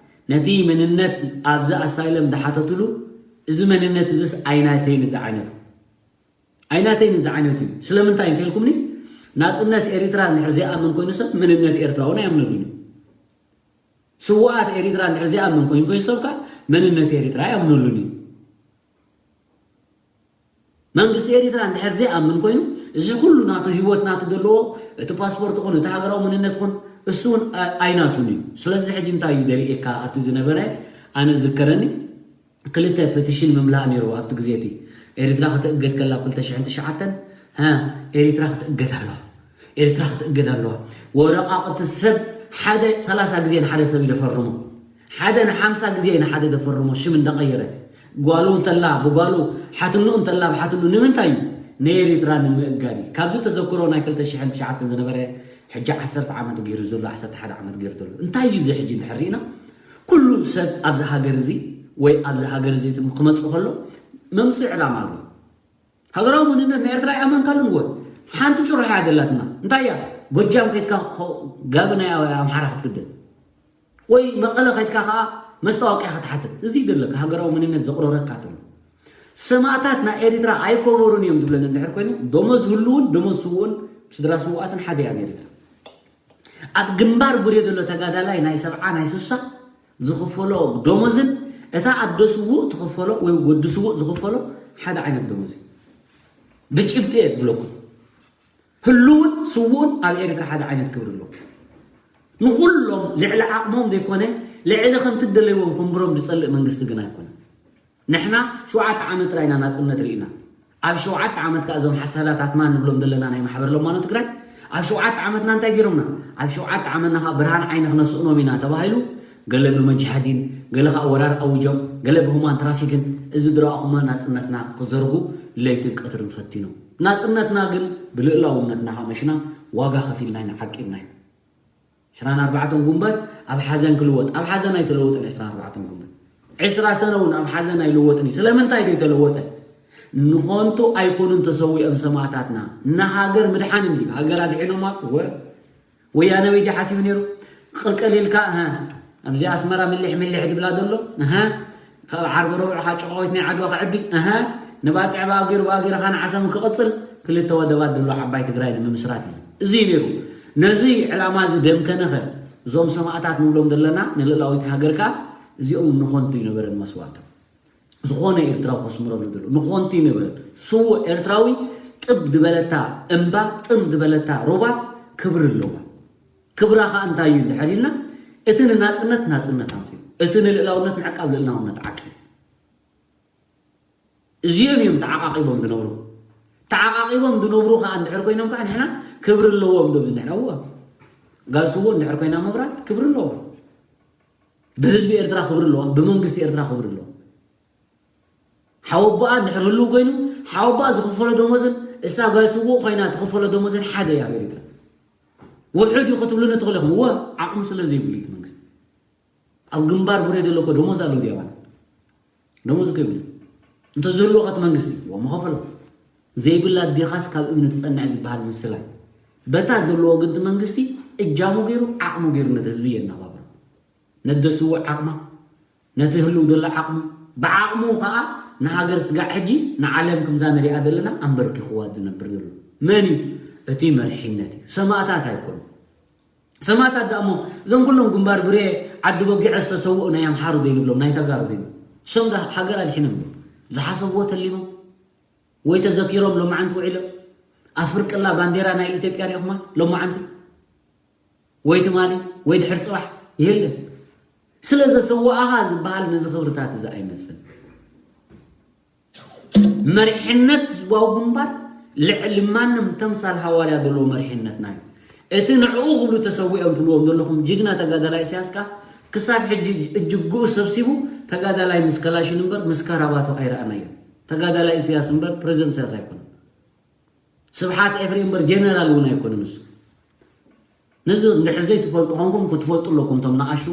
ነቲ መንነት ኣብዚ ኣሳይለም ዝሓተትሉ እዚ መንነት እዚስ ኣይናተይን እዚ ዓይነቱ ኣይናተይን እዚ ዓይነት እዩ። ስለምንታይ እንተልኩምኒ፣ ናጽነት ኤሪትራ እንድሕር ዘይኣምን ኮይኑ ሰብ መንነት ኤርትራ እውን ኣይኣምነሉን እዩ። ስውኣት ኤሪትራ እንድሕር ዘይኣምን ኮይኑ ኮይኑ ሰብ ከኣ መንነት ኤሪትራ ኣይኣምነሉን እዩ። መንግስቲ ኤሪትራ እንድሕር ዘይኣምን ኮይኑ፣ እዚ ኩሉ ናቱ ህይወት ናቱ ዘለዎ፣ እቲ ፓስፖርት ኹን፣ እቲ ሃገራዊ መንነት ኹን፣ እሱ እውን ኣ-፣ ኣይናቱን እዩ። ስለዚ ሕጂ እንታይ እዩ ደርእየካ ኣብቲ ዝነበረ፣ ኣነ ዝከረኒ፣ ክልተ ፔቲሽን ምምላእ ነይርዎ ኣብቲ ግዜ እቲ። ኤሪትራ ክትእገድ ከላ ኣብ ክልተ ሽሕን ትሽዓተን፣ ሃ፣ ኤሪትራ ክትእገድ ኣለዋ። ኤሪትራ ክትእገድ ኣለዋ። ወረቓቕቲ ሰብ ሓደ ሰላሳ ግዜ ንሓደ ሰብ እዩ ደፈርሞ። ሓደ ንሓምሳ ግዜ ንሓደ ደፈርሞ፣ ሽም እንዳቐየረ። ጓሉ እንተላ ብጓሉ፣ ሓትኑ እንተላ ብሓትኑ። ንምንታይ እዩ? ንኤሪትራ ንምእጋድ እዩ። ካብዚ ተዘክሮ ናይ ክልተ ሽሕን ትሽዓተን ዝነበረ፣ ሕጂ ዓሰርተ ዓመት ገይሩ ዘሎ፣ ዓሰርተ ሓደ ዓመት ገይሩ ዘሎ። እንታይ እዩ እዚ ሕጂ እንድሕር ርኢና? ኩሉ ሰብ ኣብዚ ሃገር እዚ ወይ ኣብዚ ሃገር እዚ ክመፅእ ከሎ መምፅኢ ዕላማ ኣሎ። ሃገራዊ መንነት ናይ ኤርትራ ኣይኣመንካሉን። ወ ሓንቲ ጭርሖ እያ ደላትና። እንታይ እያ? ጎጃም ከይድካ ጋቢ ናይ ኣምሓራ ክትክደን ወይ መቐለ ከይድካ ከዓ መስታወቅያ ክትሓትት፣ እዚ ደለካ ሃገራዊ መንነት ዘቕረረካ ተሎ። ሰማእታት ናይ ኤርትራ ኣይኮበሩን እዮም ዝብለን እንድሕር ኮይኑ፣ ደሞዝ ህልውን ደሞዝ ስውኡን ስድራ ስውኣትን ሓደ ኣብ ኤርትራ። ኣብ ግንባር ቡሬ ዘሎ ተጋዳላይ ናይ ሰብዓ ናይ ሱሳ ዝኽፈሎ ደሞዝን እታ ኣደ ስውእ ትኽፈሎ ወይ ወዲ ስውእ ዝኽፈሎ ሓደ ዓይነት ደሞዝ እዩ። ብጭብጢ እየ ዝብለኩም። ህልውን ስውኡን ኣብ ኤርትራ ሓደ ዓይነት ክብሪ ኣለዎ። ንኹሎም ልዕሊ ዓቕሞም ዘይኮነ ልዕሊ ከምቲ ደለይዎም ክንብሮም ዝጸልእ መንግስቲ ግን ኣይኮነ። ንሕና ሸውዓተ ዓመት ጥራይ ኢና ናጽነት ርኢና። ኣብ ሸውዓተ ዓመት ከኣ እዞም ሓሳዳት ኣትማን ንብሎም ዘለና ናይ ማሕበር ለማኖ ትግራይ ኣብ ሸውዓተ ዓመትና እንታይ ገይሮምና? ኣብ ሸውዓተ ዓመትና ከኣ ብርሃን ዓይኒ ክነስእኖም ኢና ተባሂሉ ገለ ብመጅሃዲን ገለ ከኣ ወራር ኣውጆም ገለ ብሁማን ትራፊክን እዚ ዝረኣኹሞ ናጽነትና ክዘርጉ ለይትን ቀትርን ፈቲኖም። ናጽነትና ግን ብልእላውነትና ከኣ መሽና ዋጋ ከፊልና ኢና ዓቂብናዮ። ዕስራን ኣርባዕተን ጉንበት ኣብ ሓዘን ክልወጥ፣ ኣብ ሓዘን ኣይተለወጠን። ዕስራን ኣርባዕተን ጉንበት ዕስራ ሰነ እውን ኣብ ሓዘን ኣይልወጥን እዩ። ስለምንታይ ዶ ይተለወጠ? ንኾንቱ ኣይኮኑን ተሰዊኦም ሰማእታትና። ንሃገር ምድሓን እንዲ ሃገር ኣድሒኖማ ወ ወያነ ወይ ሓሲቡ ነይሩ። ቅልቅል ኢልካ እህ ኣብዚ ኣስመራ ምልሕ ምልሕ ድብላ ዘሎ እህ ካብ ዓርቢ ረቡዕ ካ ጨቆዊት ናይ ዓድዋ ክዕቢ እህ ንባፅዕ ባጊሩ ባጊርኻ ንዓሰም ክቕፅል ክልተ ወደባት ዘሎ ዓባይ ትግራይ ንምምስራት እዩ። እዚ እዩ ነይሩ። ነዚ ዕላማ እዚ ደምከነኸ እዞም ሰማእታት ንብሎም ዘለና ንልእላዊት ሃገር ከኣ እዚኦም ንኾንቱ ይነበረን መስዋእቶም። ዝኾነ ኤርትራዊ ከስምረሉ ደሎ ንኾንቲ ይነበረን ስዉእ ኤርትራዊ ጥብ ዝበለታ እምባ ጥም ዝበለታ ሩባ ክብሪ ኣለዋ። ክብራ ከዓ እንታይ እዩ እንድሕር ኢልና እቲ ንናፅነት ናፅነት ኣምፅኡ፣ እቲ ንልእላውነት ምዕቃብ ልእላውነት ዓቂ። እዚኦም እዮም ተዓቃቂቦም ዝነብሩ። ተዓቃቂቦም ዝነብሩ ከዓ እንድሕር ኮይኖም ከዓ ንሕና ክብሪ ኣለዎም ዶብዚ ንሕና እዋ ጋል ስዉእ እንድሕር ኮይና መብራት ክብሪ ኣለዋ። ብህዝቢ ኤርትራ ክብሪ ኣለዋ፣ ብመንግስቲ ኤርትራ ክብሪ ኣለዋ። ሓወቦኣ እንድሕር ህልው ኮይኑ ሓወቦኣ ዝኽፈሎ ደሞዝን እሳ ጓል ስዉእ ኮይና ትኽፈሎ ደሞዝን ሓደ እያ ኣብ ኤርትራ። ውሑድ እዩ ክትብሉኒ ትኽእሉ ኢኹም። እወ ዓቕሚ ስለ ዘይብሉ እዩ እቲ መንግስቲ። ኣብ ግንባር ቡሬ ዘሎ እኮ ደሞዝ ኣለዎ ድያባን ደሞዝ እኮ ይብሉ። እንተዝህልዎ ከቲ መንግስቲ እዎ ምኸፈሎ። ዘይብላ ኣዴኻስ ካብ እምኒ ትጸንዕ ዝበሃል ምስላ እዩ። በታ ዘለዎ ግን እቲ መንግስቲ እጃሙ ገይሩ ዓቕሙ ገይሩ ነቲ ህዝቢ የናባብሮ። ነደስዎ ዓቕማ ነቲ ህልው ዘሎ ዓቕሙ ብዓቕሙ ከዓ ንሃገር ስጋዕ ሕጂ ንዓለም ከምዛ ንሪኣ ዘለና ኣንበርኪኽዋ ዝነብር ዘሎ መን እዩ? እቲ መርሒነት እዩ። ሰማእታት ኣይኮኑ። ሰማእታት ደኣ እሞ እዞም ኩሎም ግንባር ብሬ ዓዲ በጊዖ ዝተሰውኡ ናይ ኣምሓሩ ዘይንብሎም ናይ ተጋሩ ዘይንብሎም እሶም ዳ ሃገር ኣድሒኖም እዮም ዝሓሰብዎ ተሊሞም ወይ ተዘኪሮም ሎማዓንቲ ውዒሎም ኣብ ፍርቅላ ባንዴራ ናይ ኢትዮጵያ ሪኢኹማ ሎማዓንቲ ወይ ትማሊ ወይ ድሕር ፅባሕ የለን። ስለ ዘሰዋእኻ ዝበሃል ነዚ ክብርታት እዚ ኣይመፅን። መሪሕነት ህዝባዊ ግንባር ልዕሊ ማንም ተምሳል ሃዋርያ ዘለዎ መሪሕነትና እዩ። እቲ ንዕኡ ክብሉ ተሰዊኦም ትብልዎም ዘለኹም ጅግና ተጋዳላይ ኢሳያስ ከኣ ክሳብ ሕጂ እጅግኡ ሰብሲቡ ተጋዳላይ ምስ ከላሽን እምበር ምስ ከራባቶ ኣይረኣናዮ። ተጋዳላይ ኢሳያስ እምበር ፕሬዚደንት ኢሳያስ ኣይኮነን። ስብሓት ኤፍሬም እምበር ጀነራል እውን ኣይኮነን እሱ። ነዚ እንድሕር ዘይትፈልጡ ኮንኩም ክትፈልጡ ኣለኩም። እቶም ንኣሹ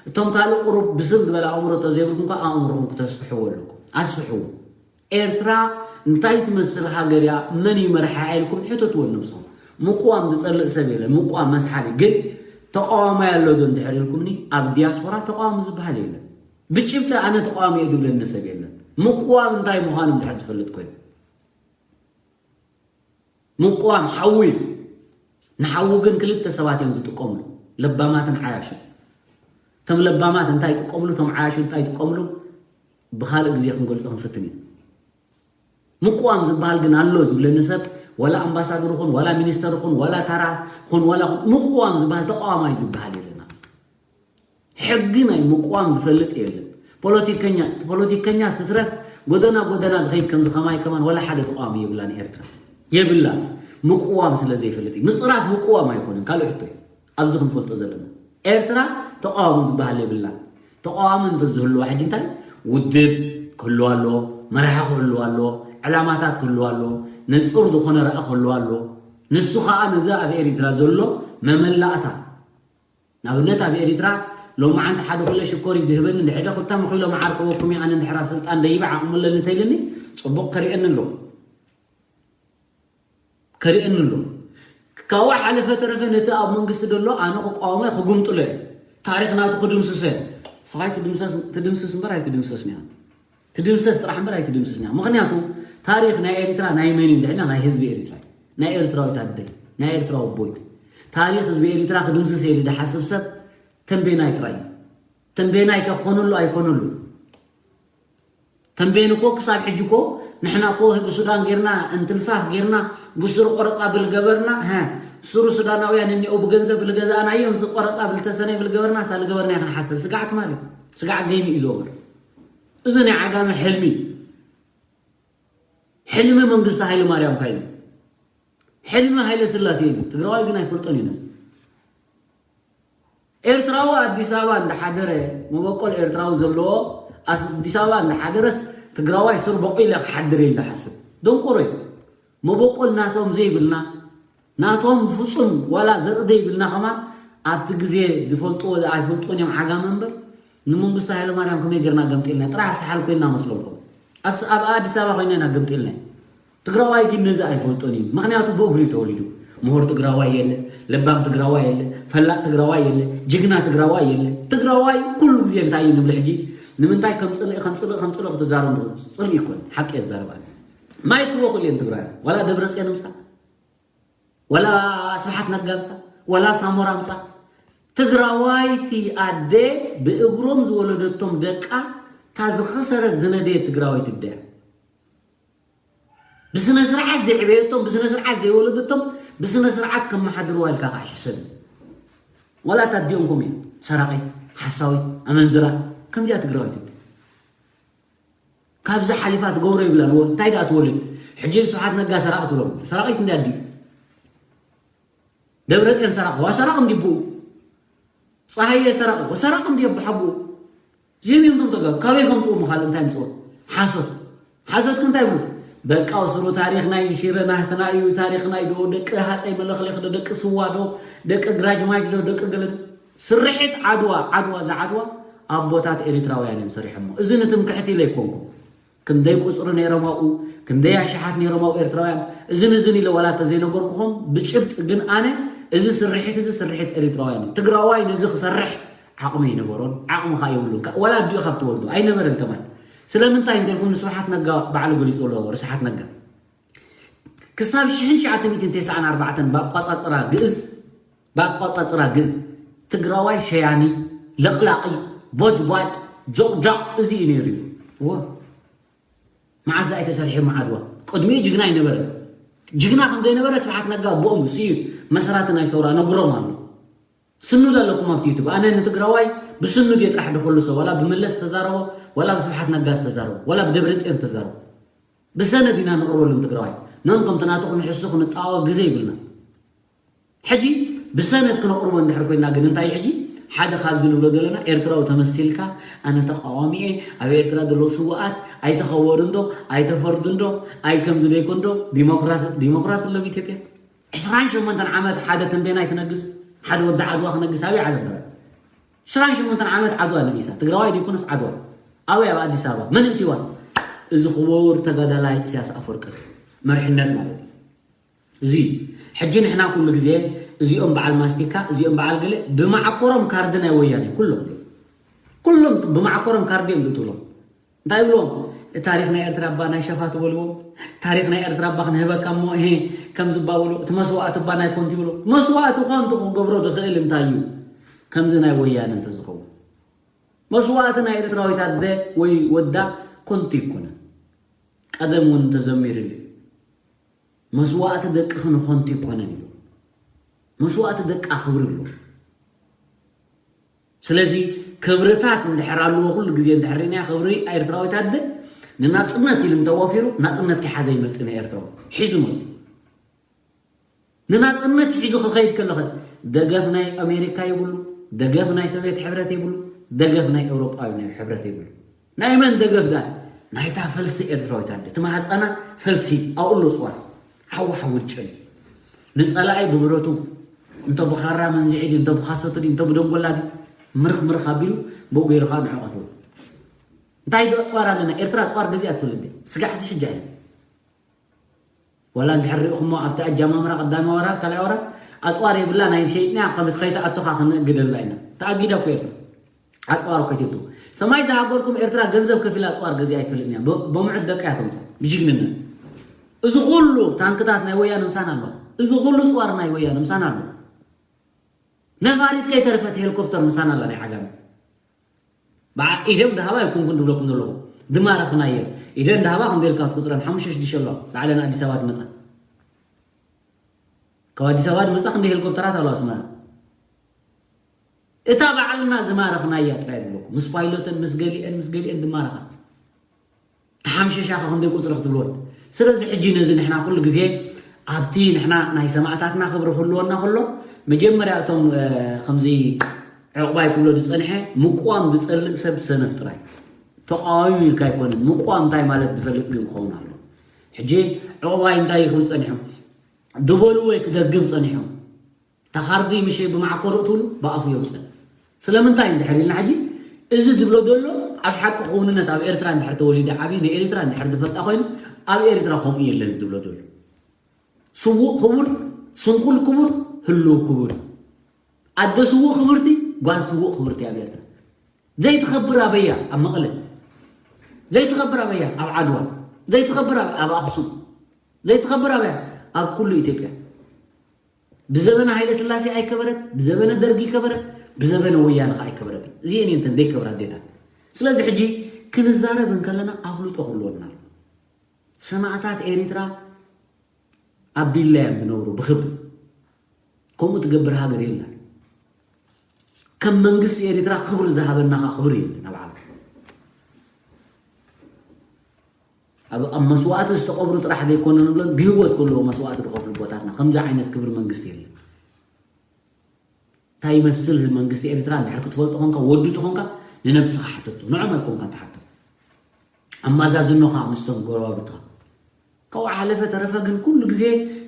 እቶም ካልእ ቁሩብ ብስል ዝበለ ኣእምሮ ተዘይብልኩም ከ ኣእምሮኹም ክተስፍሕዎ ኣለኩም። ኣስፍሕዎ። ኤርትራ እንታይ ትመስል ሃገር እያ፣ መን ይመርሓ ኢልኩም ሕተትዎ ንብስኹም። ምቁዋም ዝጸልእ ሰብ የለን። ምቁዋም መስሓል እዩ። ግን ተቃዋማይ ኣሎ ዶ እንድሕር ኢልኩምኒ ኣብ ዲያስፖራ ተቃዋሚ ዝበሃል የለን። ብጭብጢ ኣነ ተቃዋሚ እየ ዝብለኒ ሰብ የለን። ምቁዋም እንታይ ምዃኑ እንድሕር ዝፈልጥ ኮይኑ ምቁዋም ሓዊ እዩ። ንሓዊ ግን ክልተ ሰባት እዮም ዝጥቀምሉ፣ ለባማትን ዓያሹን። እቶም ለባማት እንታይ ይጥቀምሉ፣ እቶም ዓያሹ እንታይ ይጥቀምሉ ብኻልእ ግዜ ክንገልጾ ክንፍትን ኢና። ምቁዋም ዝበሃል ግን ኣሎ ዝብለኒ ሰብ ዋላ ኣምባሳደር ይኹን ዋላ ሚኒስተር ይኹን ዋላ ታራ ይኹን ዋላ ይኹን ምቁዋም ዝበሃል ተቃዋማይ ዝበሃል የለን ኣብዚ። ሕጊ ናይ ምቁዋም ዝፈልጥ የለን። ፖለቲከኛ ፖለቲከኛ ስትረፍ ጎደና ጎደና ዝኸይድ ከምዚ ከማይ ከማን ዋላ ሓደ ተቃዋሚ የብላን ኤርትራ የብላን። ምቁዋም ስለ ዘይፈልጥ እዩ። ምፅራፍ ምቁዋም ኣይኮነን ካልእ ሕቶ እዩ። ኣብዚ ክንፈልጦ ዘለና ኤርትራ ተቃዋሚ ዝበሃል የብላን። ተቃዋሚ እንተዝህልዋ ሕጂ እንታይ ውድብ ክህልዋ ኣለዎ፣ መራሒ ክህልዋ ኣለዎ፣ ዕላማታት ክህልዋ ኣለዎ፣ ንፁር ዝኾነ ራኢ ክህልዋ ኣለዎ። ንሱ ከዓ ነዚ ኣብ ኤሪትራ ዘሎ መመላእታ ንኣብነት ኣብ ኤሪትራ ሎማዓንቲ ሓደ ኩለ ሽኮር ይድህበኒ እንድሕደ ክልተ መኺሎ መዓር ክበኩም እየ ኣነ እንድሕር ኣብ ስልጣን ደይበ ዓቕሙ ኣለኒ እንተይልኒ ጽቡቕ ከርእየኒ ኣሎ። ከርእየኒ ኣሎ። ካብኡ ሓለፈ ተረፈ ነቲ ኣብ መንግስቲ ዘሎ ኣነ ክቃወሞ እየ፣ ክጉምጥሎ እየ። ታሪኽ ናቱ ክድምስሶ እየ። ስኻይ ትድምሰስ እምበር ኣይትድምሰስን እያ። ትድምሰስ ጥራሕ እምበር ኣይትድምስስን እያ። ምኽንያቱ ታሪኽ ናይ ኤሪትራ ናይ መን እዩ እንድሕና ናይ ህዝቢ ኤሪትራ እዩ። ናይ ኤርትራዊት ኣደይ ናይ ኤርትራዊ ኣቦይ ታሪኽ ህዝቢ ኤሪትራ ክድምስስ እየ ኢሉ ዝሓስብ ሰብ ተንቤናይ ጥራይ እዩ። ተንቤናይ ከ ክኾነሉ ኣይኮነሉ። ተንቤን እኮ ክሳብ ሕጂ እኮ ንሕና እኮ ብሱዳን ጌርና እንትልፋፍ ጌርና ብሱር ቆረፃ ብልገበርና ሀ ሱሩ ሱዳናውያን እኒኦ ብገንዘብ ብልገዛእናዮም ዝቆረፃ ብልተሰነ ብልገበርና ሳ ልገበርና ክንሓስብ ስጋዕ ትማሊ ስጋዕ ገይሚ እዩ ዝወር እዚ ናይ ዓጋመ ሕልሚ ሕልሚ መንግስቲ ሃይለ ማርያም ካይዚ ሕልሚ ሃይለ ስላሴ እዚ ትግራዋይ ግን ኣይፈልጦን እዩ ነዚ ኤርትራዊ ኣዲስ ኣበባ እንዳሓደረ መበቆል ኤርትራዊ ዘለዎ ኣዲስ ኣበባ እንዳሓደረስ ትግራዋይ ስር በቂለ ክሓድር ኢለ ሓስብ ደንቆሮ እዩ መበቆል ናቶም ዘይብልና ናቶም ብፍፁም ዋላ ዘርኢ ዘይብልና ከማን ኣብቲ ግዜ ዝፈልጥዎ ኣይፈልጥዎን እዮም ዓጋመ እምበር ንመንግስቱ ሃይለማርያም ከመይ ገርና ገምጢልና ጥራሕ ኣብ ሰሓል ኮይና መስለኩም ኣብ ኣዲስ ኣበባ ኮይና ኢና ገምጢልና ትግራዋይ ግን ነዚ ኣይፈልጦን እዩ ምክንያቱ ብእግሩ ተወሊዱ ምሁር ትግራዋይ የለ ለባም ትግራዋይ የለ ፈላጥ ትግራዋይ የለ ጅግና ትግራዋይ የለ ትግራዋይ ኩሉ ግዜ እንታይ እዩ ንብል ሕጂ ንምንታይ ከም ፅልኢ ከም ፅልኢ ከም ፅልኢ ክትዛረቡ ፅልኢ ይኮን ሓቂ የዛረብ ኣለ ማይ ክቦ ኩልየን ትግራይ ዋላ ደብረፅዮን ምፃ ወላ ስብሓት ነጋ ምፃ ወላ ሳሞራ ምፃ ትግራዋይቲ ኣደ ብእግሮም ዝወለደቶም ደቃ ታዝኸሰረት ዝነደየት ትግራዋይቲ ደያ ብስነ ስርዓት ዘይዕበየቶም ብስነ ስርዓት ዘይወለደቶም ብስነ ስርዓት ከመሓድርዋ ኢልካ ከዓ ይሕሰብ እዩ። ዋላ እታ ኣዲኦም ከምኡ እዮም። ሰራቒት፣ ሓሳዊት፣ ኣመንዝራ ከምዚኣ ትግራዋይት እንዲ። ካብዚ ሓሊፋ ትገብሮ ይብላን እወ እንታይ ደኣ ትወልድ ሕጂ ስብሓት ነጋ ሰራቒ ትብሎም ሰራቒት እንዲ ኣዲኡ ደብረፅዮን ሰራቒ ዋ ሰራቒ እንዲ ብኡ ፀሃየ ሰራቒ ዋ ሰራቒ እንዲ ኣቦሓጎኡ እዚኦም እዮም እቶም ተጋሩ ካበይ ከምፅኡ ምኻል እንታይ ምፅኡ ሓሶት ሓሶት ክንታይ ብሉ በቃ ስሩ ታሪኽ ናይ ሽረ ናህትና እዩ ታሪኽ ናይ ዶ ደቂ ሃፀይ መለኽለኽ ዶ ደቂ ስዋ ዶ ደቂ ግራጅማጅ ዶ ደቂ ገለ ዶ ስርሒት ዓድዋ ዓድዋ እዛ ዓድዋ ኣቦታት ኤሪትራውያን እዮም ሰሪሖሞ እዚ ንትምክሕቲ ኢለ ኣይኮንኩ ክንደይ ቁፅሪ ነይሮም ኣብኡ ክንደይ ኣሽሓት ነይሮም ኣብኡ ኤርትራውያን እዝን እዝን ኢለ ዋላ ተዘይነገርኩኹም ብጭብጥ ግን ኣነ እዚ ስርሒት እዚ ስርሒት ኤሪትራውያን እዩ ትግራዋይ ነዚ ክሰርሕ ዓቕሚ ኣይነበሮን ዓቕሚ ከዓ የብሉን ዋላ ኣዲኡ ካብ ትወልዶ ኣይነበረን ከማን ስለምንታይ እንተልኩም ንስብሓት ነጋ ባዕሉ ገሊፁ ኣሎ ርስሓት ነጋ ክሳብ ሽሕን ትሽዓተ ሚእትን ተስዓን ኣርባዕተን ብኣቋፃፅራ ግእዝ ብኣቋፃፅራ ግእዝ ትግራዋይ ሸያኒ ለቕላቒ ቦጅቧጅ ጆቕጃቕ እዚ እዩ ነይሩ እዩ እወ መዓዝ ኣይተሰርሐ ዓድዋ ቅድሚኡ ጅግና ኣይነበረን ጅግና ከም ዘይነበረ ስብሓት ነጋ ኣቦኦም እሱ እዩ መስራቲ ናይ ሰውራ ነግሮም ኣሎ ስኑድ ኣለኩም ኣብቲ ዩቱብ ኣነ ንትግራዋይ ብስኑድ እየ ጥራሕ ድኸልሶ ዋላ ብመለስ ዝተዛረቦ ዋላ ብስብሓት ነጋ ዝተዛረቦ ዋላ ብደብረፅዮን ዝተዛረቦ ብሰነድ ኢና ንቕርበሉ ንትግራዋይ ነን ከምቲ ናቱ ክንሕሱ ክንጣወ ግዜ ይብልና ሕጂ ብሰነድ ክነቕርቦ እንድሕር ኮይና ግን እንታይ ሕጂ ሓደ ካብዚ ንብሎ ዘለና ኤርትራዊ ተመሲልካ ኣነ ተቃዋሚ እየ ኣብ ኤርትራ ዘለዉ ስውኣት ኣይተኸበሩ እንዶ ኣይተፈርዱ እንዶ ኣይ ከምዚ ደይኮ እንዶ ዲሞክራሲ ዲሞክራሲ ኣለብ ኢትዮጵያ ዕስራን ሸሞንተን ዓመት ሓደ ተንቤናይ ክነግስ ሓደ ወዲ ዓድዋ ክነግስ ኣበይ ዓለም ተረ ዕስራን ሸሞንተን ዓመት ዓድዋ ነጊሳ ትግራዋይ ደይኮነስ ዓድዋ ኣበይ ኣብ ኣዲስ ኣበባ መን እቲዋ እዚ ክቡር ተጋዳላይ ኢሳያስ ኣፈወርቂ መሪሕነት ማለት እዩ እዚ ሕጂ ንሕና ኩሉ ግዜ እዚኦም በዓል ማስቲካ እዚኦም በዓል ገለ ብመዓኮሮም ካርዲ ናይ ወያነ ኩሎም ኩሎም ብመዓኮሮም ካርዲ እዮም ዝእትውሎም እንታይ ይብልዎም ታሪክ ናይ ኤርትራ እባ ናይ ሸፋቱ በልዎም ታሪክ ናይ ኤርትራ እባ ክንህበካ እሞ እሄ ከም ዝባበሉ እቲ መስዋእቲ እባ ናይ ኮንቱ ይብሎ መስዋእቲ ኮንቱ ክገብሮ ዝኽእል እንታይ እዩ ከምዚ ናይ ወያነ እንተዝኸውን መስዋእቲ ናይ ኤርትራዊት ኣደ ወይ ወዳ ኮንቱ ይኮነ ቀደም እውን ተዘሚርሉ መስዋእቲ ደቅኺ ንኾንቱ ይኮነን ኢሉ መስዋእቲ ደቃ ክብሪ ብሎ ስለዚ ክብርታት እንድሕር ኣለዎ ኩሉ ግዜ እንድሕር ርኢናዮ ክብሪ ኤርትራዊት ኣደ ንናፅነት ኢሉ እንተወፊሩ ናፅነት ክሓዘ ይመፅእ ንኤርትራዊ ሒዙ መፅኡ ንናፅነት ሒዙ ክኸይድ ከለኸ ደገፍ ናይ ኣሜሪካ የብሉ ደገፍ ናይ ሶቪየት ሕብረት የብሉ ደገፍ ናይ ኤውሮጳዊ ናይ ሕብረት የብሉ ናይ መን ደገፍ ዳ ናይታ ፈልሲ ኤርትራዊት ኣደ እቲ ማህፀና ፈልሲ ኣብኡ ኣሎ ፅዋር ሓዊ ሓዊ ድጨል ንፀላኢ ብብረቱ እንተ ብኻራ መንዚዒ ድዩ እንተ ብኻሰቱ ድዩ እንተ ብደንጎላ ድዩ ምርኽ ምርኽ ኣቢሉ ብኡ ገይሩ ከዓ ንዕኡ ቀትሉ። እንታይ ዶ ኣፅዋር ኣለና? ኤርትራ ኣፅዋር ገዚኣ ትፈልጥ ድያ? ስጋዕ እዚ ሕጂ ኣለ። ዋላ እንድሕር ርኢኹሞ ኣብቲ ኣጃማምራ ቀዳማይ ወራር ካልኣይ ወራር ኣፅዋር የብላ ናይ ሸይጥና ከም ከይተኣቶኻ ክንእግደላ ኢና። ተኣጊዳ እኮ ኤርትራ ኣፅዋር ከይትእቱ። ሰማይ ዝሃገርኩም ኤርትራ ገንዘብ ከፊላ ኣፅዋር ገዚኣ ኣይትፈልጥን እያ። ብ- ብምዑት ደቃ እያ ተምፅእ ብጅግንነት። እዚ ኩሉ ታንክታት ናይ ወያነ ምሳና ኣሎ። እዚ ኩሉ ፅዋር ናይ ወያነ ምሳና ኣሎ። ነፋሪት ከይተረፈት ሄሊኮፕተር ምሳና ኣላ ናይ ዓጋመ። በዓ ኢደን ዳሃባ ኣይኮንኩን ድብለኩም ዘለኹ። ድማረኽናየን ኢደን ዳሃባ ክንደልካ ትቁፅረን ሓሙሽተ ሽዱሽተ ኣለዋ። ላዕለን ኣዲስ ኣበባ ድመፃ ካብ ኣዲስ ኣበባ ድመፃ ክንደ ሄሊኮፕተራት ኣለዋ ኣስመራ። እታ ባዕልና ዝማረኽናያ ጥራይ ድብለኩም ምስ ፓይሎተን ምስ ገሊአን ምስ ገሊአን ድማረኻ ተሓምሸሻ ከ ክንደይ ቁፅሪ ክትብልወን። ስለዚ ሕጂ ነዚ ንሕና ኩሉ ግዜ ኣብቲ ንሕና ናይ ሰማእታትና ክብሪ ክህልወና ከሎ መጀመርያ እቶም እ፣ ከምዚ ዕቑባይ ክብሎ ዝፀንሐ ምቋም ዝፀልእ ሰብ ሰነፍ ጥራይ ተቃዋሚ ኢልካ ኣይኮነን። ምቋም እንታይ ማለት ዝፈልጥ ግን ክኸውን ኣሎ። ሕጂ ዕቑባይ እንታይ ክብል ፀኒሑ ድበሉ ወይ ክደግም ፀኒሑ ተኻርዲ ምሸ ብማዕኮር እትብሉ ብኣፉ የውፅእ። ስለምንታይ እንድሕር ኢልና ሕጂ እዚ ዝብሎ ዘሎ ኣብ ሓቂ ክውንነት ኣብ ኤርትራ እንድሕር ተወሊደ ዓብዩ ንኤርትራ እንድሕር ዝፈልጣ ኮይኑ ኣብ ኤርትራ ከምኡ የለን ዝብሎ ዘሎ። ስዉእ ክቡር፣ ስንኩል ክቡር፣ ህልው ክቡር። ኣደ ስዉእ ክብርቲ፣ ጓል ስዉእ ክብርቲ ኣብ ኤርትራ። ዘይትኸብር ኣበያ ኣብ መቐለ፣ ዘይትኸብር ኣበያ ኣብ ዓድዋ፣ ዘይትኸብር ኣበያ ኣብ ኣኽሱም፣ ዘይትኸብር ኣበያ ኣብ ኩሉ ኢትዮጵያ። ብዘበነ ሃይለ ስላሴ ኣይከበረት፣ ብዘበነ ደርጊ ከበረት፣ ብዘበነ ወያነ ኸዓ ኣይከበረትን። እዚአን እየን እተን ዘይከብራ ኣዴታት። ስለዚ ሕጂ ክንዛረብ እንከለና ኣፍልጦ ክህልወና ኣሎ። ሰማእታት ኤሪትራ ኣብ ቢላ እዮም ዝነብሩ ብኽብሪ። ከምኡ ትገብር ሃገር የለን። ከም መንግስቲ ኤሪትራ ክብሪ ዝሃበና ኸዓ ክብሪ የለን ኣብ ዓለም። ኣብ ኣብ መስዋእቲ ዝተቐብሩ ጥራሕ ዘይኮነ ንብለን ብህይወት ከለዎ መስዋእቲ ዝኸፍሉ ቦታትና ከምዚ ዓይነት ክብሪ መንግስቲ የለን። እንታይ ይመስል መንግስቲ ኤርትራ እንድሕር ክትፈልጦ ኾንካ ወዲ ተኾንካ ንነብስኻ ሓተቶ ንዖም ኣይኮንካ ትሓቶ ኣማዛዝኖኻ ምስቶም ጎረባብትኻ ካብኡ ሓለፈ ተረፈ ግን ኩሉ ግዜ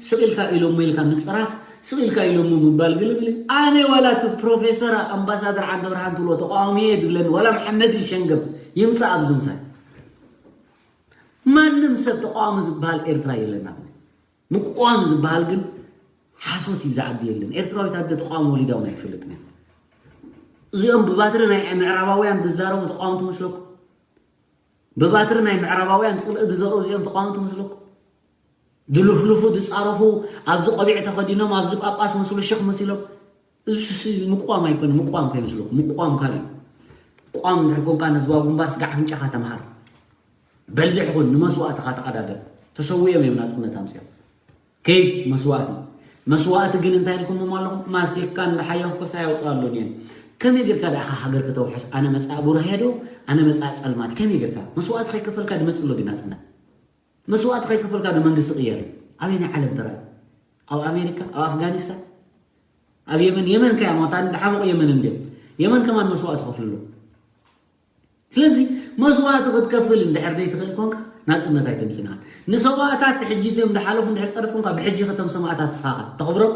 ስቕ ኢልካ ኢሎሞ ኢልካ ምፅራፍ ስቕ ኢልካ ኢሎሞ ምባል ግልብል እዩ። ኣነ ዋላ እቲ ፕሮፌሰር ኣምባሳደር ዓንደብርሃን ትብሎ ተቃዋሚ እየ ዝብለኒ ዋላ መሓመድ ኢልሸንገብ ይምፃእ ኣብዚ ምሳይ ማንም ሰብ ተቃዋሚ ዝበሃል ኤርትራ የለን ኣብዚ ምቅዋም ዝበሃል ግን ሓሶት እዩ ዝዓዲ የለን ኤርትራዊት ኣደ ተቃዋሚ ወሊዳ እውን ኣይትፈልጥን እያ እዚኦም ብባትሪ ናይ ምዕራባውያን ዝዛረቡ ተቃዋሚ ትመስለኩም ብባትሪ ናይ ምዕራባውያን ፅልኢ ዝዘርኡ እዚኦም ተቃዋሚ ትመስለኩም ድልፍልፉ ዝፃረፉ ኣብዚ ቆቢዕ ተኸዲኖም ኣብዚ ጳጳስ መስሉ ሽኽ መሲሎም እዚ ምቅዋም ኣይኮነ ምቅዋም ከይመስለኩም ምቅዋም ካልእ እዩ ቋም እንድሕር ኮንካ ንህዝባዊ ግንባር ስጋዕ ኣፍንጫኻ ተምሃር በልሕ ኩን ንመስዋእትኻ ተቐዳደም ተሰዊኦም እዮም ናፅነት ኣምፅኦም ከይድ መስዋእቲ መስዋእቲ ግን እንታይ ኢልኩምም ኣለኹም ማስቲካ እንዳሓየኽኩስ ኣየውፅኣሉን እየን ከመይ ጌርካ ደኣኻ ሃገር ከተውሕስ ኣነ መፃእ ብሩህ እየ ዶ ኣነ መፃእ ፀልማት ከመይ ጌርካ መስዋእቲ ከይከፈልካ ድመፅእ ኣሎ ድዩ ናፅነት መስዋእቲ ከይከፈልካ ዶ መንግስቲ ቅየር ኣበይ ናይ ዓለም ተራእዩ ኣብ ኣሜሪካ ኣብ ኣፍጋኒስታን ኣብ የመን የመን ከያ ማታ እንዳሓመቑ የመን እንድዮም የመን ከማን መስዋእቲ ከፍልሉ ስለዚ መስዋእቲ ክትከፍል እንድሕር ዘይትኽእል ኮንካ ናፅነት ኣይተምፅናን ንሰማእታት ሕጂ እቶም ዝሓለፉ እንድሕር ፀርፍንካ ብሕጂ ከተም ሰማእታት ስኻኻ ተኽብሮም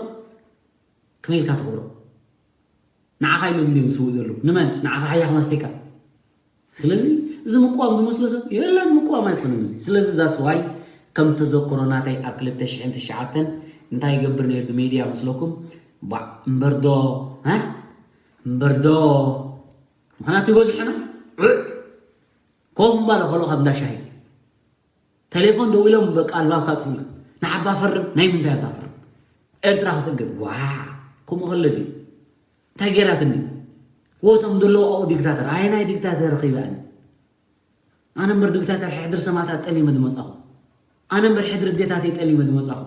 ከመይ ኢልካ ተኽብሮም ንዓኻ ኢሎም እንድዮም ዝስውእ ዘለዉ ንመን ንዓኻ ሓያኽ ማስቲካ ስለዚ እዚ ምቅዋም ዝመስሎ ሰብ የለን ምቅዋም ኣይኮነን እዚ ስለዚ እዛ ስዋይ ከም ተዘክሮ ናተይ ኣብ ክልተ ሽሕን ትሽዓተን እንታይ ይገብር ነይሩ ሜድያ መስለኩም ባዕ እምበርዶ እምበርዶ ምኽንያቱ ይበዝሑና ኮፍ እምባለ ከሎ ካብ እንዳ ሻሂ ቴሌፎን ደዊሎም በቃ ኣልባብካ ኣጥፉልካ ንዓባ ፈርም ናይ ምንታይ ኣንታ ፈርም ኤርትራ ክትእገድ ዋ ከምኡ ከለ ድዩ እንታይ ገይራትኒ ወቶም ዘለዉ ኣብኡ ዲክታተር ኣየናይ ዲክታተር ረኺበ ኣነ ኣነ እምበር ዲክታተር ሕድሪ ሰማእታት ጠሊመ ዝመጻኹ ኣነ እምበር ሕድሪ ኣዴታተይ ጠሊመ ዝመጻኹ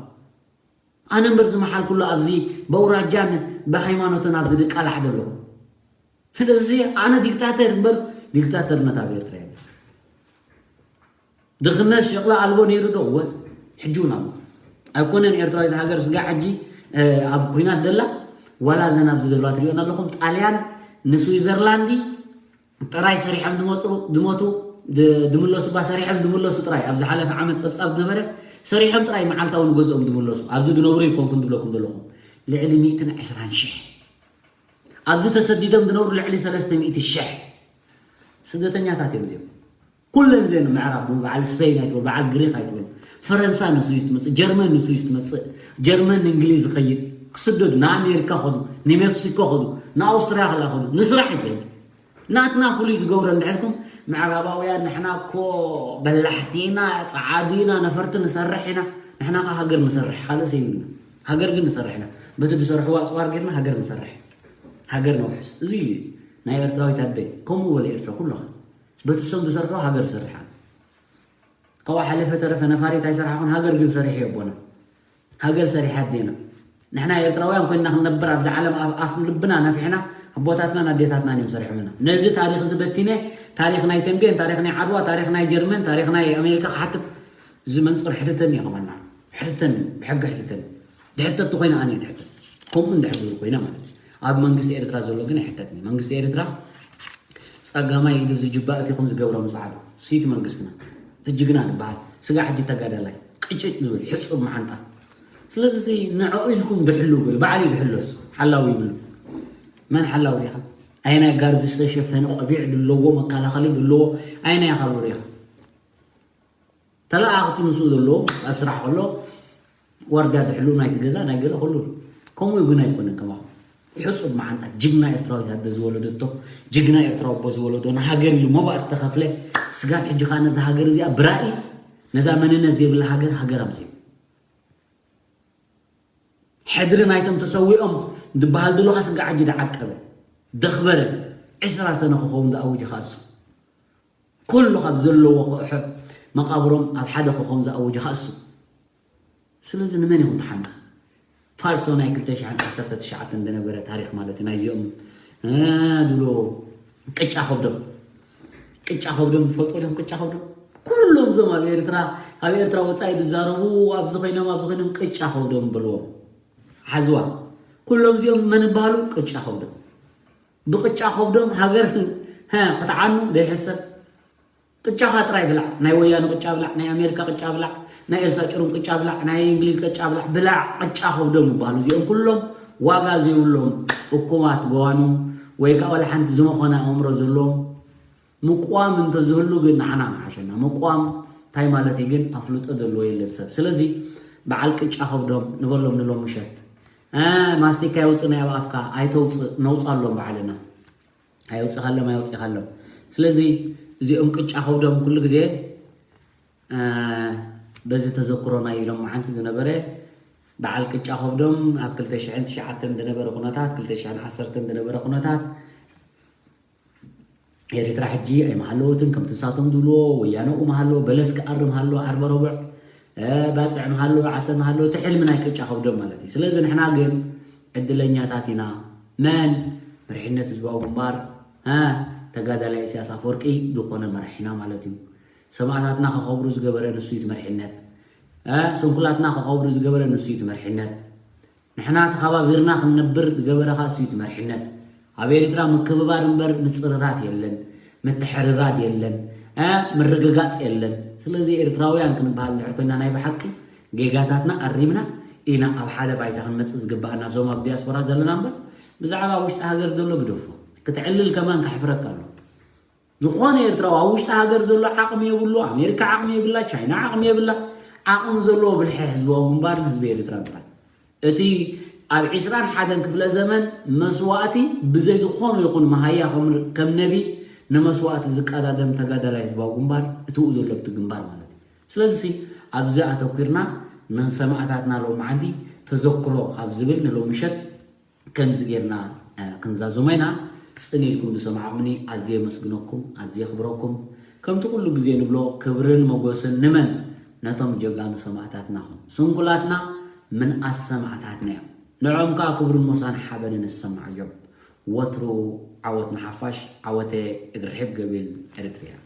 ኣነ እምበር ዝመሓልኩሉ ኣብዚ በውራጃን ብሃይማኖትን ኣብዚ ድቃላዕ ዘለኹ ስለዚ ኣነ ዲክታተር እምበር ዲክታተርነት ኣብ ኤርትራ የለ ድኽነት ሸቕላ ኣልቦ ነይሩ ዶ እወ ሕጂ እውን ኣሎ ኣይኮነን ኤርትራዊት ሃገር ስጋ ሕጂ ኣብ ኩናት ደላ ዋላ እዘን ኣብዚ ዘለዋ ትሪኦን ኣለኹም ጣልያን ንስዊዘርላንዲ ጥራይ ሰሪሖም ዝመፁ ዝሞቱ ድምለሱ ባ ሰሪሖም ድምለሱ ጥራይ ኣብ ዝሓለፈ ዓመት ፀብፃብ ዝነበረ ሰሪሖም ጥራይ መዓልታዊ ንገዝኦም ድምለሱ ኣብዚ ድነብሩ ይኮንኩን ድብለኩም ዘለኹ ልዕሊ ሚእትን ዕስራን ሽሕ ኣብዚ ተሰዲዶም ዝነብሩ ልዕሊ ሰለስተ ሚእቲ ሽሕ ስደተኛታት እዮም እዚኦም። ኩለን እዘን ምዕራብ፣ በዓል ስፔን ኣይትበል፣ በዓል ግሪክ ኣይትበል፣ ፈረንሳ ንሱ እዩ ትመጽእ፣ ጀርመን ንሱ እዩ ትመጽእ። ጀርመን ንእንግሊዝ ይኸይድ፣ ክስደዱ፣ ንኣሜሪካ ኸዱ፣ ንሜክሲኮ ኸዱ፣ ንኣውስትርያ ክላ ኸዱ፣ ንስራሕ እዩ ዝኸይድ። ናትና ፍሉይ ዝገብሮ እንድሕልኩም፣ ምዕራባውያን ንሕና እኮ በላሕቲ ኢና፣ ጸዓዱ ኢና፣ ነፈርቲ ንሰርሕ ኢና። ንሕና ከ ሃገር ንሰርሕ፣ ካልእ ሰይብና። ሃገር ግን ንሰርሕ ኢና። በቲ ዝሰርሕዎ ኣጽዋር ጌርና ሃገር ንሰርሕ። ሃገር ነውሕስ። እዚ እዩ ናይ ኤርትራዊት ኣደ። ከምኡ በለ ኤርትራ ኩልኻ። በቲ እሶም ዝሰርሕዎ ሃገር ሰርሓ። ካብኡ ሓለፈ ተረፈ ነፋሪት ኣይሰርሓኹን፣ ሃገር ግን ሰሪሑ የቦና። ሃገር ሰሪሓ ኣዴና። ንሕና ኤርትራውያን ኮይንና ክንነብር ኣብዛ ዓለም ኣፍ ኣፍ ልብና ነፊሕና ኣቦታትናን ኣዴታትናን እዮም ሰሪሖምና። ነዚ ታሪኽ እዚ በቲነ፣ ታሪኽ ናይ ተንቤን፣ ታሪኽ ናይ ዓድዋ፣ ታሪኽ ናይ ጀርመን፣ ታሪኽ ናይ ኣሜሪካ ክሓትት እዚ መንጽር ሕትተኒ እዩ ከማና። ሕትተኒ፣ ብሕጊ ሕትተኒ። ድሕተት ኮይነ ኣነ ድሕተት። ከምኡ እንድሕር ዝብል ኮይነ ማለት እዩ። ኣብ መንግስቲ ኤርትራ ዘሎ ግን ኣይሕተትኒ። መንግስቲ ኤርትራ ጸጋማይ ኢዱ ዝጅባእ እቲ ከም ዝገብሮም ዝዓሉ ስይቲ መንግስትና። እቲ ጅግና ዝበሃል ስጋ ሕጂ ተጋዳላይ ቅጭጭ ዝብል ሕጹብ መዓንጣ። ስለዚ ንዕኡ ኢልኩም ድሕሉ ግል ባዕሉ ይድሕሎስ ሓላው ይብሉ። መን ሓላው ዲኻ? ኣየናይ ጋርድ ዝተሸፈነ ቆቢዕ ድለዎ መከላኸሊ ድለዎ ኣየናይ ኣኻሉ ዲኻ? ተለኣኽቲ ምስኡ ዘለዎ ኣብ ስራሕ ከሎ ዋርድያ ድሕሉ ናይቲ ገዛ ናይ ገለ ኩሉ ከምኡ ግን ኣይኮነን። ከማኹም ሕጹብ መዓንጣ ጅግና ኤርትራዊት ኣደ ዝወለደቶ ጅግና ኤርትራዊ ኣቦ ዝወለዶ ንሃገር ኢሉ መባእ ዝተኸፍለ ስጋብ ሕጂ ከኣ ነዛ ሃገር እዚኣ ብራኢ ነዛ መንነት ዘይብላ ሃገር ሃገር ኣምጽኡ። ሕድሪ ናይቶም ተሰዊኦም ዝበሃል ድሎ ካስጋ ዓጂ ደዓቀበ ደኽበረ ዕስራ ሰነ ክኸውን ዝኣወጀ ካሱ ኩሉ ካብ ዘለዎ ክእሕፍ መቓብሮም ኣብ ሓደ ክኸውን ዝኣወጀ ካሱ። ስለዚ ንመን ኢኹም ትሓምቁ? ፋልሶ ናይ ክልተ ሽሕን ዓሰርተ ትሽዓተን ዝነበረ ታሪኽ ማለት እዩ። ናይዚኦም እ፣ ድብሎ ቅጫ ከብዶም ቅጫ ከብዶም ትፈልጡ ዲኹም? ቅጫ ከብዶም ኩሎም እዞም ኣብ ኤርትራ ካብ ኤርትራ ወጻኢ ዝዛረቡ ኣብዚ ኮይኖም ኣብዚ ኮይኖም ቅጫ ከብዶም በልዎም ሓዝዋ። ኩሎም እዚኦም መን ይበሃሉ? ቅጫ ከብዶም ብቅጫ ከብዶም ሃገር ሀ፣ ክትዓኑ ዘይሕሰብ ቅጫኻ ጥራይ ብላዕ። ናይ ወያነ ቅጫ ብላዕ፣ ናይ ኣሜሪካ ቅጫ ብላዕ፣ ናይ ኤልሳ ጭሩም ቅጫ ብላዕ፣ ናይ እንግሊዝ ቅጫ ብላዕ፣ ብላዕ ቅጫ ከብዶም ይበሃሉ። እዚኦም ኩሎም ዋጋ ዘይብሎም እኩባት ገዋኑ ወይ ከዓ ዋላ ሓንቲ ዝመኾነ ኣእምሮ ዘለዎም ምቋም እንተዝህሉ ግን ንዓና ምሓሸና። ምቋም እንታይ ማለት እዩ ግን ኣፍልጦ ዘለዎ የለን ሰብ። ስለዚ በዓል ቅጫ ከብዶም ንበሎም ንሎም ምሸት እ፣ ማስቲካ የውፅእ ናይ ኣብ ኣፍካ ኣይተውፅእ ነውፃሎም በዓልና። ኣየውፅኻሎም ኣየውፅኻሎም። ስለዚ እዚኦም ቅጫ ከብዶም ኩሉ ግዜ እ፣ በዚ ተዘክሮና ኢሎም መዓንቲ ዝነበረ በዓል ቅጫ ከብዶም ኣብ ክልተ ሽሕን ትሽዓተን ዝነበረ ኩነታት ክልተ ሽሕን ዓሰርተን ዝነበረ ኩነታት ኤርትራ ሕጂ ኣይመሃለወትን ከምቲ ንሳቶም ዝብልዎ ወያነኡ መሃለወ በለስ ክኣርም ሃለወ ዓርበ ረቡዕ እ፣ ባፅዕ መሃለወ ዓሰ መሃለወ እቲ ሕልሚ ናይ ቅጫ ከብዶም ማለት እዩ። ስለዚ ንሕና ግን ዕድለኛታት ኢና። መን መሪሕነት ህዝባዊ ግንባር እ፣ ተጋዳላይ ኢሳያስ ኣፈወርቂ ዝኾነ መራሒና ማለት እዩ። ሰማእታትና ከኸብሩ ዝገበረ ንሱ እዩ እቲ መሪሕነት። እ፣ ስንኩላትና ከኸብሩ ዝገበረ ንሱ እዩ እቲ መሪሕነት። ንሕና ተኸባቢርና ክንነብር ዝገበረ ኸኣ እሱ እዩ እቲ መሪሕነት። ኣብ ኤርትራ ምክብባር እምበር ምጽርራፍ የለን፣ ምትሕርራድ የለን፣ እ፣ ምርግጋጽ የለን። ስለዚ ኤርትራውያን ክንበሃል እንድሕር ኮይና ናይ ብሓቂ ጌጋታትና ኣሪምና ኢና ኣብ ሓደ ባይታ ክንመጽእ ዝግባኣና እዞም ኣብ ዲያስፖራ ዘለና እምበር ብዛዕባ ውሽጢ ሃገር ዘሎ ግደፎ። ክትዕልል ከማን ከሕፍረካ ኣሎ። ዝኾነ ኤርትራዊ ኣብ ውሽጢ ሃገር ዘሎ ዓቕሚ የብሉ፣ ኣሜሪካ ዓቕሚ የብላ፣ ቻይና ዓቕሚ የብላ። ዓቕሚ ዘለዎ ብልሒ ህዝባዊ ግንባርን ህዝቢ ኤርትራን ጥራይ። እቲ ኣብ ዒስራን ሓደን ክፍለ ዘመን መስዋእቲ ብዘይ ዝኾኑ ይኹን መሃያ ከም ከም ነቢ ንመስዋእቲ ዝቀዳደም ተጋዳላይ ህዝባዊ ግንባር እትኡ ዘሎ ኣብቲ ግንባር ማለት እዩ። ስለዚ ኣብዚ ኣተኲርና ንሰማእታትና ሎማዓንቲ ተዘክሮ ካብ ዝብል ንሎሚ ምሸት ከምዚ ጌርና እ፣ ክንዛዝሞ ኢና። ጽን ኢልኩም ዝሰማዕኩምኒ ኣዝየ የመስግነኩም፣ ኣዝየ የኽብረኩም። ከምቲ ኩሉ ግዜ ንብሎ ክብርን መጎስን ንመን? ነቶም ጀጋኑ ሰማእታትና ኹን። ስንኩላትና ምንኣስ ሰማእታትና እዮም። ንዕኦም ከኣ ክብርን ሞሳን ሓበንን ይሰማዓዮም። ወትሩ ዓወት ንሓፋሽ፣ ዓወተ እግሪ ርሒብ ገቢል ኤሪትሪያ።